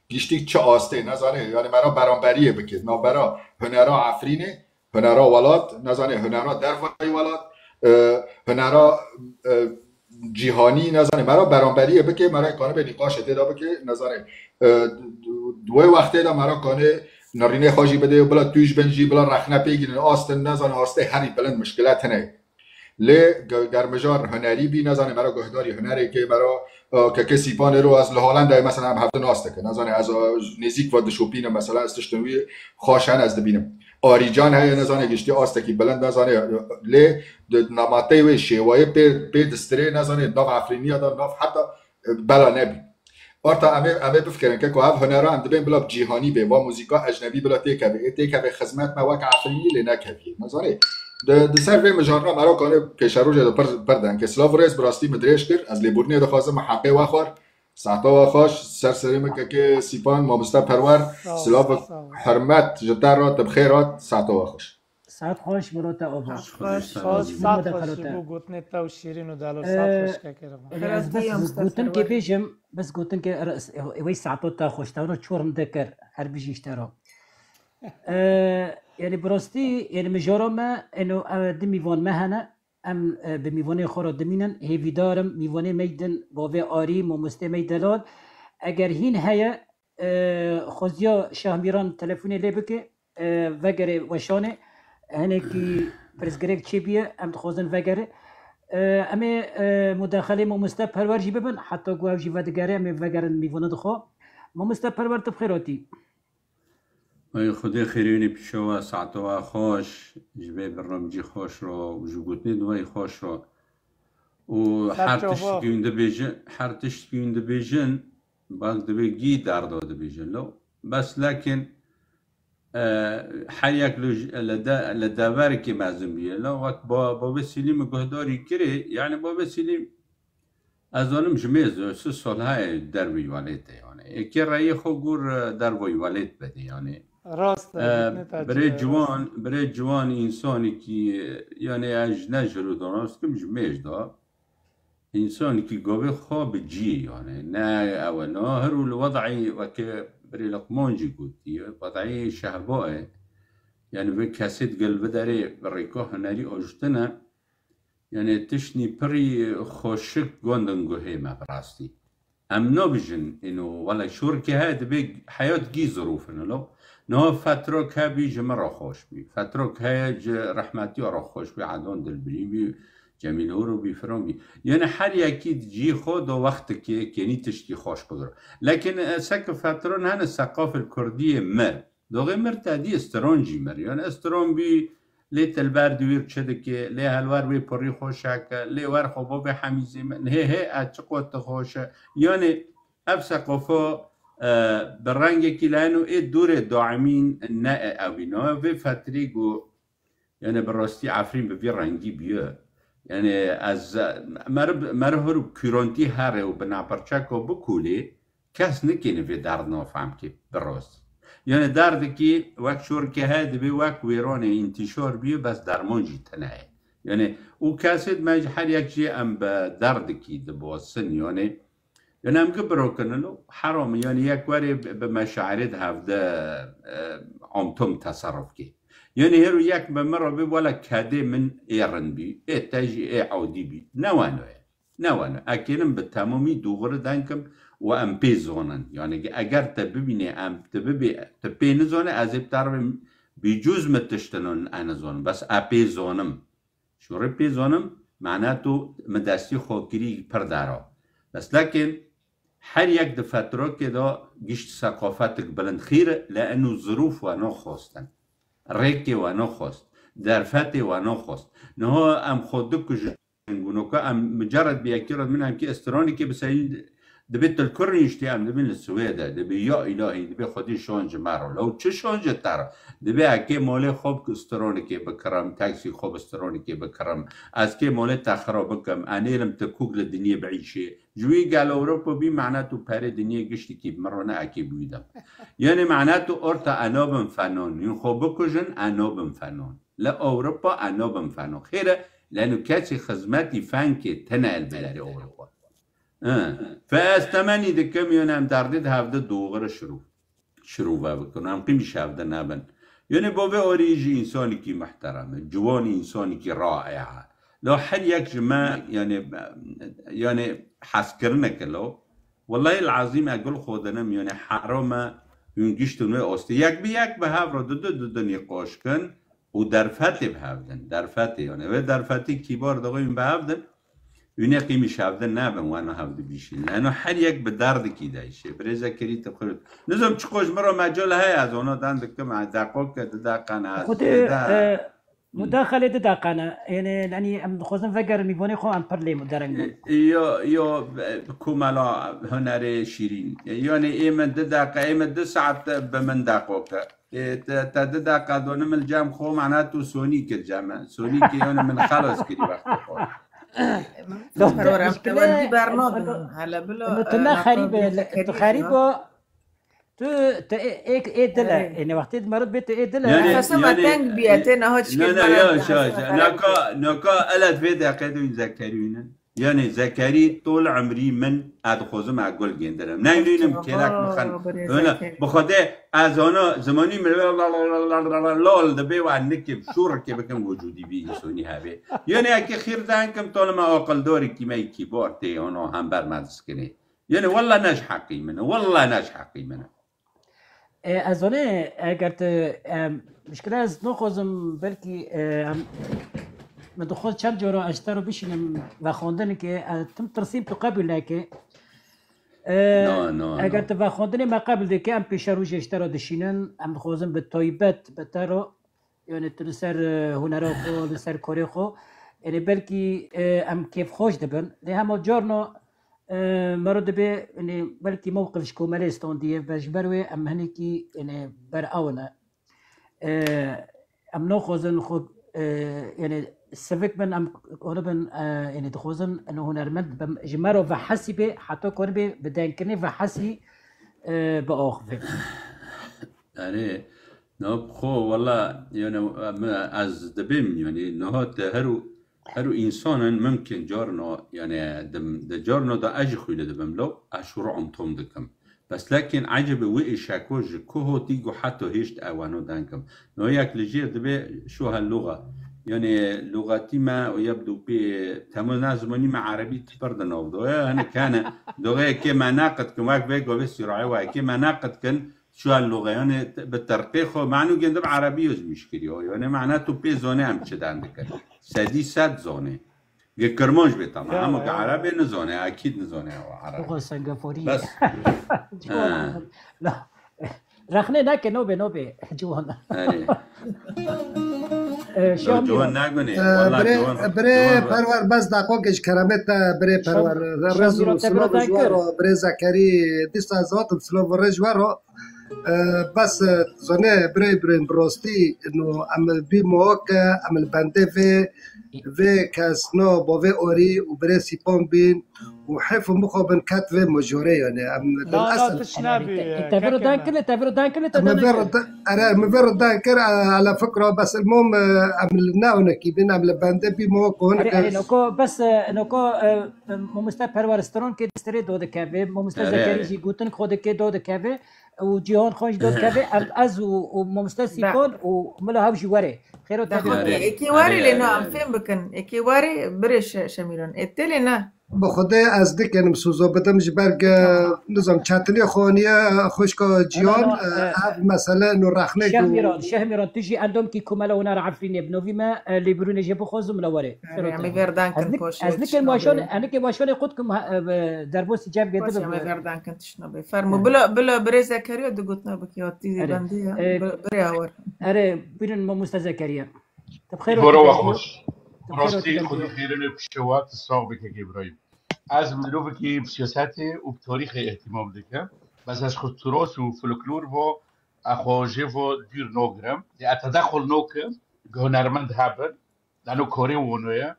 giştî çi astê, nezane, yani me re beramberiyê bike. Navbera hunera Efrînê, hunera welat, nezane, hunera dervayî welat, e, hunera, e, cîhanî, nezane, me re beramberiyê bike, me re kanibê nîqaşê tê de bike, nezane. E, di, di, di wê wextê de me re kanê nirînê xwe jî bidê, bila tûj bin jî, bila rexne pê gînin, astin, nezane, astê herî bilind mişkilet hene. Lê ge-, ger mijar hunerî bî, nezanê mera guhdarî hunerê kê mera, e, kekê Sîpanê ro ez li Hollandayê mesela em hevdin nas dikin. Nezanê ez, e, nêzîk ve dişopînim mesela ez tiştin wî xweş hene ez dibînim. Arîcan heye nezanê giştî astekî bilind nezanê, e, lê di namateyê wê şêwayê pê, pê distirê nezanê nav Efrîniya de nav heta, e, bela nebî. Orta em ê, em ê bifikirin ke ku ev hunera em dibên bila bi cîhanî bê, va muzîka ecnebî bila têkevê. Ê têkevê xizmet me wek Efrînî lê nekeviyê. Nezanê. Di, di ser vê mijarna mero kanê pêşerojê de pir, pir dengê. Silav û rêz bi rastî min dirêj kir. Ez lêbûrnê dixwazim, min heqê we xwar. Saeta we xweş. Ser serê min kekê Sîpan, mamoste Perwer. Sağ ol, Silav û sağ ol. Hurmet ji te re, tu bi xêr hat. Saeta we xweş. Saet xweş biro te ava. Xweş, Xwedê xweş, saet saet xweş ji bo gotinê te û şîrîn û delo. Saet Ee, xweş kekê re. Ee, ez bes gotin kê bêjim, bes gotin kê er-, wê saeto te xweş te çor min dekir, her bijî ji te re. Ee, yani bi rastî, yani mijara me, eno, e, di mîvan me hene, em, e, bi mîvanê xwe re dimînin, hêvîdar im, mîvanê me din, bavê Arî, mamostê me delal, eger hîn heye, e, xweziya Şahmîran telefonê lê bike, e, vegere weşanê, hinekî pirsgirêk çêbûye, em dixwazin vegere. E, em ê, e, mudexelê mamoste Perwer jî bibin, heta ku ew jî vedigere, em ê vegerin mîvana dixwe. Mamoste Perwer, tu bi xêr hatî. Ay Xwedê xêrê wînê pîşe we, saeta we xweş, ji vê birnamecî xweş re û ji gotinê di we yî xweş re. Û her tiştekî hûn dibêjin, her tiştekî hûn dibêjin, bak divê gî derda dibêjin. Lo, bes lekin, e, her yek li, li de, li deverekê mezin bûye. Lo, wek ba, bavê Silîm guhdarî kirê, yani bavê Silîm, ez zanim ji mêz, si sal heye dervî welêt e, yani. Êkê reyê xwe gor, e, dervî welêt bede, yani. Rast e, E, gotinê te birê çi ye, rast e. Ciwan, birê ciwan însanekî, yani ez ne ji rû danas dikim, ji mêj da. Însanekî gavê xwe bi cî, yani, ne ew e, ne her û li wed'î weke birê Luqman jî gotiye, wed'î şehba ye. Yani vê kesê digel vê derê bi rêka hunerî ajotin e. Yani tiştnî pirî xweşik gondin guhê me bi rastî. Em nabijin, ino, wele şorkê heye dibê heyat gî zirûf in, lo. Niha fetrok hebî ji min re xweş bî. Fetrok heye ji rehmetiya re xweş bî, Edon Dilbirî bî, Cemîl Horo bî, filan bî. Yani her yekî di cihê xwe de wextekê kenî tiştî xweş bigire. Lekin, e, seke fetron hene seqafil kurdiyê mir. Doxê mir te dî stron jî mir. Yani stron bî, lê te li ber dûr çi dike, lê helwer wê pirî xweş heke, lê wer xwe bavê hemîzê min, hê hê ez çi qot tu xweş e. Yani ev seqofa, e, bi rengekî leno ê dûrê daimîn ne e ew bî. No, vê fetrî ku, yani bi rastî Efrîn bi vî rengî bûye. Yani ez, e, meriv, meriv hir û kûrantî here û bi naperçeko bikulê, kes nikêne vê derdina fehm kê bi rastî. Yani derdekî wek şorkê heye dibê wek wêranê întîşar bûye, bes derman jî tune ye. Yani û kesê me ji her yek jê em bi derdekî dibasin, yani. Yani em gi birokinin û heram, yani yek werê bi, bi meşairê di hevde, e, amtom teserruf kê. Yani her yek bi min re bê wele kedê min ê rind bî, ê te jî ê awdî bî. Ne weno ye. Ne weno. Ekênim bi temamî dûxiri denkim û em pê zonin. Yani eger te bibînê em, te bibê, te pê nizone, ez ê bi te re bim, bîcûz mi tiştinon e nizonim. Bes e pê zonim. Şûrê pê zonim, mane tu mi destî xwe kirî pir dera. Bes lekin her yek di fetrokê de gişt seqafetik bilind xîr e, le eno zirûf we naxwestin. Rêkê we naxwest. Derfetê we naxwest. Niha em xwe dikujin. Gunoka em micaret bi yekî re min em kî estronîkê bi serî dibê tu li kur rûniştî em dibin li Swêde. Dibê ya îlahî, dibê Xwedî şan ji me re. Lew çi şan ji te re? Dibê ekê malê xwe bi stronîkê bikirim, taksî xwe bi stronîkê bikirim. Ez kê malê te xira bikim. Enêlim ti kûk li dinyê biîşê. Ji wî gel Ewropa bî mane tu perê dinyê giştikî bi min re ne ekê bi wî de. Yani mane tu orta e nabin fenon. Yûn xwe bikujin e nabin fenon. Li Ewropa e nabin fenon. Xêr e, leno kesî xizmetî fenkê tine el belerê Ewropa. Hı. Fe ez temenî dikim, yani em derdê di hevde doğru şirû. Şirûve bikin. Em qîmî şevde nebin. Yani bavê Arî jî însanîkî muhterem e. Ciwanî însanîkî rae. La her yek ji me, yani, yani heskirinek e lo. Wellahî el-azîm e gul xwe dinim, yani heram e hûn giştin wê astê. Yek bi yek bi hev re du du du du nîqaş kin. û derfetê bi hev din. Derfetê, yani vê derfetî kîbar dixwîn bi hev din. Wînê qîmî şevdin nebin, weno hevdi bîşîn. Leno her yek bi derdikî de îşê. Birêze kirî ti xurt. Nizam çi qoş miro mecol heye, ez ona den dikim, ez deqo ke di deqan ez Xwedê, de. e, mudaxele di deqan e. Yani, yani em dixwazin vegerin mîvanê xwe em pir lê dereng bûn. E, yo, yo, e, komela hunerê şîrîn. E, yani ê min di deqa, ê min di saet bi min deqo ke. Ê, te, te di deqa donim il cem xo, mana tu sonî kir cem. Sonî kir, yani min xelas kirî wextê xo. Min Doktor, perwer em muşkile, tewendî bernadin. Hele bila, eno tu e, ne xerîb e, tu xerîb e. Tu, tu ê, ê, ê dil e. Ê, ne wextê meriv bê tu ê dil e. Yani, Nefesa me yani, teng bîye, tê niha çikê ne, ne, bera ya, nefesa şa, şa. Naka, naka elet vê deqê de Zekerî ne. Yani Zekerî tol emrî min, ez dixwazim ez gul gêndirim. Neyvînim kêlek mixen. Öyle, bi Xwedê ez ana zimanî min lol dibê û ez nikim, şûrikê bikim wicûdî bî însonî hebe. Yani eke xîr denkim, tolime aqildorî kîmey kîbar tê, ana hember me diskinê. Yani walla ne ji heqî min e, walla ne ji heqî min e. E, ez zanê, eger tu, em, mişkile ez naxwazim, belkî, e, em, min dixwaz çend cara ez ji te re bişînim vexwendinekê, e, tim tirsîm tu qebûl neke. E, No, no, eger no. tu vexwendinê me qebûl dike, em pêşerojê ji te re dişînin, em dixwazin bi taybet bi te re, yani tu li ser, e, hunera xwe, li ser korê xwe, yani belkî, e, em kêfxweş dibin. Lê hema carna, e, mero dibe, yani belkî mewqif ji komelê standiye ve ji ber wê em hinekî, yani ber ew ne. E, em naxwazin xwe, e, yani sivik bin, em hûn bin, e, yani dixwazin eno hunermend bin, ji me re vehesî bê, heta ku be bi dengkirinê vehesî, e, biaxive. Erê, niha bi xwe, wela, yani, em, ez dibêm, yani, niha te her û, her û însanin mimkin carna, yani, di, di carna de ez jî xwîle dibim, lo, ez şûrû em tom dikim. Bes lekin ecebe wî îşeko ji ku hotî ku heta hêşt ew weno denkim. Niha yek li jêr dibe şû hel lûxa. Yani, lûxetî me û yeb dû pê temo ne zimanî me erebî tipir di nav do. Ya, hinek hene, doxê yekê me neqit kin, wek vê govê sîrayê we yekê me neqit kin, Şu an lûxe, yani, bi terqê xwe, manu gendim Erebî yozmîş kiriyo. Yani, mana tu pê zone em çi den dikin. Sedî sed zone. Ge Kirmanc bê tamam. Ya, ama ge ya. Erebê nizone, akîd nizone o Ereb. Lûxe Sengaforî. Bes. Ha. La, rexne neke, nobe, nobe. Ciwan. Erê. E, Şam Ciwan Miran. Nagune. E, Vallahi birê, Ciwan, birê Ciwan Perwer, bes daqo ke ji keremet te, birê Şam, Perwer. Şam Rez Miran û te silav bira ji we dankir. Ro, birê Zekerî, dîsa zatim silav û rê ji we ro. E, bes, e, zane birê, birê, bi rastî, no, em bî moke, em li bendê vê, vê kes, no, bo vê orî û birê Sîpan bîn û hêf û mixabin ket vê mojorê, yani, em Na, na, asıl. Tiş nabî, e, e, te viro kekê dan me. Kirine, te viro dan kirine, te Em dan vê kirine. Rida-, ere, em vê ridan kir, e, ala fikra, bes ilmom, e, em li ne hunekî bîn, em li bendê bî moke, Erê, huneke erê, noko, bes, e, noko, e, e, mamoste Perwer Stron kê destê rê do dikeve, mamoste Erê, Zekerî erê. Jî gotin xwe dikê do dikeve. û Cîhan Xweş dot kevê, ev ez û, û Mamoste Be. Sîpan û Mila Hew jî werê. Xêro te Daxwe bê. Êkê werê lê na, em fêm bikin. Êkê werê birê Şe-, Şemîran. Ê tê lê ne. Bi Xwedê ez dikenim soza bidim ji ber ge, nizam çetinê xwe niye, xwişka Cihan, Ana, e, e, ev mesele no rexnê Şeh ku Mîran, Şeh Mîran, tu jî endamkî Komela Hunera Efrînê bi novî me, e, lêbirûnê jê bixwazim la werê. Erê, Xêro em te ê bê. Ver dan Ez kin nik-, poşê ez nikim çişna waşon, bê. Ez nikim waşonê qut kim, ha, e, derbosî cem Baş gedi ya, bi. Me ver dan kin tişna bê. Fermo. Bila, bila birê Zekeriya du gotina bikî, ya tî Erê. Bendê ya. E, Bi-, birê awar. Erê, bîrin mamoste Zekeriya. Te bi xêr Bora ve. Xweş. Te bi xêr Rastî, ve. Xwedî xêrê lê piştê we, tu sax bî kekê Îbrahîm. Ez mirovekî bi siyasetê û bi tarîxê îhtîmam dikim. Bes ez xwe turas û folklor vo, ez xwe jê vo dûr nagirim. Lê ez tedequl nakim, ku hunermend hebin. Lano korê wano ye.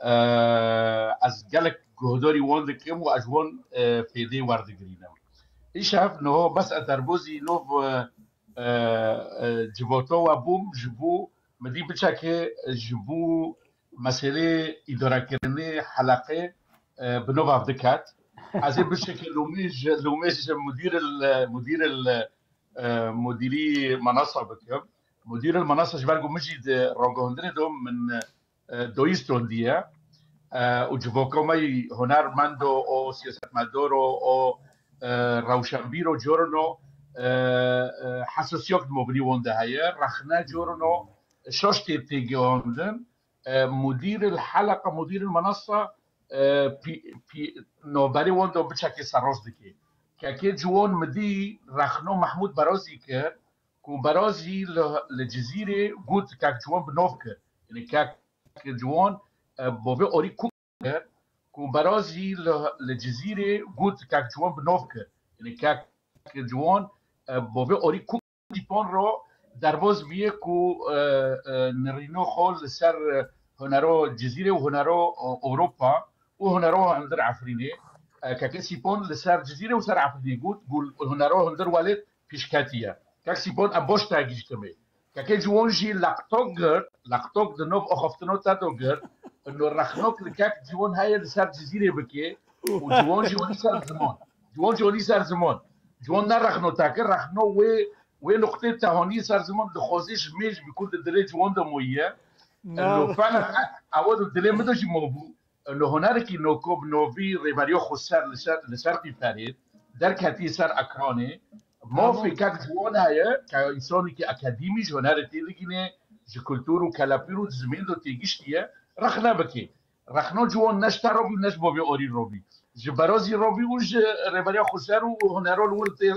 Eee, ez gelek guhdarî wan dikim û ez ji wan, eee, fêdê werdigirînim. Îşev niho bes ez derbozî nov, eee, eee, civata we bûm, ji bo min dî biçekê ji bo meselê îdarekirinê heleqê, eee, bi nov ev diket. Ez ê biçekê lomê ji, lomê ji mudîr il, mudîr il, eee, mudîrî menasa bikim. Mudîr il menasa ji ber ku min jî di ragihandinê de min, eee, dayî standiye, eee, û civaka me yî hunermend o, o siyasetmedar o, o, eee, rewşenbîr o, corin o, eee, eee, hesasiyek di mobilî wan de heye, rexne corin o, şaş tê têgihondin, e, mudîr il heleqa, mudîr il menasa, e, pî-, pî-, navberê wan de biçekê serrast dike. Kekê ciwan midî rexno Mehmûd Berazî kir, ku Berazî li, li Cizîrê got kek ciwan bi nav kir. Yanî kek ciwan, e, bavê Arî kû kir, ku Berazî li, li Cizîrê got kek ciwan bi nav kir. Yanî kek ciwan, e, bavê Arî kû Sîpan ro derbaz bûye ku, e, e, nirîno xwe li ser, e, hunero Cizîrê û hunero, e, Ewropa û hunero hundir Efrînê. E, keke Sîpan li ser Cizîrê û ser Efrînê got, got, hunero hundir welêt pêşketiye. Kek Sîpan em baş tegihiştime. Keke ciwan jî leqtok girt, leqtok di nav axaftina te de girt. Ino rexnok li kek ciwan heye li ser Cizîrê bike û ciwan jî onî ser ziman. Ciwan jî onî ser ziman. Ciwan ne rexno te kir, rexno wê, wê nuqtê te honî ser ziman dixwazê ji mêj bi ku di dilê ciwan de moyiye. Ino fena ewa di dilê min de jî mabû. Li hunerekî noko bi novî Rêveriya Xweser li ser, li ser pîperê derketî ser ekranê. Mafê kek ciwan heye, ke însanekî akademî ji hunerê têdigîne, ji kultur û kelepîr û di zimên de têgiştiye, rexne bike. Rexna ciwan ne ji te re bû, ne ji bavê Arî re bû. Ji Berazî re bû û ji Rêveriya Xweser û hunero li wir tê,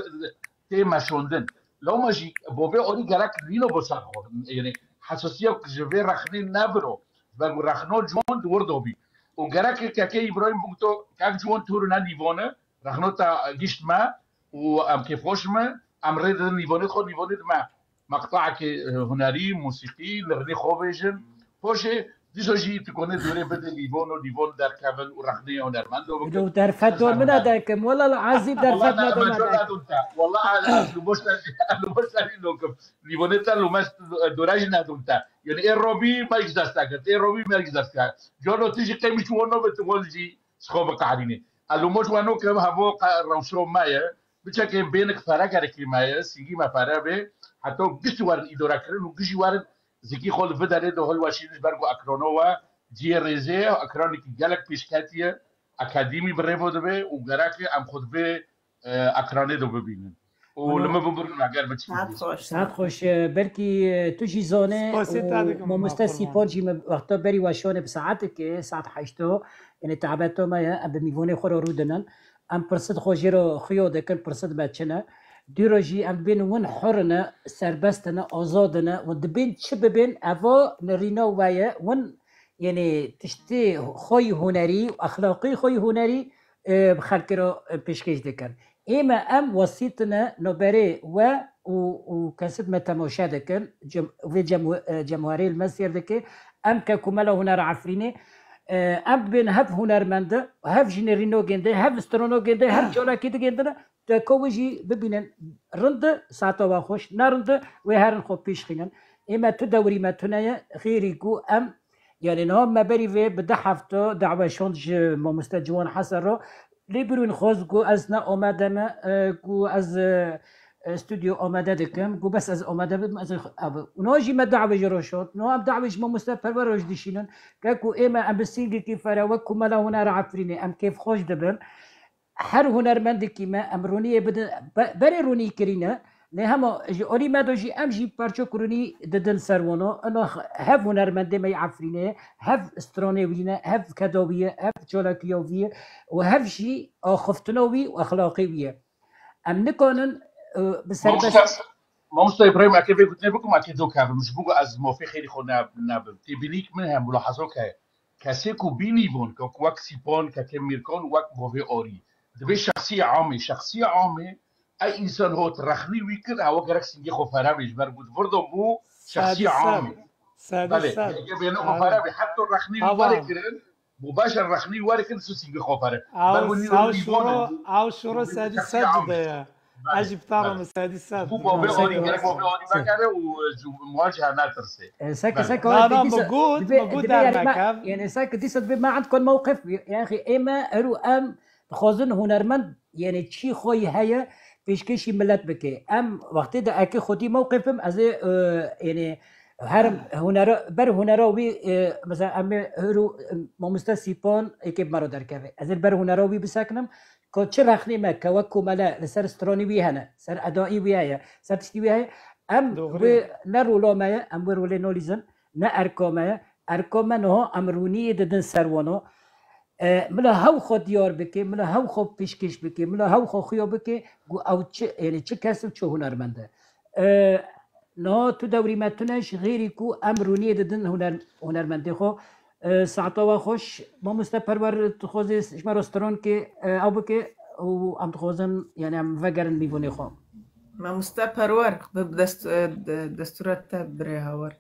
tê meşandin. Lewma jî bavê Arî gerek nîno bo ser xwe. Yanî hesasiya ji vê rexnê nebiro. Ji ber ku rexna ciwan di wir de bî. Û gerek kekê Îbrahîm bigûto, kek ciwan tu rûne nîvane, rexna te gişt me û em kêfxweş me, em rê didin nîvanê xwe, nîvanê dime meqtaekê, e, hunerî, musîqî, nirnê xwe bêjin. Poşê, dîsa jî tu konê dûrê bidin nîvan û nîvan derkevin û rexnê hunermendo bikin. Û derfet dor min e derkim. Wela li ezî derfet me dor me derkim. Wela ez li boş, ez li boş serî lokim. Nîvanê te li me dore jî nedon te. Yanî ê robî me yek dest kir, ê robî me yek dest kir. Cano tu jî qeymiş wano be tu wan jî ji xwe biqehrînî. Elûmoş wano ke hevo qe-, rewşo me ye. Biçekê bênik pere gerekî me ye, sîngî me pere bê. Heta giştî werin îdore kirin û giştî werin zikî xwe li vê derê de hilweşînin ji ber ku ekrano we cihê rêzê ye, ekranekî gelek pêşketî ye, akademî bi rêvo dibe û gerek e em xwe di vê, e, ekranê de bibînin. Û li min bibirin eger min çi Saet dît. Xweş. Saet xweş. E, belkî, e, tu jî zane Spasê te û dikim, mamoste Sîpan jî me wexta berî weşanê bi saetekê, saet heşto, yanî tabeto me ye, em bi mîvanê xwe re rûdinin. Em pirsit xwe jê re xuyo dikin, pirsit me çi ne. Dûro jî em dibên win hur ne, serbest ne, azad ne, win dibên çi bibên, eva nirîna we ye, win, yanî tiştê xwe yî hunerî û exlaqî xwe yî hunerî, e, bi xelkê re, e, pêşkêş dikin. Ê me em wesît ne noberê we û, û kesît me temaşe dikin, cem-, vê cem-, e, cemwarê li me sêr dike. Em ke Komela Hunera Efrînê, e, em dibên hev hunermend, hev jî nêrînogên de, hev stronogên de, hev çalakî digên de ne, tu ko wê jî bibînin. Rind e, saeta we xweş, ne rind e, wê herin xwe pêşxînin. Ê me tu dewrî me tune ye, xêrî ku em, yanî niha me berî vê bi du hefte dawe şand ji mamoste Ciwan Hesen re. Lê birûn xwest ku ez ne amade me, e, ku ez, e, e, stûdyo amade dikim, ku bes ez amade bim, ez, e, û niha jî me dawe ji re şand. Niha em dawe ji mamoste Perwer re jî dişînin. Ke ku ê me em bi sîngekî fere wek Komela Hunera Efrînê em kêfxweş dibin. Her hunermendekî me em roniyê bidin, be-, berê ronî kirîne, lê hema ji alî me de jî em jî parçek ronî didin ser wano. Ino hev hunermendê me yê Efrînê, hev stranê wî ne, hev keda wî ye, hev çalakiya wî ye û hev jî axiftina wî û exlaqê wî ye. Em nikanin, e, bi serbest Mamoste, Mamoste Îbrahîm, eke vê gotinê bikim, eke do kevim, ji bo ku ez mafê xêrî xwe ne-, nebim. Têbînîk min heye, mulahazo ke kesê ku bînî bûn, ke wek Sîpan, keke Mîrkan, wek bavê Arî. Dibê şexsiyê amê. Şexsiyê amê, ey însan hot rexnî wî kir, ewa gerek singê xwe fere bê, ji ber ku di vir de bû şexsiyê amê. Belê, heke bêne xwe fere bê, heta rexnî wî were kirin, bû baş e rexnî were kirin, tu singê xwe fere. Ber ku nîro nîvan e, ew şûro sedî sed de ye. Ez jî bi te re me sedî sed. Bû bavê Arî, gerek bavê Arî vekere û ji muha jî her netirsê. E, seke, seke, na, na, dîsa, me got, dibê, me got dibê, yani, dernekev. Yani, seke dîsa dibê me endkon mewqif, yani, ê me, her û em dixwazin hunermend, yani, çî xwe yî heye, pêşkêşî milet bike. Em, wextê de eke xwedî mewqifim, ez ê, e, yani, her hunera, ber hunera wî, e, mesela, em ê her û, e, mamoste Sîpan, êkê bi me re derkeve. Ez ê ber hunera wî bisekinim, Ka çi rexnê me, ke wek komele li ser stranî wî hene, ser edaî wî heye, ser tiştî wî heye, Em Doğru. wê ne rola me ye, em wê rolê nalîzin, ne erka me ye. Erka me niha em rûniyê didin ser wana. E, mila hew xwe diyar bike, mila hew xwe pêşkêş bike, mila hew xwe xuya bike, ku ew çi, yani çi kes û çi hunermend e. E, niha tu dewrî me tune ji xêrî ku em rûniyê didin huner-, hunermendê xwe. E, saeta we xweş. Mamoste Perwer dixwaze ji me re stran ke, e, ew bike û em dixwazin, yani em vegerin mîvanê xwe. Mamoste Perwer, bi dest-, e, de-, destûra te birê Hawer.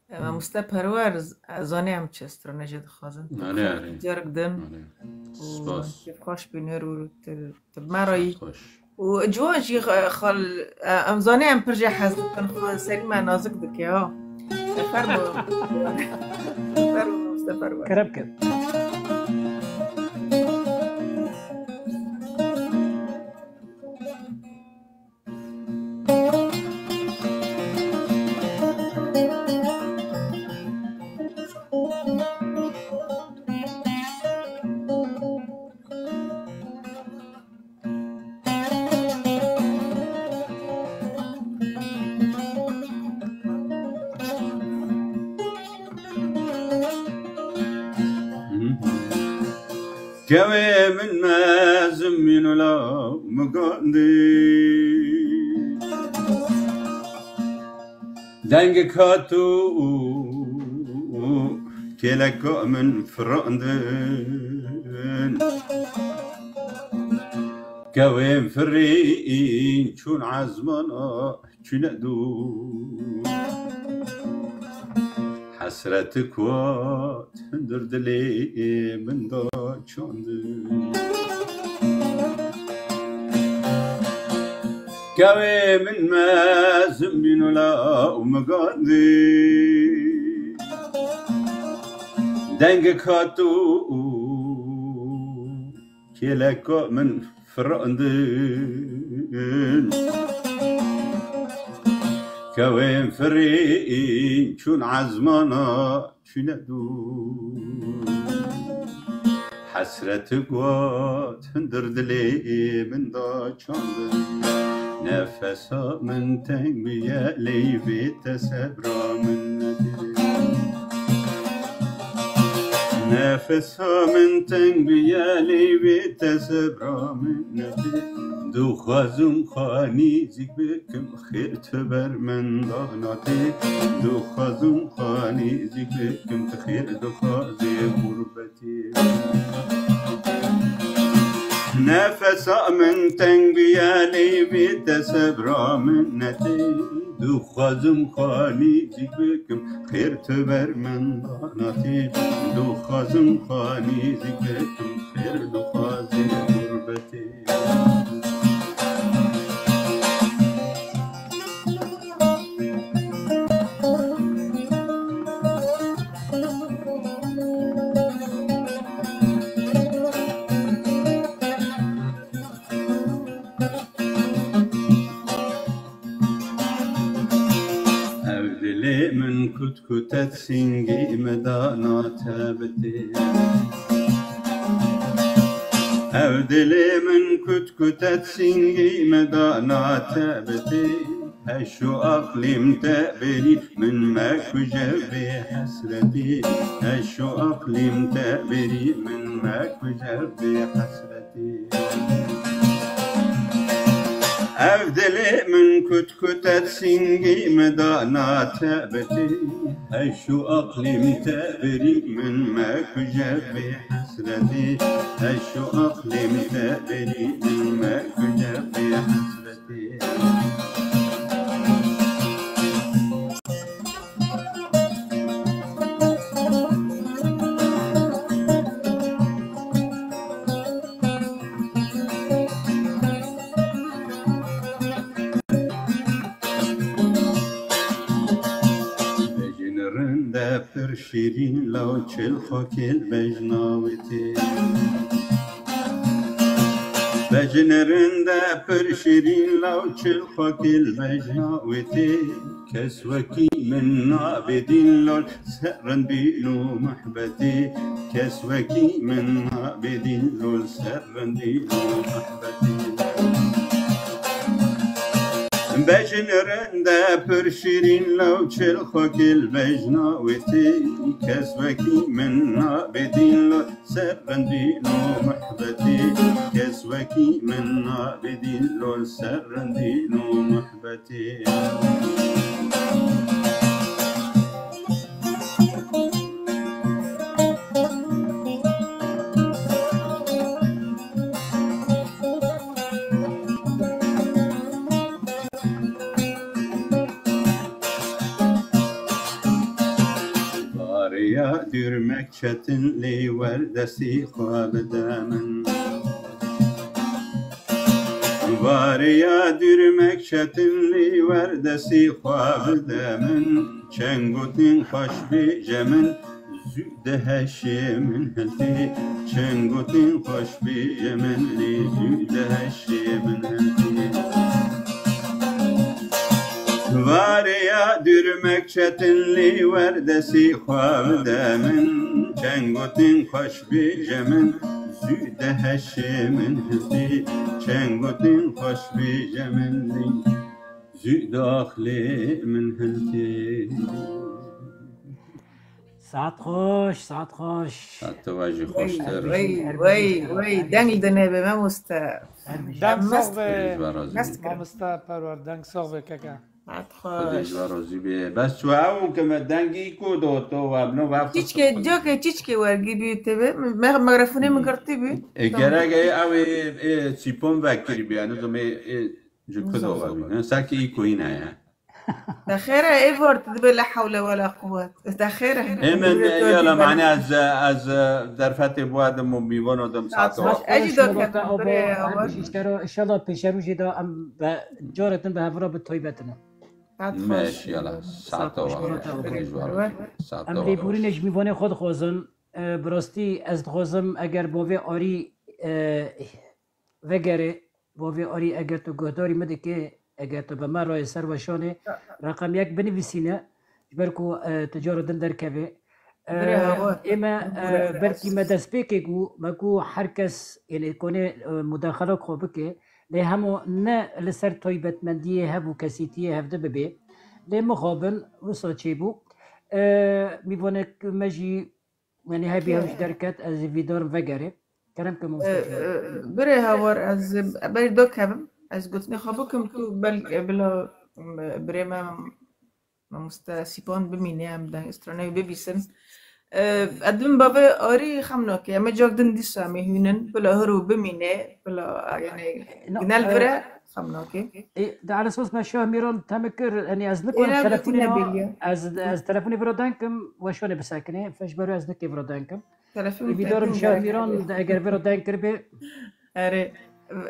E, Mamoste Perwer, z-, zanê em çi stranê jê dixwazin. Tu Erê, erê. Carik din Erê. û Spas. kêfxweş bîn her û tu, tu bi me re yî. Xweş. Û ciwan jî xe-, xal, e, em zanê em pir jê hez dikin, xwe serî me nazik dike, ha. E, fermo. Fermo, Mustafa, fermo. Kerem kin. Kewê min mezin mîn û law min gandî. Dengek hat û kêleka min firandin. Kewên firîn çûn ezmana çûne dû. Hesretik wat hundir dilê min da çandin. Kewê min mezin mîn û law min gandî. Dengek hat û kêleka min firandin. Kewên firîn çûn ezmana çûne dû. Hesretik wat hundir dilê min da çandin. Nefesa min teng bûye, lê vê te sebra min nedê. Nefesa min teng bûye, lê vê te sebra min nedê. Dixwazim xwe nêzîk bikim, xêr tu ber min da natê. Dixwazim xwe nêzîk bikim, tu xêr dixwazê xurbetê. Nefesa min teng bûye, lê vê te sebra min nedê. Dixwazim xwe nêzîk bikim, xêr tu ber min da natê. Dixwazim xwe nêzîk bikim, xêr dixwazê xurbetê. Ev dilê min kut kutet sîngî me dana te bitê. Ev dilê min kut kutet sîngî me dana te bitê. Heş û aqlîm te berî min mekuje vê hesretî. Heş û aqlîm te berî min mekuje vê hesretî. Ev dilê min kut kutet sîngî me dana te bitê. Heş û aqlîm te berî min mekuje vê hesretî. Heş û aqlîm te berî min mekuje vê hesretî. Bejin rinde pir şîrîn, law çil xwe kêl bejna wê tê. Bejin rinde pir şîrîn, law çil xwe kêl bejna wê tê. Kes wekî min nabê dîn lol, ser rind bîn û mehbetê. Kes wekî min nabê dîn lol, ser rind bîn û mehbetê. Bejn rinde pir şîrîn lo çil xwe kil bejna wê tê. Kes wekî min nabê dîn lo ser rindîn û muhbetê. Kes wekî min nabê dîn lo ser rindîn û muhbetê. Barê ya dûrmek çetin lê wer destî xwe bide min. Barê ya dûrmek çetin lê wer destî xwe bide min. Çend gotin xweş bêje min, zû dihişê min hiltê. Çend gotin xweş bêje min, lê zû dihişê min hiltê. Barê ya dûrmek çetin lê wer destî xwe bide min. Çend gotin xweş bêje min, zû dihişê min hiltê. Çend gotin xweş bêje min, lê zû daxlê min hiltê. Saet xweş, saet xweş. Saet te jî xweştir. Wey, wey, wey, deng li dinê be, mamoste. Deng sax be. Mest kirin. Mamoste Perwer, deng sax be keke. Saet xweş. Xwedê ji we razî be. Bes tu ew ke me dengî ku do to we bino ve. Çiçke, diyo ke çiçke wergî bî te be. Me, mikrofone min girtî bî. E, gerek e ew ê, ê, sîpon vekirî bî. Yanî zimê, ê, Ji ku do ve bîne? Sekî î kuhîne ye. Te xêr e, ê vort dibe la hewle wela quwet. Te xêr e. Ê min, yala mane ez, ez derfetê bû edim û mîvan odim sato. Ez jî do ketim. Inşallah pêşerojê de em be, carê din bi hev re bi taybet in. Meş yala, sato. Em lêborînê ji mîvanê xwe dixwazin. E, bi rastî ez dixwazim eger bavê Arî, e, vegere, bavê Arî, eger tu guhdarî min dike, eger tu bi me re yê ser weşanê, reqem yek binivîsîne, ji ber ku, e, tu cara din derkeve. E, ê me, e, belkî me destpêkê ku, me ku her kes, yanî konê, e, mudaxala xwe bike, lê hema ne li ser taybetmendiyê hev û kesîtiyê hevdi bibe. Lê mixabin, wisa çêbû. E, mîvanek me jî Yanî hebî ew ji derket, ez ê vîdarim vegerê. Kerem ke mamoste. E, e, birê Hawar, ez, e, berî do kevim. Ez gotinê xwe bikim, tu bel-, e, bila, e, birê me, mamoste Sîpan bimîne, em deng stranê wî bibîsin. E, ez dibim bavê Arî xem nake. Em ê cak din dîsa em ê hûnin. Bila hiro bimîne, bila, e, yanî, ginel vire. Xem nake. Ê, di Elespas me Şah Mîran teme kir, yanî ez nikarim telefonê na, ez, ez telefonê vira deng kim, weşanê bisekine, fe ji ber wê ez nikê vira deng kim. Ê, vîdarim Şah Mîran, de eger vira deng kiribê. Erê,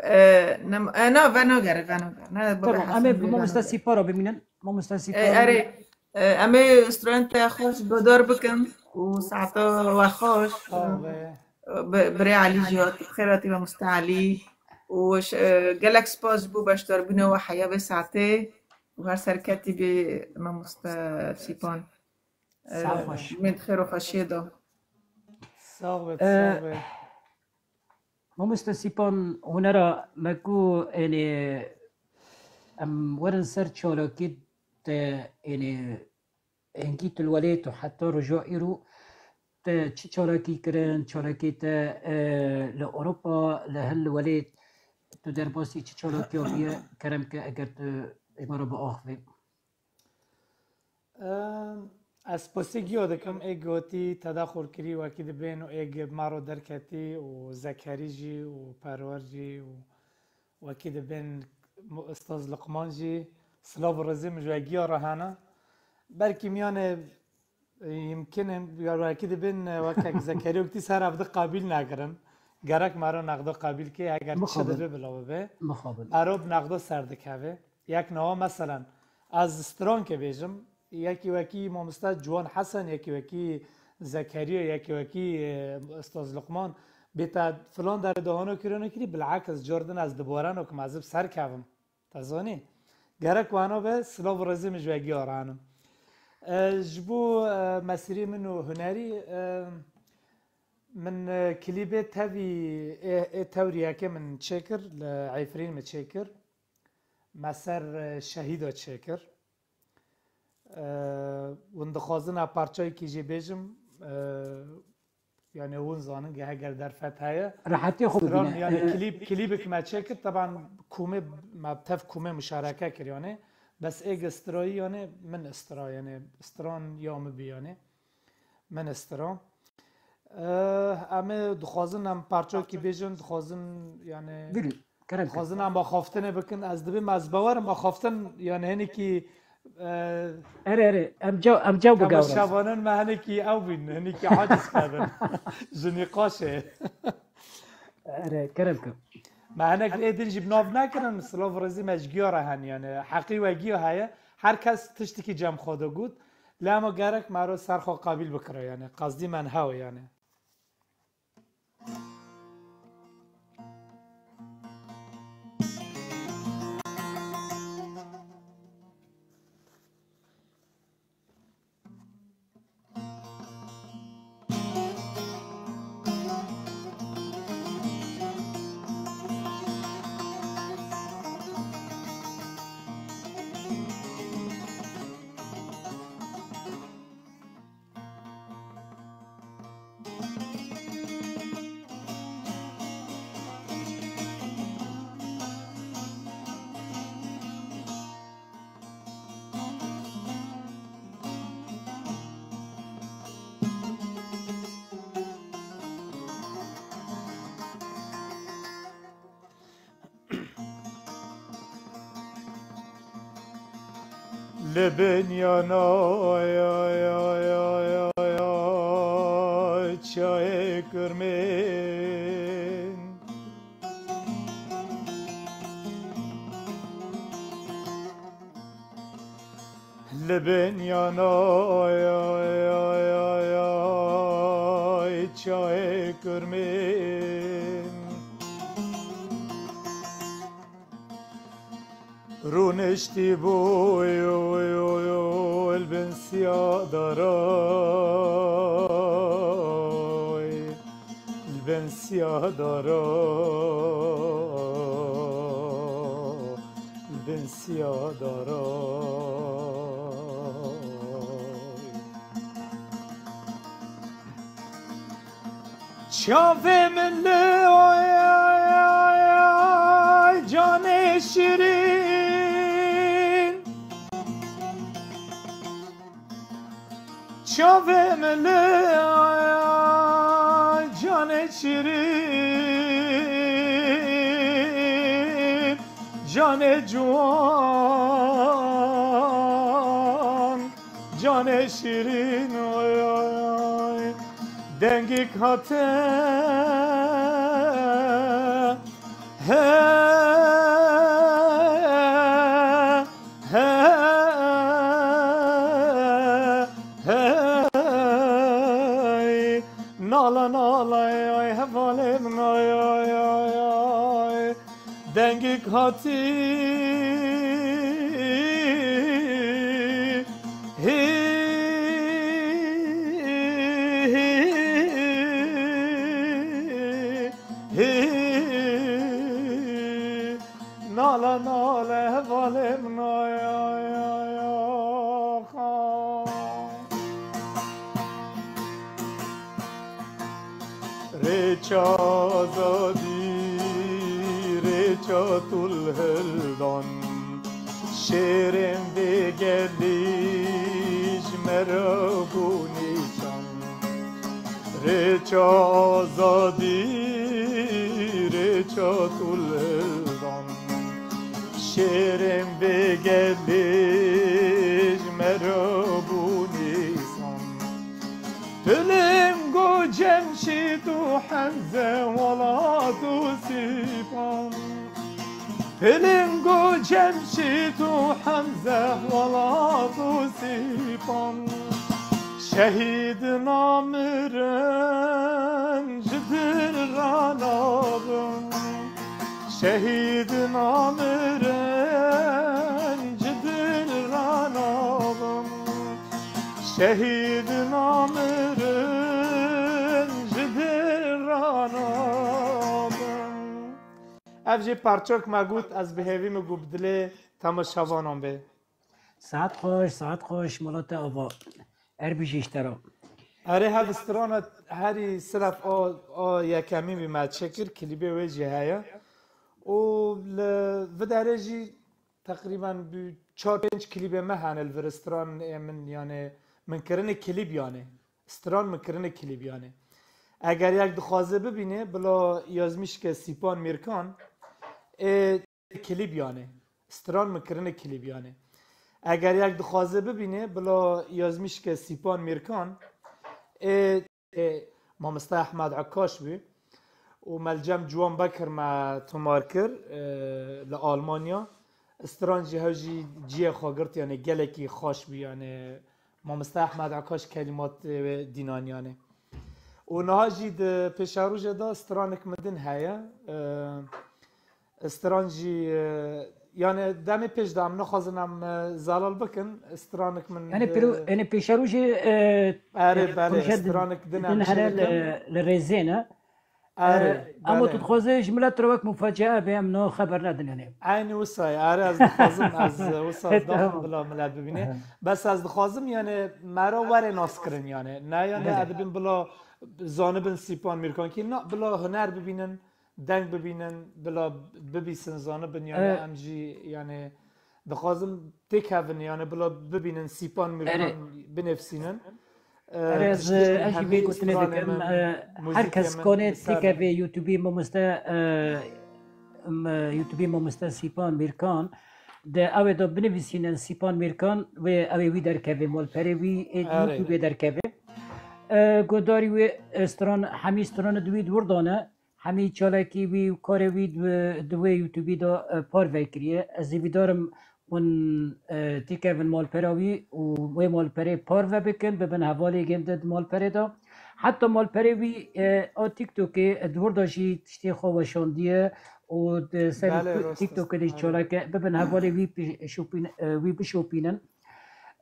e, nem-, e, na, venagere, venagere. Tamam, em ê bi mamoste Sîpara bimînin. Mamoste Sîpara. E, erê, e, em ê strûyên te xweş guhdar bikin û saeta we xweş. Bi-, birê Elî jî hat, bi xêr hatî mamoste Elî. Û ş-, e, gelek spas ji bo beşdarbûna we heya vê saetê û her serketî bê mamoste Sîpan. E, Sax baş. Min xêr û xweşiyê da. Sax be, e, sax be. Mamoste Sîpan, hunera me ku, ênê, em werin ser çalakî te, ênê, hingî tu li welêt û heta roja îro te çi çalakî kirin, çalakî te, e, li Ewropa, li hin li welêt tu derbasî çi çalakiya bûye, kerem ke eger tu ê me re biaxivî. Em, ez sposî giyo dikim, ê gotî tedaxul kirî wekî dibên û ê gi me re derketî û Zekerî jî û Perwer jî û wekî dibên mu-, Ustaz Luqman jî silav û rêzê min ji we giya re hene. Belkî miyane, e, yimkin e, ya wekî dibên, e, wekek Zekerî û Kutî ser ev di qabîl negirin. Gerek me re nexdo qabîl ke, eger çi dibe bila bibe. Mixabin. Ero bi nexdo ser dikeve. Yek niha meselen, ez strankê bêjim, yekî wekî mamoste Ciwan Hesen, yekî wekî Zekeriya, yekî wekî, e, Ustaz Luqman, bê te filan derê dahano kirî, kirî, bilakis cor din ez diboreno ku ez bi ser kevim. Te zanî? Gerek wano be, silav û rêzê min ji we giya re henim. E, ji bo, e, mesirê min û hunerî, e, min, e, klîbê tevî, ê, ê tewrî yekê min çêkir, li Efrîn min çêkir. me ser, e, şehîda çêkir. E, hûn dixwazin ez parçayekî jî bêjim, e, yani hûn zanin ge heger derfet heye. Rehetî xwe Stran, bibîne. yani E, klîp, klîbek me çêkir, teban komê, me tev komê muşareke kir yani. Bes êg strayî yani min stra yani stran ya min bî yani. Min stra. E, em ê dixwazin em parçayekî bêjin, dixwazin yani Bîrî, kerem kir. dixwazin em axaftinê bikin. Ez dibêm ez bawerim axaftin yani hinekî, e, Erê, erê, em caw, em caw bigewrin. Temaşevanên me hinekî ew bîn, hinekî aciz kevin. Ji nîqaşê. Erê, kerem kir. Me hinek ê din jî bi nav nekirin, silav rêzî me ji giya re hen yani. Heqî we giya heye. Her kes tiştekî cem xwe de got. Lê ema gerek mero ser xwe qebîl bikire yani. Qasdî me niha yani. Li bin yana çayê Kurmên. Li bin yana çayê Kurmên. Rûniştî bû li bin siya daray, li bin siya daray, li bin siya daray. Çavê min li ay, ay, ay, canê şîrîn. Çavê min li ay, ay, canê şîrîn. Canê ciwan, canê şîrîn, oy, oy, oy. Dengik hate, he, he, hey. Nala, nala, ay, ay, hevalê min, ay, ay, ay, ay. Dengik hatî, hî, hî, hî. Nala, nala, hevalê min, ay, ay, ay, ax, ax. Rêça azadî, rêça tu li hildan, şêrên vê gelî ji me re bû nîşan. Rêça azadî, rêça tu li hildan, şêrên vê gelî ji me re bû nîsan. Pilingo Cemşîd û Hemze welat û Sîpan. Pilingo Cemşîd û Hemze welat û Sîpan. Şehîd namirin ji dil ranabin. Şehîd namirin ji dil ranabin. Şehîd namirin ji dil ranabin. Ev jî parçok me got, ez bi hêvî me got bi dilê temaşevanan bê. Saet xweş, saet xweş, Malate Ava. Erbijî ji te re. Erê, hev strana herî siref a, a yekemîn wî me çêkir, klîbê wê jî heye. Û li vê derê jî teqrîben bi çar pênc klîbê me hene li vir stran ê min, yani min kirine klîb yani. Stran min kirine klîb yani. Eger yek dixwaze bibîne, bila yazmîşke Sîpan Mîrkan, ê klîb yani. Stran min kirine klîb yani. Eger yek dixwaze bibîne, bila yazmîşke Sîpan Mîrkan, ê, ê Mamoste Ehmed Ekaş bû û me li cem Ciwan Bekir me tomar kir, e, li Almanya. Stran jî hew jî ciyê xwe girt, yani gelekî xweş bû, yani Mamoste Ehmed Ekaş kelîmat wê dînaniyane. Û niha jî di pêşerojê de stranek min din heye. E, stran jî, e, yani demê pêş de em nexwazin em, e, zelal bikin. Stranek min, Yani pêro, yani pêşerojê, e, Erê, e, belê, proje stranek din em din here çêdikin. li, li rêzê ne. Erê, E, ama belê. Tu dixwaze ji milet re wek mufacaa be, em no xeber nedin yani. Eynî wisa ye. Erê, ez dixwazim ez wisa Tamam. daxim bila milet bibîne. Bes ez dixwazim yani me re were naskirin yani. Ne yani Belê. ez dibim bila zanibin Sîpan Mîrkankî. Na, bila huner bibînin, deng bibînin, bila bibîsin, zanibin yani. Evet. Em jî yani dixwazim têkevin yani bila bibînin Sîpan Mîrkan, binivîsînin. Erê, ez, ez jî vê gotinê dikim. E, her kes kanê têkeve YouTubeî mamoste, e, m-, YouTubeî mamoste Sîpan Mîrkan. De ew ê de binivîsînin Sîpan Mîrkan, wê ew ê wî derkeve, malperê wî ê Erê. YouTubeê derkeve. E, godarî wê, e, stran, hemî stranê di wî di wir de ne. Hemî çalakî wî û karê wî di, di wê YouTubeî de, e, parve kiriye. Ez hêvîdar im hûn, e, têkevin malpera wî û wê malperê parve bikin, bibin hevalê gêm de di malperê de. Heta malperê wî, e, a TikTokê, e, di wir de jî tiştê xwe weşandiye û di ser Belê, tu-, rast e. TikTokê de jî Belê. Çalake bibin hevalê wî pi-, şopîn-, e, wî bişopînin.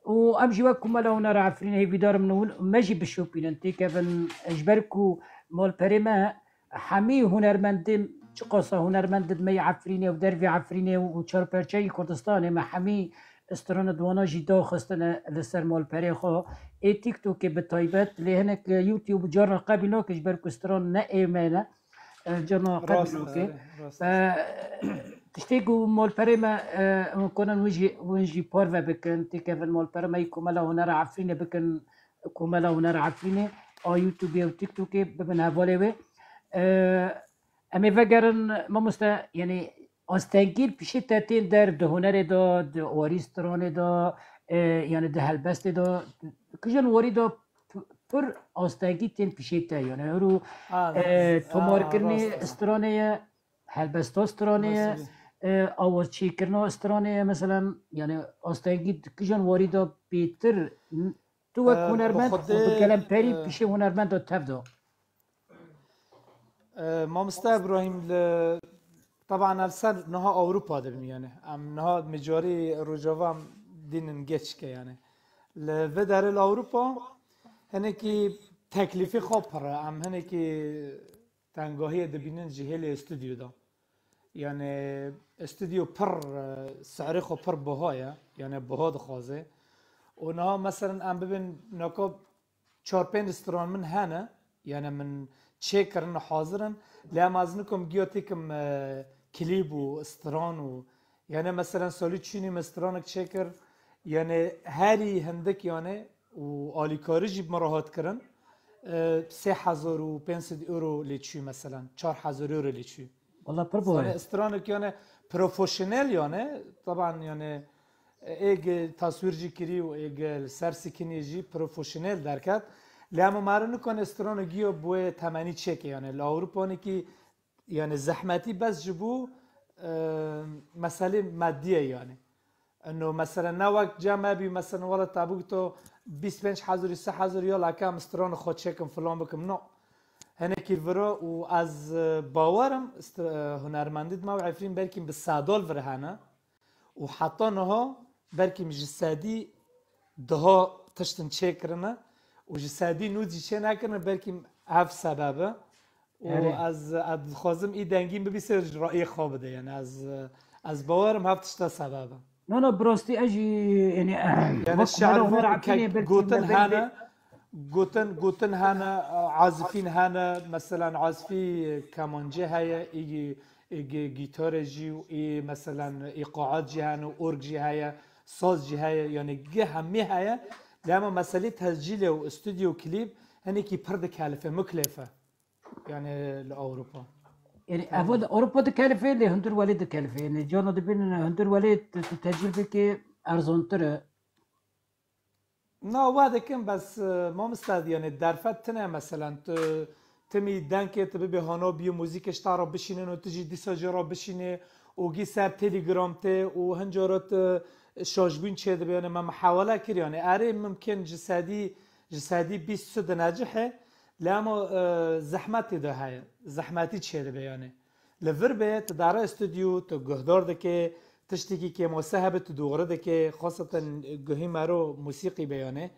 Û em jî wek Komela Hunera Efrînê hêvîdar im hûn me jî bişopînin, têkevin, ji ber ku malperê me hemî hunermendên, çiqasa hunermendên me yê Efrînê û dervê Efrînê û çarperçeyî Kurdistanê me hemî strana di wana jî daxistine li ser malperê xwe. Ê TikTokê bi taybet, lê hinek YouTube carna qebîl nake ji ber ku stran ne ê me ne. E, carna qebîl Rast e, nake. Erê, rast e. E, tiştê ku malperê me, e, hûn konin hûn jî, hûn jî parve bikin, têkevin malperê me yê Komela Hunera Efrînê bikin, Komela Hunera Efrînê, a YouTubeê û TikTokê bibin hevalê wê. E, em ê vegerin, mamoste, yani astengî pişê te tên der di hunerê de, di warî stranê de, e, yani di helbestê de, kijan warî de p-, pir astengî tên pişê te, yani hero, Ha, e, ha, tomarkirinê rast e. Stranê ye, helbesta stranê ye, Mesele. E, awaz çêkirina stranê ye, mesela, yani astengî kijan warî de bêtir, n-, tu wek E, bi hunermend û xwedê, bi kelemperî e, pişê hunermend de tev de. E, Mamoste Ibrahîm, li, teban ev ser niha Ewropa dibim yani. Em niha mijarî Rojava em dînin geçke yani. Li vê derê li Ewropa hinekî teklîfê xwe pir e. Em hinekî tengahiyê dibînin ji hêlê stûdyo de. Yani stûdyo pir, e, serê xwe pir biha ye. Yani biha dixwaze. Û niha meselen em bibin naka çar pênc stran min hene, yani min çêkirin, hazir in. Lê em ez nikom giya têkim, e, klîb û stran û, yani meselen salî çûnî min stranek çêkir, yani herî hindik yani û alîkarî jî bi min re hat kirin, e, sê hezar û pênc sed euro lê çû meselen, çar hezar euro lê çû. Wala pir bo. Sane stranek yani profesyonel yani, taban yani, e, êg taswîr jî kirî û êg li ser sikinê jî profesyonel derket. Lê em mare nikane strana giya bi wê temenî çêke yani. Li Ewropa nikî yani zehmetî bes ji bo, e, meselê meddiye yani. Eno mesela ne wek cem ebî mesela wala tabûk to bîst pênc hezarî, sê hezarî ya laka em strana xwe çêkim filan bikim. No. Hinekî vira û ez, e, bawer im st-, e, hunermendî dima û Efrîn belkî bi sedal vir hene û heta niha belkî ji sedî duha tiştin çêkirine û ji sedî nû jî çê nekirine, belkî ev sebeb e. û ez, ez dixwazim î dengî min bibîse ji rayê xwe bide. Yani ez, ez bawerim hev tişta sebeb e. Na, na, bi rastî ez jî, yani, Yani şe'rvan ke gotin hene, gotin, gotin hene, azifîn hene, meselan azifî kemancê heye, î, î gi-, gîtare jî û î meselan îqaat jî hene, org jî heye, saz jî heye, yani gi hemî heye. Lê hema meselê tescîlê û stûdyo klîp hinekî pir dikelife, muklef e. Yani li Ewropa. Yani ev li Ewropa dikelife, lê hundir welê dikelife. Yani cana dibin hundir welê tu, tu tecil bike erzontir e. Na, wa dikim bes, e, mamosta, yani derfet tine meselan tu timî denkê tu bibê hano biyê muzîkê ji te re bişînin û tu jî dîsa jê re bişînê û gî ser Telegram tê û hin cara tu şaşbûn çêdibe. Yani me muhawele kir, yani erê mimkin ji sedî, ji sedî bîst tu dinecihê, lê hema, e, zehmetê de heye. Zehmetî çêdibe yani. Li vir be, tu dare stûdyo, tu guhdar dike, tiştekî kêmasî hebe tu dûgre dike, xweseten guhî mero musîqî be yani.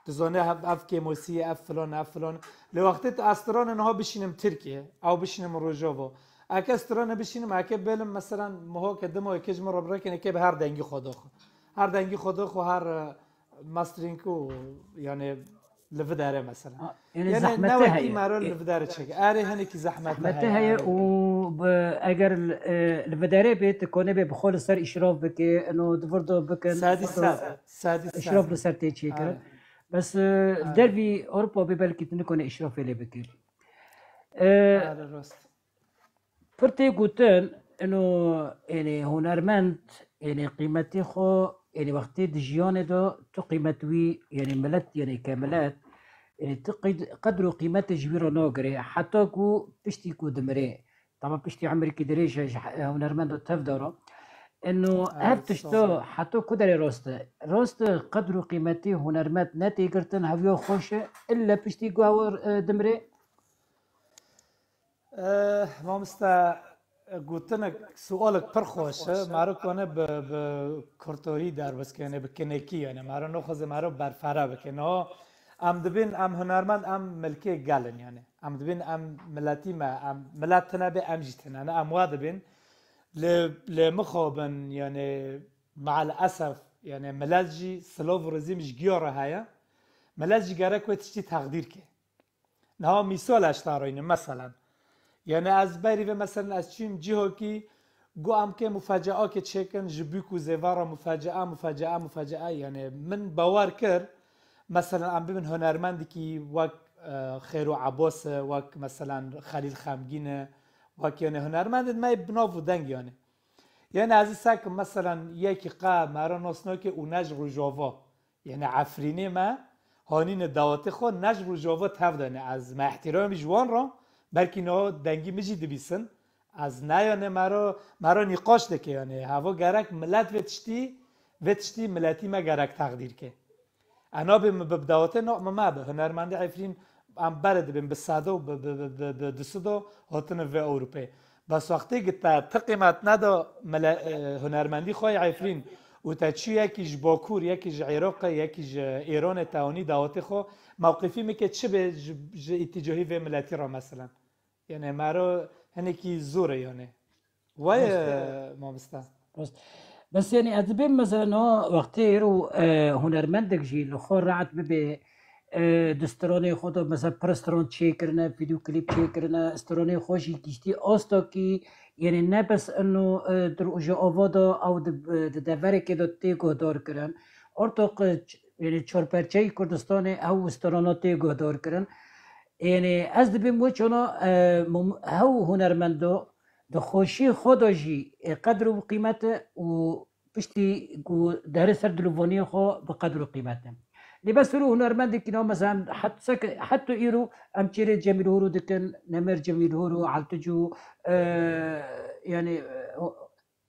Tu zane ev, ev kêmasî ye, ev filan, ev filan. Lê wextê tu ez strane niha bişînim Tirkiye, ew bişînim Rojava. Eke strane bişînim, eke bêlim meselan miho ke dima eke ji min re birekin, eke bi her dengî xwe doxo. Her dengî xwe doxo, her, e, mastering û yani li videre mesela. Ha, yani Yani zehmete ne wekî heye. Mero li videre çek. Erê hinekî zehmete Zehmete heye. Heye û bi, eger, e, li videre bê, tu konê bê bi xwe li ser îşraf bike, ino di vir de bikin, Sedî di vir de sed. Sedî sed. Îşraf li ser tê çêkirin. Erê. Bes, e, Erê. Dervî Ewropa bê belkî tu nikone îşrafê lê bikir. E, Erê rast. Pir tê gotin, ino, yani hunermend, yani qîmetê xwe, yani wextê di jiyanê de tu qîmet wî, yani milet, yani ke milet, yani tu qid-, qedr û qîmetê ji wî re nagirê. Heta ku piştî ku dimirê. Tamam, piştî emirkî dirêj e, ji he-, hunermend û tev dara. Ino, Evet, ev tişto sağ ol. Heta ku derê rast e? Rast e, qedr û qîmetê hunermend ne tê girtin, heviya xweş e, ille piştî ku ew, e, dimirê? Eh, mamoste, gotinek, sualek pir xweş e. Mero kone bi, bi kurtorî derbas ke, yani bi kinekî, yani mero nexwaze mero berfere bike. No, em dibin, em hunermend, em milkê gel in, yani. Em dibin, em miletî me, em milet tine be, em jî tine ne. Em wa dibin. Lê, lê mixabin, yani, me'el esef, yani, milet jî silav û rizîm ji giya re heye. Milet jî gerek wê tiştî teqdîr ke. Niha mîsal ez tarînim, meselen. Yani ez berî ve, meselen, ez çûyim cihokî, got em kê mufecaakê çêkin, ji bûk û zêva re mufecaa, mufecaa, mufecaa. Yani min bawer kir, meselen, em bibin hunermendikî wek, e, Xêro Ebas e, wek, meselen, Xelîl Xemgîn e, wek, yani, hunermendên me bi nav û deng, yani. Yani ez ê sekim, meselen, yekî qe mera nas nake û ne ji Rojava. Yani Efrînê me hanîne dawetê xwe ne ji Rojava tev de ne. Ez me ihtiramî ji wan re, belkî niha dengî min jî dibîsin. Ez ne, yani mero, mero nîqaş dike, yani heva gerek milet vê tiştî, vê tiştî miletî me gerek teqdîr ke. E nabê min bi dawetê na min me bi hunermendê Efrîn em berê dibin bi seda û bi, bi, bi, bi, bi du seda hatine vê Ewropê. Bes wextê ki te ti qîmet neda mele, e, hunermendî xwe yê Efrîn û te çû yekî ji Bakur, yekî ji Iraqê, yekî ji Îranê te anî dawetê xwe, mewqifî min ke çi be ji, ji îtîcahî vê miletî re, meselen. Yani mero hinekî zor e yani. Wayê, Rast e. Mamoste. Rast. Bes yani ez dibêm mesela no wextê êro, e, hunermendek jî li xwe rahat bibe, e, di stranê xwe de mesela pir stran çêkirine, vîdeo klîp çêkirine, stranê xwe jî giştî asta kî, yani ne bes ino, e, di rojava de ew di, di deverekê de tê guhdar kirin. Ortoq, e, ç-, yani çarperçeyî Kurdistanê ew strana tê guhdar kirin. Yani ez dibêm wê çona, e, mum-, hew hunermendo di xweşî xwe de jî, e, qedr û qîmet e û piştî ku dere ser dilovaniyê xwe bi qedr û qîmet e. Lê bes îro hunermendekî na, mesela, het-, sek-, heta îro em çêrê Cemîl Horo dikin, Nemêr Cemîl Horo, Elticû, e, yani, e,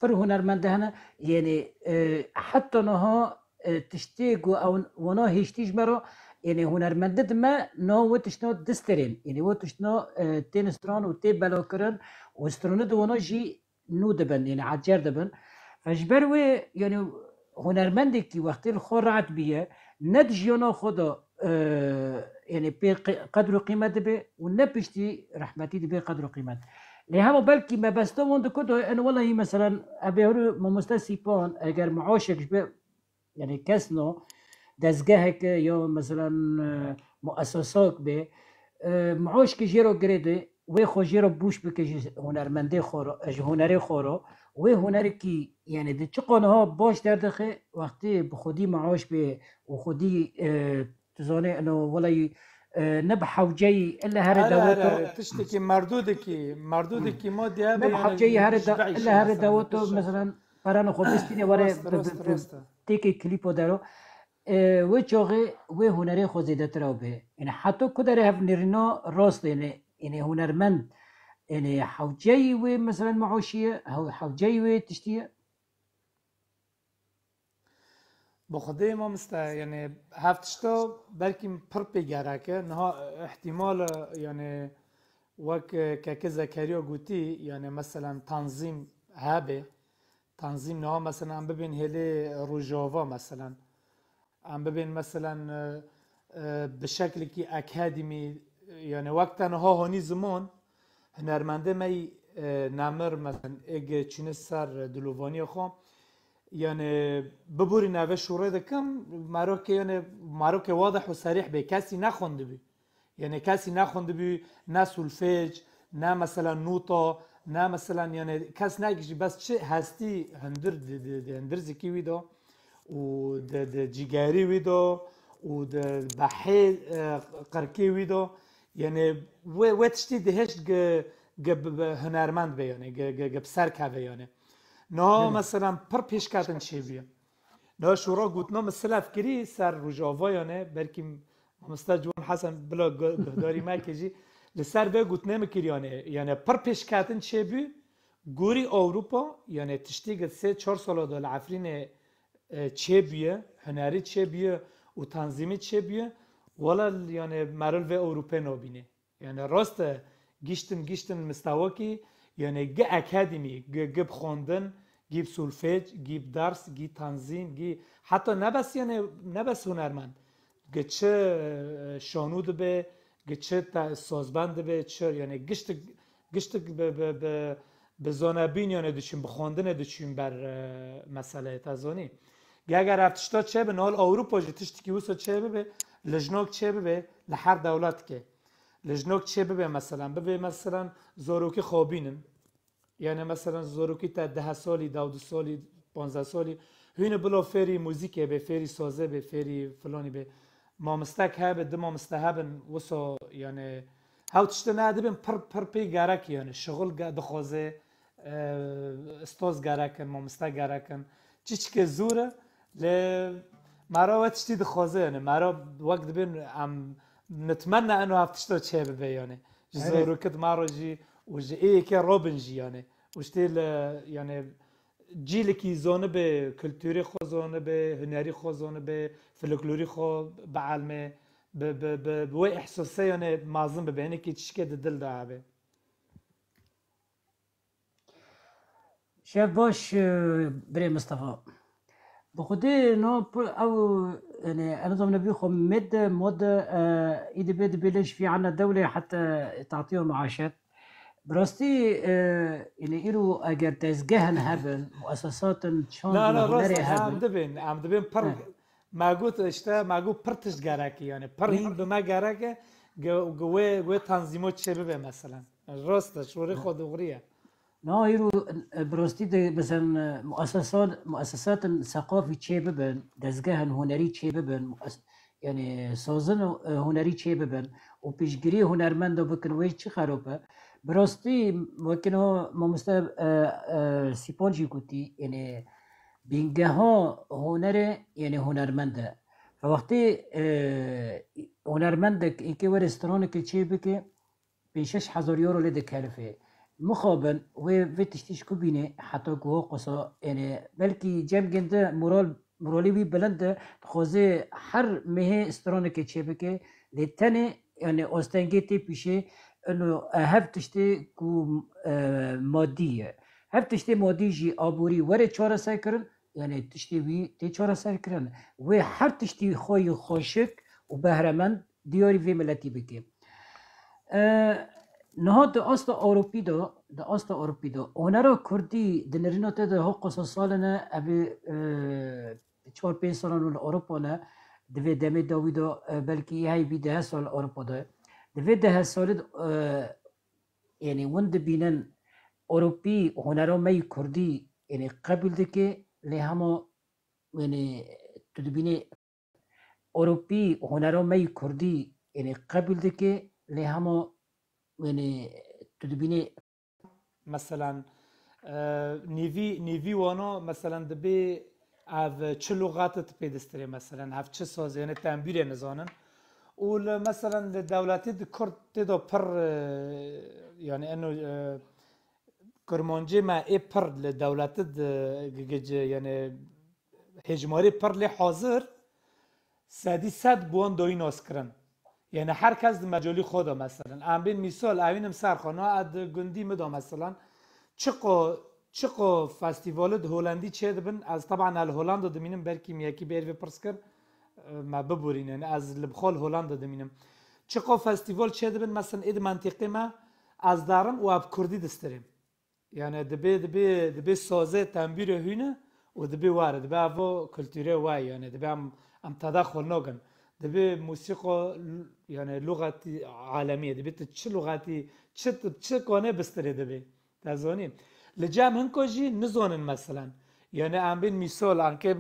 pir hunermend hene, yani, e, heta niha, e, tiştê ku ew wana hiştî ji me re, yani hunermendê di me na wê tiştna disterên, yani wê tiştna, e, tên stran û tê belakirin û stroni di wana jî nû dibin, yani ecer dibin. Ve ji ber wê, yani hunermendekî wextê li xwe rahat biye, ne di jiyana xwe de, e, yani pê qe- qedr û qîmet dibe û ne piştî rehmetî dibe qedr û qîmet. Lê hema belkî mebesta wan diku da, yani welahi meselen, ebê huru mamoste Sîpan, eger maaşek ji be, yani kesno, dezgeheke ya meselen, e, muessesak be, e, maaşke jê re girê de, wê xwe jê re bûş bike ji hunermendê xwe re, ji hunerê xwe re, wê hunerekî, yani di çiqa niha baş derdixe, wextê bi xwedî maaş be û xwedî, e, tu zanê, eno, welay, e, ne bi hewceyî, ille here Here, dewet here, o. here. Tiştekî merdûdekî, merdûdekî ma diye Ne be bi yani hewceyî here ji de, ille here dewet o, mesela, perana xwe bistîne were Rast, bi, rast, bi, bi rast. têkê klîpo dero. E, wê çaxê wê hunerê xwe zêdetir ew bê. Yani heta ku derê hev nêrîna rast, yani, yani hunermend, yani hewceyî wê, mesela, maaşî ye, hew-, hewceyî wê tiştî ye. Bi Xwedê mamoste, yani hev tişta belkî pir pê gerek e. Niha ihtimal e, yani wek, e, keke Zekeriya gotî, yani meselen tanzîm hebe. Tanzîm niha meselen em bibên hêlê Rojava meselen. Em bibên meselen, e, e, bi şeklekî akademî, yani wek te niha hanî ziman, hunermendê me yî, e, nemir, meselen, êg çûne ser dilovaniya xwe, yani biborî nave şûrê dikim, merokê, yani merokê wadih û serîh bê, kesî nexwendibû. Yani kesî nexwendibû, ne solfej, ne mesela nota, ne mesela, yani kes nekişî, bes çi hestî hundir di, di, di hundir zikî wî de û di, di cîgerî wî de û di behê, e, qirkê wî de. Yani wê, wê tiştî dihişt gi, gi bi, bi hunermend be yani, gi, gi, gi bi ser keve yani. Niha Belê. mesela pir pêşketin çêbûye. Niha şûra gotina min silev kirî ser Rojava yani, belkî mamoste Ciwan Hesen bila gu-, guhdarî me ke jî li ser vê gotinê min kirî yani. Yani pir pêşketin çêbû, gorî Ewropa, yani tiştî gi sê çar sala de li Efrînê, e, çêbûye, hunerî çêbûye û tanzîmî çêbûye, wela yani meriv vê Ewropê nabîne. Yani rast e, giştin, giştin mistewekî, yani gi akademî, gi, gi bi xwendin, gi bi solfej, gi bi ders, gi tanzîm, gi heta ne bes, yani ne bes hunermend, gi çi, e, şanû dibe, gi çi te-, sazbend dibe, çi, yani giştik, giştik bi, bi, bi, bi zanebîn yani diçûn, bi xwendinê diçûn ber, e, meseleyê te zanî. Ge eger ev tişta çêbe, nal Ewropa jî tiştekî wisa çêbibe, lijnok çêbibe, li her dewletkê. Lijnok çêbibe, meselen, bibe, meselen, zarokî xabînin. Yani, meselen, zarokî te deh salî, dewdu salî, panzdeh salî, hûnî bila fêrî muzîkê be, fêrî sazê be, fêrî filanî be. Mamostek hebe, du mamoste hebin, wisa, yani, hew tiştê ne dibin pir, pir pê gerek, yani, şixul ge-, dixwaze, e, ustaz gerek in, mamoste gerek in. Çiçike zor e, lê mera we tiştî dixwaze, yani, mera wek dibin em nitmenna eno ev tişta çêbibe, yani. Ji Erê. zarokit mera jî û ji ê yekê rabin jî, yani. Û ji tê li, yani, cîlikî zanibe, kulturê xwe zanibe, hunerî xwe zanibe, folklorî xwe bielme, bi, bi, bi, bi wê ihsasê, yani, mezin bibe, hinekî tişkê di dil de hebe. Şev baş, e, birê Mistefa. Bi xwedê no pir ew, yani, ez nizam nebî xwe med, mod, e, î dibe, dibe lê şifî ana dewlê heta tatiyo maaşet. Bi rastî, e, yani, îro eger dezgehên hebin, muessesatin çand Na, û na, rast hunerê e, em hebin. dibin, em dibin pir, He. me got, işte, me got pir tişt gerekî, yani, pir Hı. hîn bi me gerek e, ge-, ge-, wê, wê tanzîmo çêbibe, meselen. Rast e, şorê xwe doğru ye. Na, îro, e, bi rastî de, mesela, e, muessesat, muessesatên seqafî çê bibin, dezgehên hunerî çê bibin, mues-, yani sazin û, e, hunerî çê bibin û piştgirî hunermenda bikin, wê çi xerop e? Bi rastî, wekî niha mamoste, e, e, Sîpan jî gotî, yani bîngeha hunerê, yani hunermend e. Wextê, e, hunermendek êkê were stranekê çê bike, pênc şeş hezar euro lê dikelife. Mixabin wê vê tiştî ji ku bîne heta ku ho qisa, yani belkî cem ginde moral, moralê wî bilind e, dixwaze her mehê stranekê çêbike, lê tenê, yani, astengê tê pîşê, ino, e, hev tiştê ku, e, madî ye. Hev tiştê madî jî aborî were çareserkirin, yani tiştê wî tê çareserkirin. Wê her tiştî xwe yî xweşik û behremend diyarî vê miletî bike. E, niha di asta Ewropî de, di asta Ewropî de, hunera kurdî di nirîna te de hoqasa sal e, ev ê, e, çar pênc salan li Ewropa ne, di vê demê dawî de, e, belkî hey bî deh sal li Ewropa de. Di vê deh salî de, e, yanî hûn dibînin Ewropî hunera me yî kurdî, yanî qebûl dike, lê hema, yanî tu dibînî Ewropî hunera me yî kurdî, yanî qebûl dike, lê hema, yanî tu dibînî. Meselen, e, nîvî, nîvî wana, meselen, dibê ev çi lûxatê tu pê distirê, meselen, ev çi sazê, yanî tembûrê nizanin. Û li, meselen, li dewletê di kurd tê de pir, e, yanî eno, e, kurmancê me ê pir li dewletê di, gi-, gi-, yanî hêjmarê pir lê hazir, sedî sed bi wan dayî naskirin. Yanî her kes di mecalî xwe de, meselen. Em bên mîsal, ewînim ser xwe, na ez di gundî min de, meselen, çiqo, çiqo festîvalê di Holandî çêdibin, ez teban ne li Holanda dimînim, belkî min yekî bêrî vê pirs kir, e, me biborînin, ez li bi xwe li Holanda dimînim. Çiqo festîval çêdibin, meselen, ê di mentîqê me, ez derim û ev kurdî distirêm. Yanî dibê, dibê, dibê sazê tembûrê hûn e û dibê were, dibê evo kulturê we ye, yanî dibê em, em teda xwe nagin. Dibê musîqo l-, yanî lûxetî alemî ye, dibê tu çi lûxetî, çi, çi konê bistirê dibê. Te zanî. Li cem hinko jî nizanin, meselen. Yanî em bên mîsal, anke,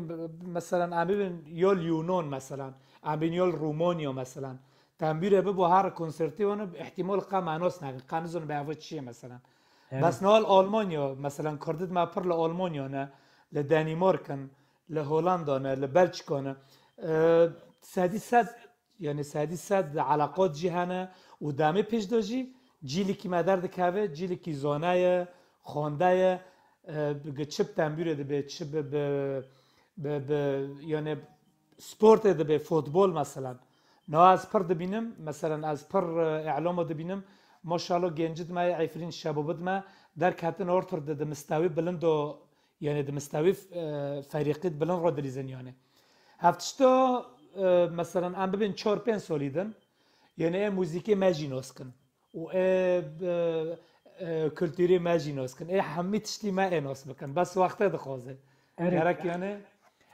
meselen, em bibin yol Yunan, meselen. Em bên yol Romanya, meselen. Tembûrê bibo her konsertê wan, îhtîmal qe me nas nakin, qe nizanin be evo çi ye, meselen. Evet. Bes niha li Almanya, meselen, kurdî me pir li Almanya ne, li Danimark in, li Holanda ne, li Belçika ne. E, sedî sed, yanî sedî sed eleqat jî hene û demê pêş de jî cîlikî me derdikeve, cîlikî zane ye, xwende ye, e, bi, çi bi tembûrê dibe, çi bi, bi, bi, bi, yanî sportê dibe, futbol meselen. Niha ez pir dibînim, meselen ez pir, e, îlamo dibînim, maşallah gencid me yê Efrîn şebabid me derketin ortir di, di mistewî bilind o, yanî di mistewî, e, ferîqî bilind ro dilîzin yanî. Hev tişta, e, meselen em bibên çar pênc salî din, yanî ê muzîkê me jî nas kin. Û ê, e, e, kulturê me jî nas kin. Ê hemî tiştî me ê nas bikin. Bes wextê dixwaze. Erê. Gerek yanî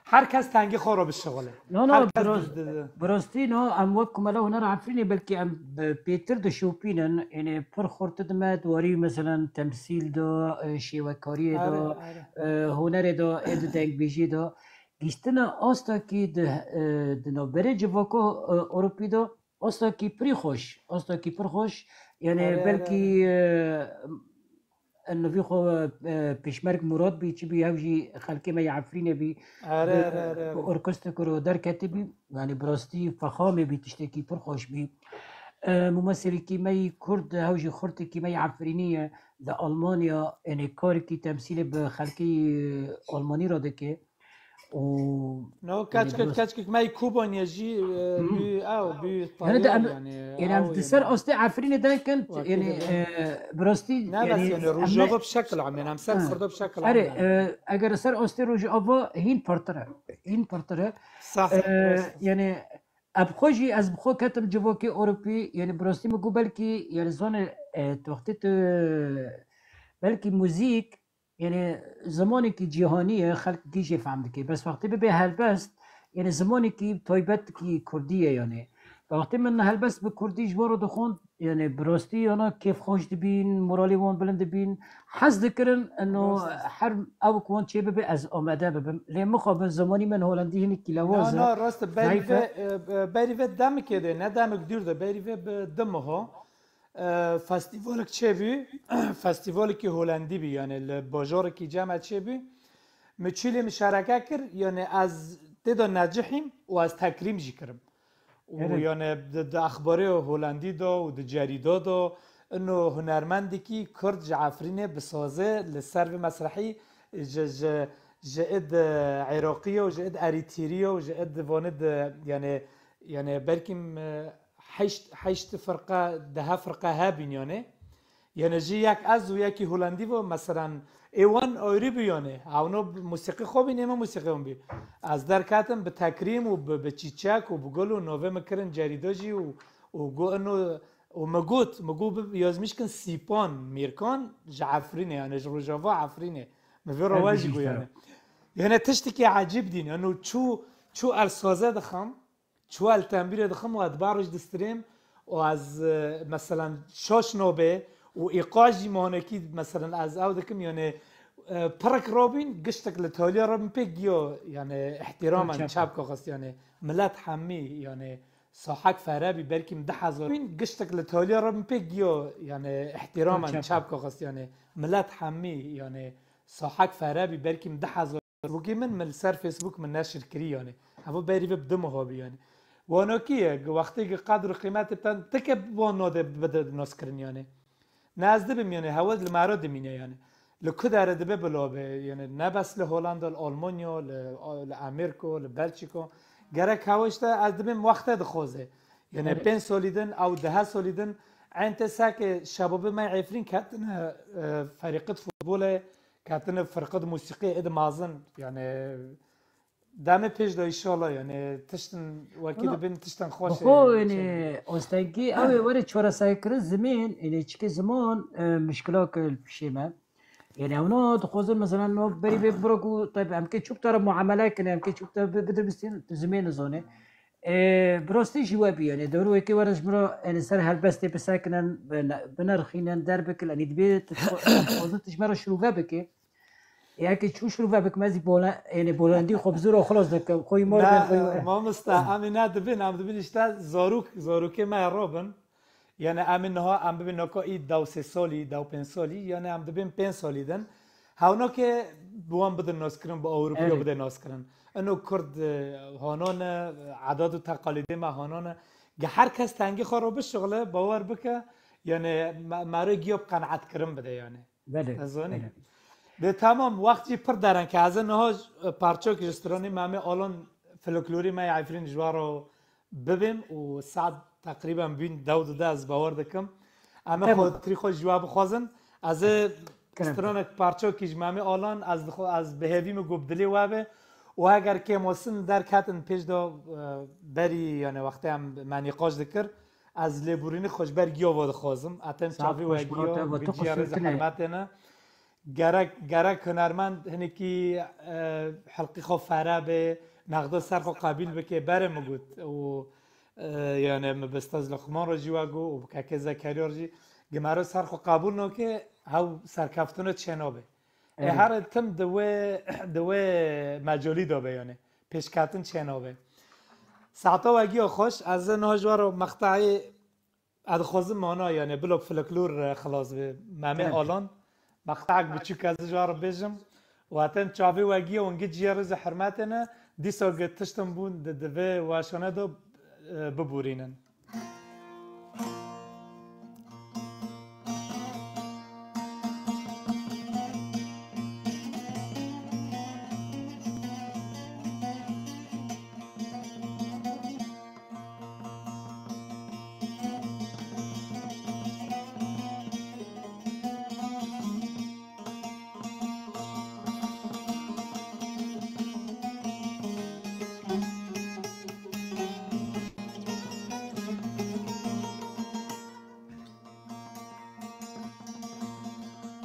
her kes tengê xwe re bişixule. No, no, Her kes bi rast-, di, di, di. bi rastî, no, em wek Komela Hunera Efrînê belkî em bi pêtir dişopînin, yanî pir xurt dime, di warî meselen temsîl de, e, şêwekariyê Erê, de, erê. e, hunerê de, ê di dengbêjiyê de. Gihiştina astakî di, e, di navberê civaka, e, Ewropî de, astakî pirî xweş, astakî pir xweş. Yanî Erê, erê, belkî, erê. e, Nivî xwe, e, Pêşmerg Murad bî, çi bî, ew jî xelkê me yê Efrînê bî. Erê, Bi, erê, erê, bi erê. orkestro derketî bî. Yanî bi rastî fexamê bî, tiştekî pir xweş bî. E, mumesilekî me yî Kurd, ew jî xurtekî me yê Efrînî ye. Li Almanya, yanî karekî temsîlê bi xelkê, e, Almanî re dike. Û No, yanî keçkek, bi rast- keçkek me yê Kobaniyê jî, e, Hı. bî, ew, bî Yanî de tayar, em, yanî, yanî em ew di ser yanî. astê Efrînê derkin, Wekî yanî, de. e, bi rastî, Ne bes yanî, yanî, em Rojava ne bi şekil am, yanî, em ser Hı. Kurda bi şekil am Erê, yanî. e, eger ser astê Rojava hîn pirtir e. Hîn pirtir e. Sah, E, rast. yanî, ev xwe jî ez bi xwe ketim civakê Ewropî, yanî bi rastî min got belkî, yanî zanê, e, tu wextê tu, belkî muzîk, Yanî zimanekî cîhanî ye, xelk gî jê fehm dike. Bes wextê bibe helbest, yanî zimanekî taybet kî kurdî ye yanî. Wextê min helbest bi kurdî ji wan re dixwend, yanî bi rastî yana kêfxweş dibîn, moralê wan bilind dibîn, hez dikirin, eno Rast e. her ew ku wan çê bibe ez amade bibim. Lê mixabin zimanî min holandî hinekî Na, lewaz e, na, rast e. Berî zayîf e. vê, e, e, berî vê demekê de, ne demek dûr de, berî vê bi du meha, e, festîvalek çêbû, festîvalekî holandî bî, yanî li bajarekî cem e çêbû. Min çîlê mişareke kir, yanî ez tê de necihîm û ez tekrîm jî kirim. Û Evet. yanî di, di exbarê holandî de û di cerîda de ino hunermendekî kurd ji Efrînê bi sazê li ser vê mesrehî ji, ji, ji id Iraqî ye û ji id Erîtrî ye û ji id vanê di, yanî, yanî belkî, e, heşt, heşt firqe, dehe firqe hebîn yanî. Yani jî yek ez û yekî Holandî bû, meselan, ê wan ayrî bû yani. Hewno musîqî xwe bîn, ê min musîqî wan bî. Ez derketim bi tekrîm û bi, bi çîçek û bi gul û navê min kirin cerîdo jî û, û got, ino, û min got, min got bi yazmîş kin Sîpan Mîrkan ji Efrînê, yani ji Rojava Efrînê. Min vê Her rewaj jî bijî got işte. Yani. Yani tiştekî ecîb dîn, yani çû, çû el saze dixim, çû el tembîrê dixim û ez dibar jî distirêm û ez, e, meselan, şaş nobê û îqaj jî manekî, meselan, ez ew dikim, yani, e, pirik robîn, giştek li taliya robîn pê giyo, yani, ihtîramen Çap. çap kaxist, yani, millet hemî, yani, sahek fere bî, belkî min deh hezar bin, giştek li taliya robîn pê giyo, yani, ihtîramen Çap. çap kaxist, yani, millet hemî, yani, sahek fere bî, belkî min deh hezar Facebookê min, min li ser Facebook min neşir kirî yani. Heva berî ve bi du meha bî yani. Wanokî ye, wextê ki qedr û qîmetê ten tike wan nade bide naskirin yani. Ne ez dibim yani, hewa li mero dimîne yani. Li ku dere dibe bila be yani, ne bes li Holanda, li Almanya, li, li Amerîka, li Belçîka. Gerek hewa işte ez dibim wexte dixwaze. Yani Evet. pênc salî din, ew dehe salî din, ente seke şebabê me Efrîn ketine, e, ferîqit futbolê, ketine firqit musîqî êd mazin. Yani demê pêş de inşallah yani tiştin wekî Wala, dibin tiştin xweş. Bixwe yani, Ostengî, ew ê were çareserkirin zimên, yani çike ziman, e, mişkila ke li pişê me. Yani ewna dixwazin mesela no berî vê biro ku tabi em kê çok tara muamele kin, em kê çok tara bi-, bidirbistin, tu zimên nizane. E, bi rastî jî we bî, yani dewr wekî were ji min re, yani ser helbestê bisekinin, bine-, binerxînin, derbikin, yani dibê tu xwe-, xwazin tu ji me re şirove bikî. Yekê çû şirove bikim, ez jî bola-, yani bolendî xwe bi zor xilas dikim, xwe yî mor Ne, ben, xwe yî mamosta, em ê ne dibin, em dibin işte zarok, zarokê me robin. Yani em ê niha, em bibin naka î dew sê salî, dew pênc salî, yani em dibin pênc salî din. Hewna ke bi wan bidin naskirin, bi Ewropiya Evet. bide naskirin. Ino Kurd, e, hanan e, edat û teqalîdê me hanan e. Ge her kes tengê xwe re bişixile, bawer bike, yani me-, mero giya bi qenaetkirin bide yani. Belê, Ez zanî. belê. De tamam, wext jî pir dereng ke ez ê niha j-, parçok ji stranê Memê Alan folklorî me ya Efrîn ji we re bibêm û saet teqrîben bîn dew dide, ez bawer dikim. Em ê Tamam. xatirî xwe ji we bixwazin. Ez ê Kerem. stranek parçokî ji Memê Alan, ez dixwe-, ez bi hêvî min got dilê we be. Û heger kêmosin derketin pêş de, e, berî, yani wextê em me nîqaş dikir, ez lêborînî xwe ji ber giya ve dixwazim. Etem Saet çavî we xweş, giya, Murat, eva tu bi ciyarê qisûr tine. Zehmetê ne. Gerek, gerek hunermend hinekî, e, helqî xwe fere bê, nexda ser xwe qebîl bike, berê min got. Û, e, yani, min bi Staz Luqman re jî we got û bi Keke Zekeriya re jî, gemero ser xwe qebûl nake, hew serkeftino çênabe. Ê Evet. her tim di wê, di wê mecalî de be, yani, pêşketin çênabe. Saeta we giya xweş, ez ê niha ji we re meqteyê Ez dixwazim mana, yani, bila folklor, e, xilas be. Memê Tamam. Alan, maqta'ek biçûk ez ji wan re bêjim. Û hetem çavê we giya û ngi ciya rêz û hurmetê ne, dîsa gi tiştin bûn di, di vê weşane de, e, biborînin.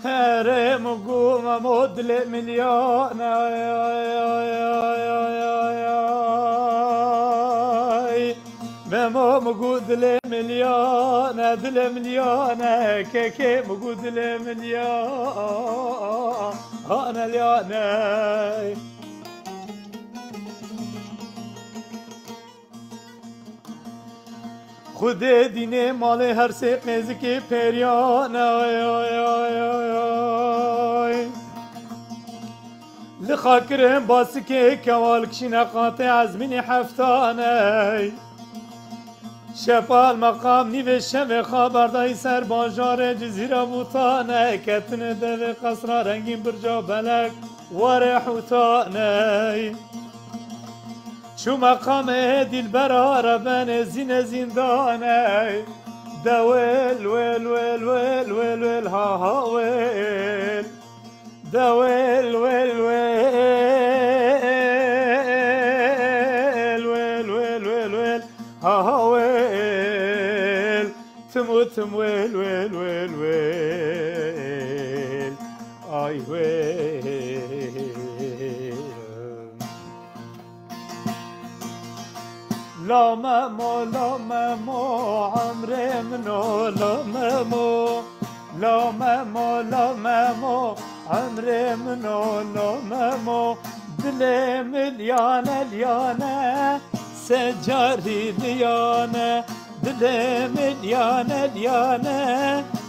Herê min got, Memo dilê min liyane, Memo min got dilê min liyane, dilê min liyane, kekê min got dilê min liyane, liyane. Xwedê dînê malê her sê qêzikê periyane, ay, ay, ay, ay, ay. Li xakirin basikê kewal kişîne qatê ezmînî heftane. Şepal meqam nîvê şevê xaberdayî ser bajarê Cizîra Bûtane. Ketine devê qesra rengîn birca belek warê hûtane. Çû meqamê dîlbera re benê zîne zîndane. De wel, wel, wel, wel, wel, wel, ha, ha, wel. De wel, wel, wel, wel, wel, wel, wel, ha, ha, wel. Tim û tim wel, wel, wel, wel. Ay wel. La Memo, la Memo, emrê min o, la Memo. La Memo, la Memo, emrê min o, la Memo. Dilê min liyane, liyane, se carî liyane. Dilê min liyane, liyane,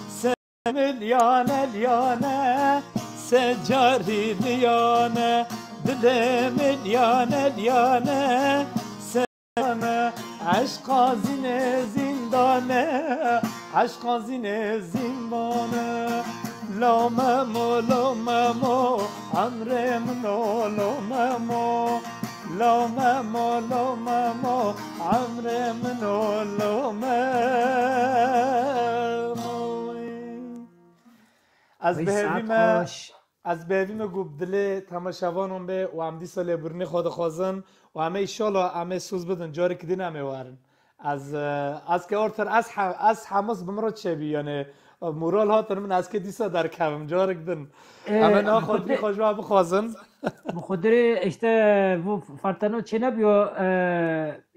se Liyane, liyane, se carî liyane, dilê min liyane, liyane, se liyane, eşqa zînê zîndane, eşqa zînê zîndane. Lo Memo, lo Memo, emrê min o, lo Memo. Lo Memo, lo Memo, emrê min o, lo Memo. Ez Ay, bi hêvî saet me, xweş. Ez bi hêvî me ku bi dilê temaşevanan bê û em dîsa lêbûrînê xwe dixwazin û em ê îşallah em ê soz bidin, carek din em ê werin. Ez, e, ez ke orter ez he-, ez hemas bi min re çêbî, yani, e, moral hatin min, ez ke dîsa derkevim, carek din. E, Em ê niha bi xatirî Xwedê, xwe ji we bixwazin. Bi Xwedê işte bu farteno çênebiyo, e,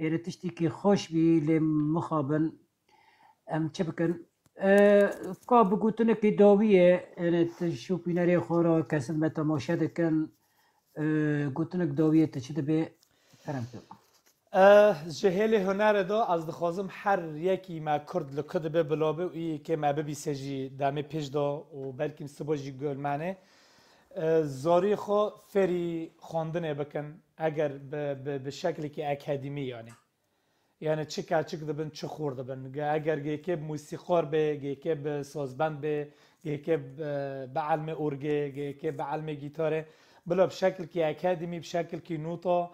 êrê tiştîkî xweş bî, lê mixabin. Em çi bikin? E, ka bi gotinekî dawiyê, yani tu şopînerê xwe re kesin me temaşe dikin, e, gotinek dawiyê tu çi dibê? Kerem tu. E, ji hêlê hunerê de ez dixwazim her yekî me Kurd li ku dibe bila be û yekê me bibîse jî demê pêş de û belkî sibo jî gol mane. E, zarî xwe fêrî xwendinê bikin, eger bi, bi, bi şeklekî akademî yani. Yani çi keçik dibin, çi xor dibin. Ge-, eger gêkê bi musîqar bê, gêkê bi sazbend bê, gêkê bi, bi elmê orgê, gêkê bi elmê gîtarê, bila bi şekilkî akademî, bi şekilkî nota,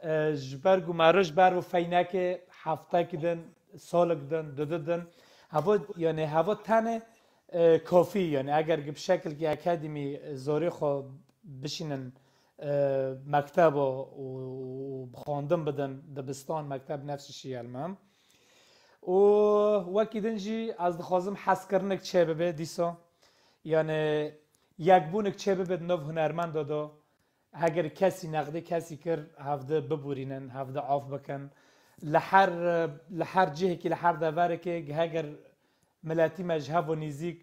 e, ji ber ku me roj ber û feynekê heftek din, salik din, didi din. Heva, yani heva tenê, e, kafî, yani eger bi şekilkî akademî, e, zorê xwe bişînin, e, mekteba û, û bi xwendin bidin, dibistan, mekteb nefsî şî elmem. Û wekî din jî ez dixwazim hezkirinek çêbibe dîsa. Yani yekbûnek çêbibe di nav hunermenda de. Heger kesî nexdê kesî kir, hevdi bibûrînin, hevdi af bikin. Li her, li her cihekî, li her deverekê, heger miletî me ji hev û nêzîk.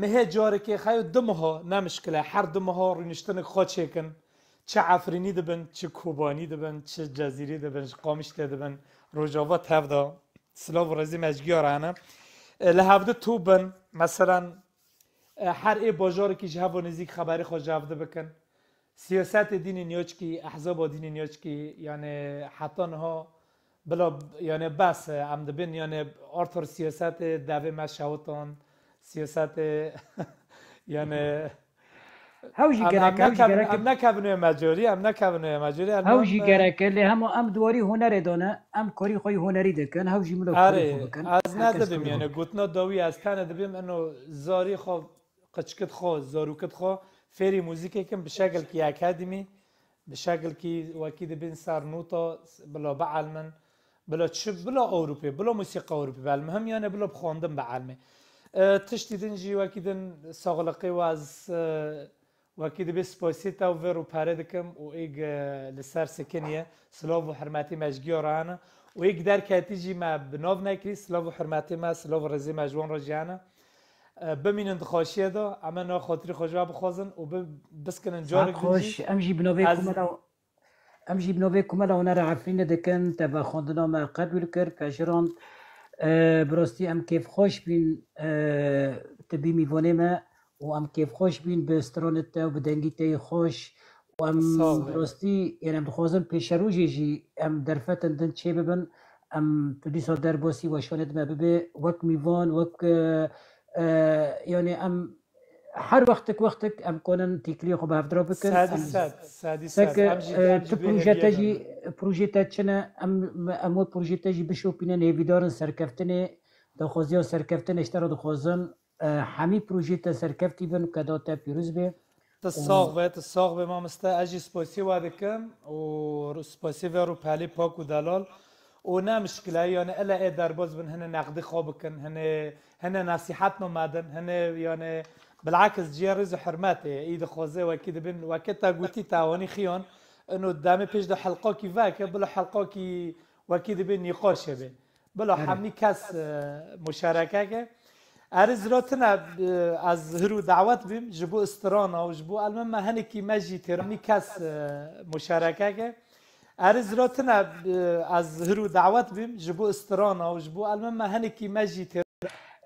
Mihê carekê xeyo du meha, ne mişkil e, her du meha rûniştinek xwe çêkin. Çi Efrînî dibin, çi Kobanî dibin, çi Cezîrî dibin, ji Qamişlê dibin, Rojava tev de. Silav û rêzê me ji giya re hene. E, li hevdi tu bin, meselen, e, her ê bajarekî ji hev û nêzîk xeberê xwe ji hevdi bikin. Siyasetê dînî nêçkî, ehzaba dînî nêçkî, yani heta niha bila, yani bes, em dibin, yani artor siyasetê devê me şewitan, siyasetê, yani Hew jî em, gerek, em hew jî nekevin, gerek. Em nekevin wê mecorî, em nekevin wê mecorî, Hew jî em, gerek e, lê hema em di warî hunerê de ne, em karî xwe yî hunerî dikin, hew jî milo karî xwe bikin. Erê, ez her kes nedibim, karî yani xwe bikin. Gotina dawî ez tene dibim, eno zarî xwe, qiçkit xwe, zarokit xwe, fêrî muzîkê kim bi şekilkî akademî, bi şekilkî wekî dibin ser nota, bila bielmin, bila çi, bila Ewropê, bila musîqa Ewropê, bel muhim yani bila bi xwendin bielmê. E, tiştî din jî wekî din saxliqê we ez, e, wekî dibê spasî te û vê rûperê dikim û êg, e, li ser sikiniye. Silav û hurmetî me ji giya re hene. Û êg derketî jî me bi nav nekirî, silav û hurmetê me, silav û rêzê me ji wan re jî hene. E, bimînin di xweşiyê de, em ê niha xatirî xwe ji we bixwazin û bi, biskinin Saet carek din jî. Xweş, em jî bi navê Ez komela, em jî bi navê komela Hunera Efrînê dikin, te vexwendina me qebûl kir, pejirand. E, bi rastî em kêfxweş bîn, e, tu bî mîvanê me û em kêfxweş bîn bi stranê te û bi dengî te yê xweş û em Sağ ol. Bi rastî, yani em dixwazin pêşerojê jî em derfetên din çêbibin, em tu dîsa derbasî weşanê di me bibê, wek mîvan, wek, e, e, yani em her wextik wextik em konin têkiliyê xwe bi hevdira bikin. Sedî Em sed, sedî sek, sed. Em jî, e, em jî tu vê projê te hêviyê jî, de ne. Projê te çi ne? Em, em wê projê te jî bişopînin, hêvîdarin serkeftinê daxwaziya serkeftinê ji te re dixwazin, e, hemî projeyê te serkeftî bin û keda te pîroz be. Tu sax be, tu sax be mamoste. Ez jî spasiyê we dikim û spasiyê vê rûpelê pak û delal. Û ne mişkile, yani ele ê derbaz bin, hine neqdî xwe bikin, hine, hine nesîhet me medin, hine yani bilakis ciya rêz û hurmetê, î dixwaze wekî dibin, weke te gotî te wanî xiyan, ino demê pêş de helqakî veke, bila helqakî wekî dibê nîqaşê be. Bila Erê. hemî kes, e, muşareke ke. Erê zira tine, e, ez hir û dawet bîm, ji bo istirana û ji bo elme me hinekî me jî têr hemî kes, e, muşareke ke. Erê zira tine, e, ez hir û dawet bîm, ji bo istirana û ji bo elme me hinekî me jî têr.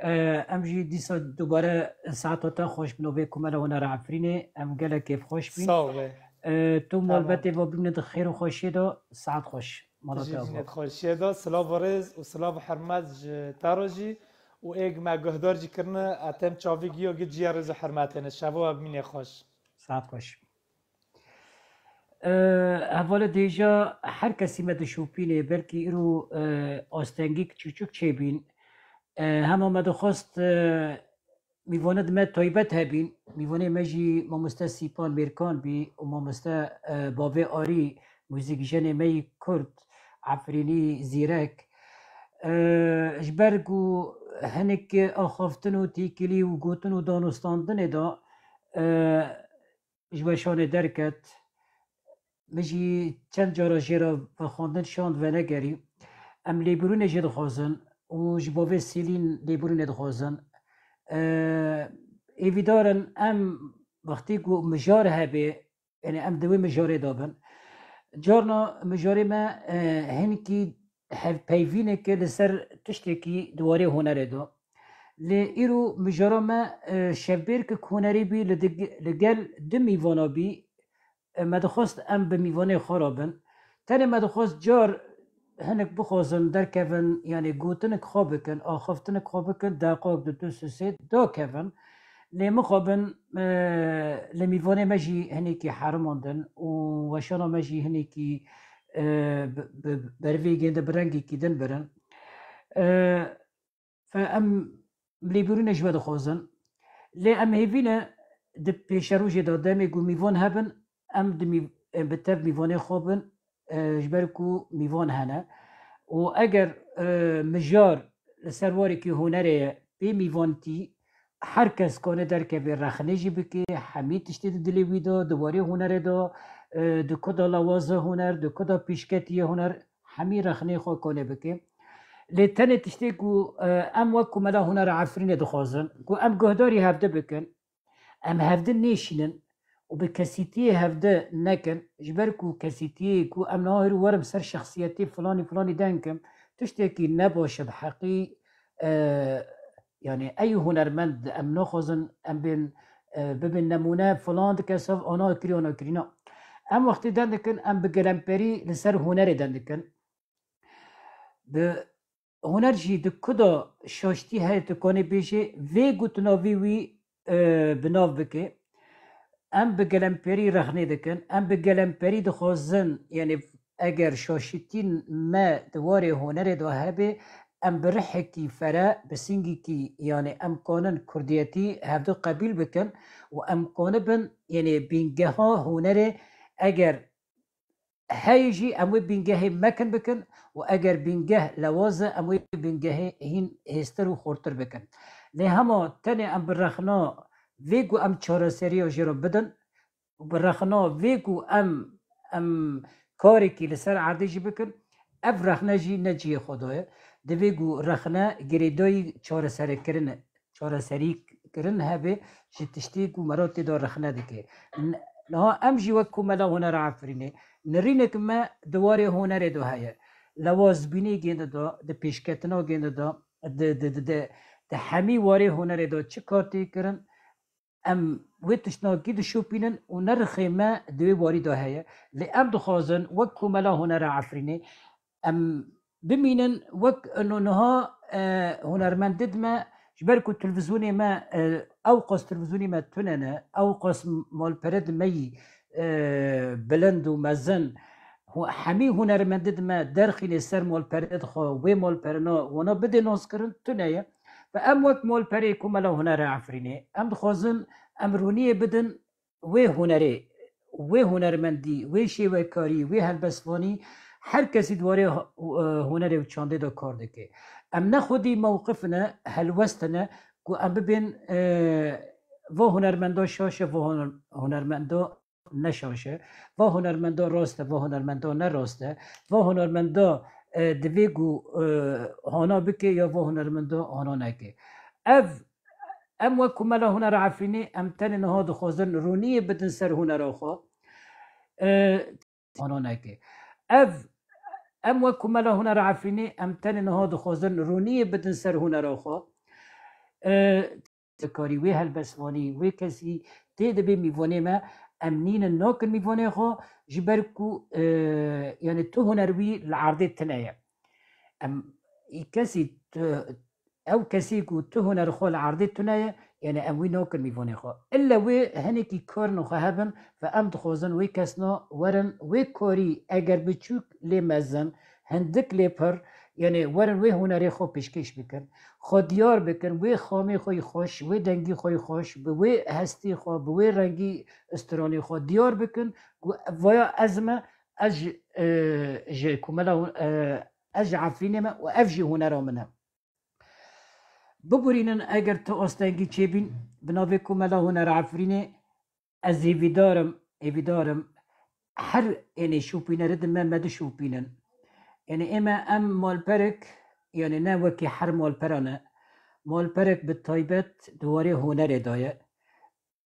E, em jî dîsa dubare saeta te xweş bin û vê kumela hûnera Efrînê, em gelek kêfxweş bîn. Sax be. E, tu Tamam. malbetê ve bimîne di xêr û xweşiyê de, saet xweş. Mala Ji te jinê ava. xweşiyê de, silav û rêz û silav û hurmet ji te re jî û êg me guhdar jî kirine, etem çavî giyo gi ciya rêz û hurmetê ne. Şeva we bimîne xweş. Saet xweş. E, hevalê dêja her kesî me dişopînê, belkî îro, e, astengî çûçik çêbîn. E, hema me dixwest, e, mîvanê di me taybet hebîn. Mîvanê me jî mamoste Sîpan Mêrkan bî û mamoste, e, Bavê Arî, muzîkjenê me yî Kurd, Efrînî, zîrek. E, ji ber ku hinek axaftin û têkilî û gotin û danûstandinê de, e, ji weşanê derket. Min jî çend cara jê re vexwendin şand venegerî. Em lêbirûnê jê dixwazin û ji bo vê Sîlîn lêbirûnê dixwazin. Ê, êvîdar in em wextê ku mijar hebe, yani em di wê mijarê de bin. Carna mijarê me, e, hinkî hevpeyvîneke li ser tiştekî di warê hunerê de. Lê îro mijara me, e, şevbêrkek hunerî bî, li dig-, li gel du mîvana bî, e, me dixwest em bi mîvanê xwe re bin. Tenê me dixwest car hinek bixwazin derkevin, yani gotinek xwe bikin, axaftinek xwe bikin, deqak du du sê sê dakevin. Lê mixabin, e, li mîvanê me jî hinekî herimandin û weşana me jî hinekî, e, bi, bi, bervê gênde bi rengekî din birin. E, fe em lêbirûnê ji we dixwazin. Lê em hêvî ne di pêşerojê de demê ku mîvan hebin, em di mîv-, em bi tev mîvanê xwe bin, e, ji ber ku mîvan hene. Û eger, e, mijar li ser warekî hunerê ye, bê mîvantî, her kes kane derkeve rexnê jî bike, hemî tiştê di dilê wî de, di warê hunerê de, e, di ku de lawaz e huner, di ku de pêşketî ye huner, hemî rexnê xwe kane bike. Lê tenê tiştê ku, e, em wek Komela Hunera Efrînê dixwazin, ku em guhdarî hevdi bikin, em hevdi nêşînin û bi kesîtiyê hevdi nekin, ji ber ku kesîtiyê ku em niha hêrû werim ser şexsiyetê filanî filanî denkim, tiştekî ne baş e bi heqî, e, yani ey hunermend em naxwazin em bên, e, bibin nemûne filan di kes ev ana kirî, ana kirî, na. Em wextê den dikin, em bi gelemperî li ser hunerê den dikin. Bi huner jî di ku de şaştî heye tu kanê bêjê, vê gotina vî wî, e, bi nav bike. Em bi gelemperî rexnê dikin. Em bi gelemperî dixwazin, yani eger şaşitîn me di warê hunerê de hebe, em bi rihekî fere, bi singekî, yani em kanin kurdiyetî hevdu qebîl bikin û em kanibin, yani bîngeha hunerê eger heye jî em wê bîngehê mekin bikin û eger bîngeh lewaz e, em wê bîngehê hîn hêztir û xurtir bikin. Lê hema tenê em bi rexna vê ku em çareseriya jê re bidin û bi rexna vê ku em, em karekî li ser erdê jî bikin, ev rexne jî ne cihê xwe daye. Divê ku rexne girêdayî çareserîkirin e. çareserî kirin hebe ji tiştê ku mero tê de rexne dike. N-, niha em jî wek Komela Hunera Efrînê, nirînek me di warê hunerê de heye. Lewazbînê gênde de, di pêşketina gênde de, di, di, di, di, di hemî warê hunerê de çi kar tê kirin, em wê tiştnakî dişopînin û nerxê me di wê warî de heye. Lê em dixwazin wek Komela Hunera Efrînê, em bimînin wek ino niha, e, hunermendê dime, ji ber ku televîzyonê me, e, ew qas televîzyonê me tune ne, ew qas malpere di me yî, e, bilind û mezin, Hu-, hemî hunermendê dime derxînê ser malperê dixwe, wê malperina wana bidê naskirin, tune ye. Ve em wek malperê Komela Hunera Efrînê, em dixwazin em rûniyê bidin wê hunerê, wê hunermendî, wê şêwekarî, wê helbestvanî, her kesî di warê hu-, e, hunerê û çandê de kar dike. Em ne xwedî mewqif ne, helwest ne ku em bibên, e, va hunermenda şaş e, va huner-, hunermenda ne şaş e, va hunermenda rast e, va hunermenda ne rast e, va hunermenda, e, divê ku, e, hana bike ya va hunermenda hana neke. Ev, em wek Komela Hunera Efrînê, em tenê niha dixwazin rûniyê bidin ser hunera xwe. E, hana neke. Ev, em wek Komela Hunera Efrînê, em tenê niha dixwazin rûniyê bidin ser hunera xwe. E, karî wê helbestvanî, wê kesî tê dibê mîvanê me, em nînin nakin mîvanê xwe, ji ber ku, e, yani tu huner wî li erdê tune ye. Em, î kesî tu, ew kesî ku tu huner xwe li erdê tune ye, yani em wî nakin mîvanê xwe. Îlle wê hinekî karên xwe hebin ve em dixwazin wê kesna werin wê karî eger biçûk lê mezin, hindik lê pir, yani werin wê hunerê xwe pêşkêş bikin. Xwe diyar bikin, wê xamê xwe yî xweş, wê dengî xwe yî xweş, bi wê hestî xwe, bi wê rengî stranê xwe diyar bikin ku vaya ez me, ez ji, e, ji Komela Hun-, e, ez ji Efrînê me û ev jî hunera min e. Bibûrînin eger tu astengî çêbîn, bi navê Komela Hunera Efrînê, ez hêvîdar im, hêvîdar im, her ênê şopînerê di me, me di şopînin. Yanî ê me em malperek, yanî ne wekî her malpera ne. Malperek bi taybet di warê hunerê de ye.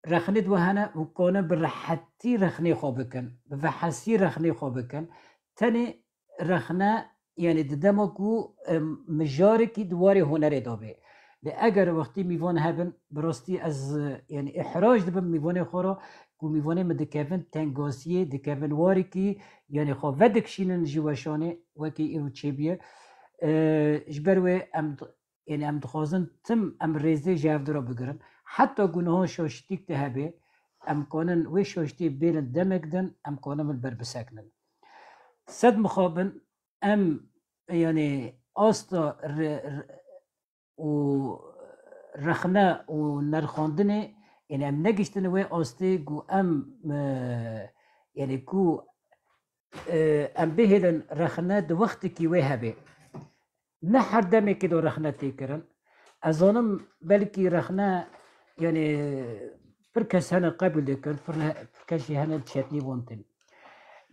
Rexnê di we hene û kanin bi rehetî rexnê xwe bikin, bi vehesî rexnê xwe bikin. Tenê rexne, yanî di dema ku, em, mijarekî di warê hunerê de bê. Lê eger wextî mîvan hebin, bi rastî ez, e, yanî îhrac dibim mîvanê xwe re, ku mîvanê min dikevin tengasiyê, dikevin warekî, yanî xwe vedikişînin ji weşanê, wekî îro çêbûye. E, ji ber wê em d-, yanî em dixwazin tim em rêzê ji hev dû re bigirin. Heta ku niha şaşitîk de hebe, em kanin wê şaşitiyê bêrin demek din, em kanin min ber bisekinin. Sed mixabin em, yanî asta re-, re-, û rexne û nerxandinê, yanî em negiştine wê astê ku em, e, yanî ku, e, em bihêlin rexne di wextekî wê hebe. Ne her demekê de rexne tê kirin. Ez zanim belkî rexne, yanî pir kes hene qebûl dikin, pir ne-, pir kes jî hene çetnî wan tên.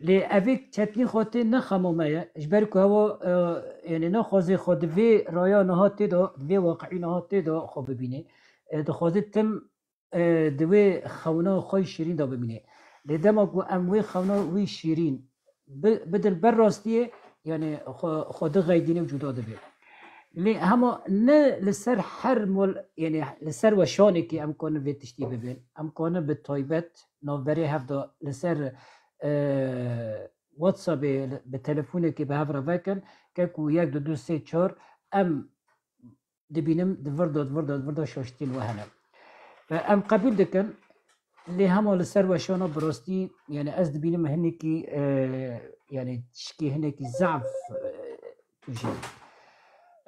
Lê evê çetnî xwe tê ne xema me ye. Ji ber ku hewa, e, yanî naxwazê xwe di vê raya niha tê de, di vê waqiî niha tê de xwe bibînê. E, dixwazê tim, e, di wê xewna xwe yî şîrîn de bimînê. Lê dema ku em wê xewna wî şîrîn bi-, bidin ber rastiyê, yanî xwe, xwe dixeydîne û cuda dibe. Lê hema ne li ser her mol, yanî li ser weşanekî em kanin vê tiştî bibin. Em kanin bi taybet navberê hev de li ser, e, WhatsAppê, bi telefonekê bi hev re vekin, ke ku yek, du, du, sê, çar, em dibînim, di vir de, di vir de, di vir de şaştiyên we hene. Ve em qebûl dikin, lê hema li ser weşana bi rastî, yanî ez dibînim hinekî, e, yanî tişkî hinekî zaf, e, tûj e.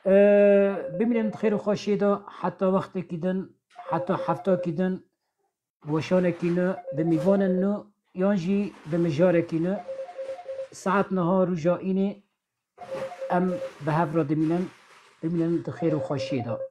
E, bimînin di xêr û xweşiyê de, heta wextekî din, heta heftakî din, weşanekî nû, bi mîvanên nû, yan jî bi mijarekî nû, saet niha rûja înê em bi hev re dimînin, bimînin di xêr û xweşiyê de.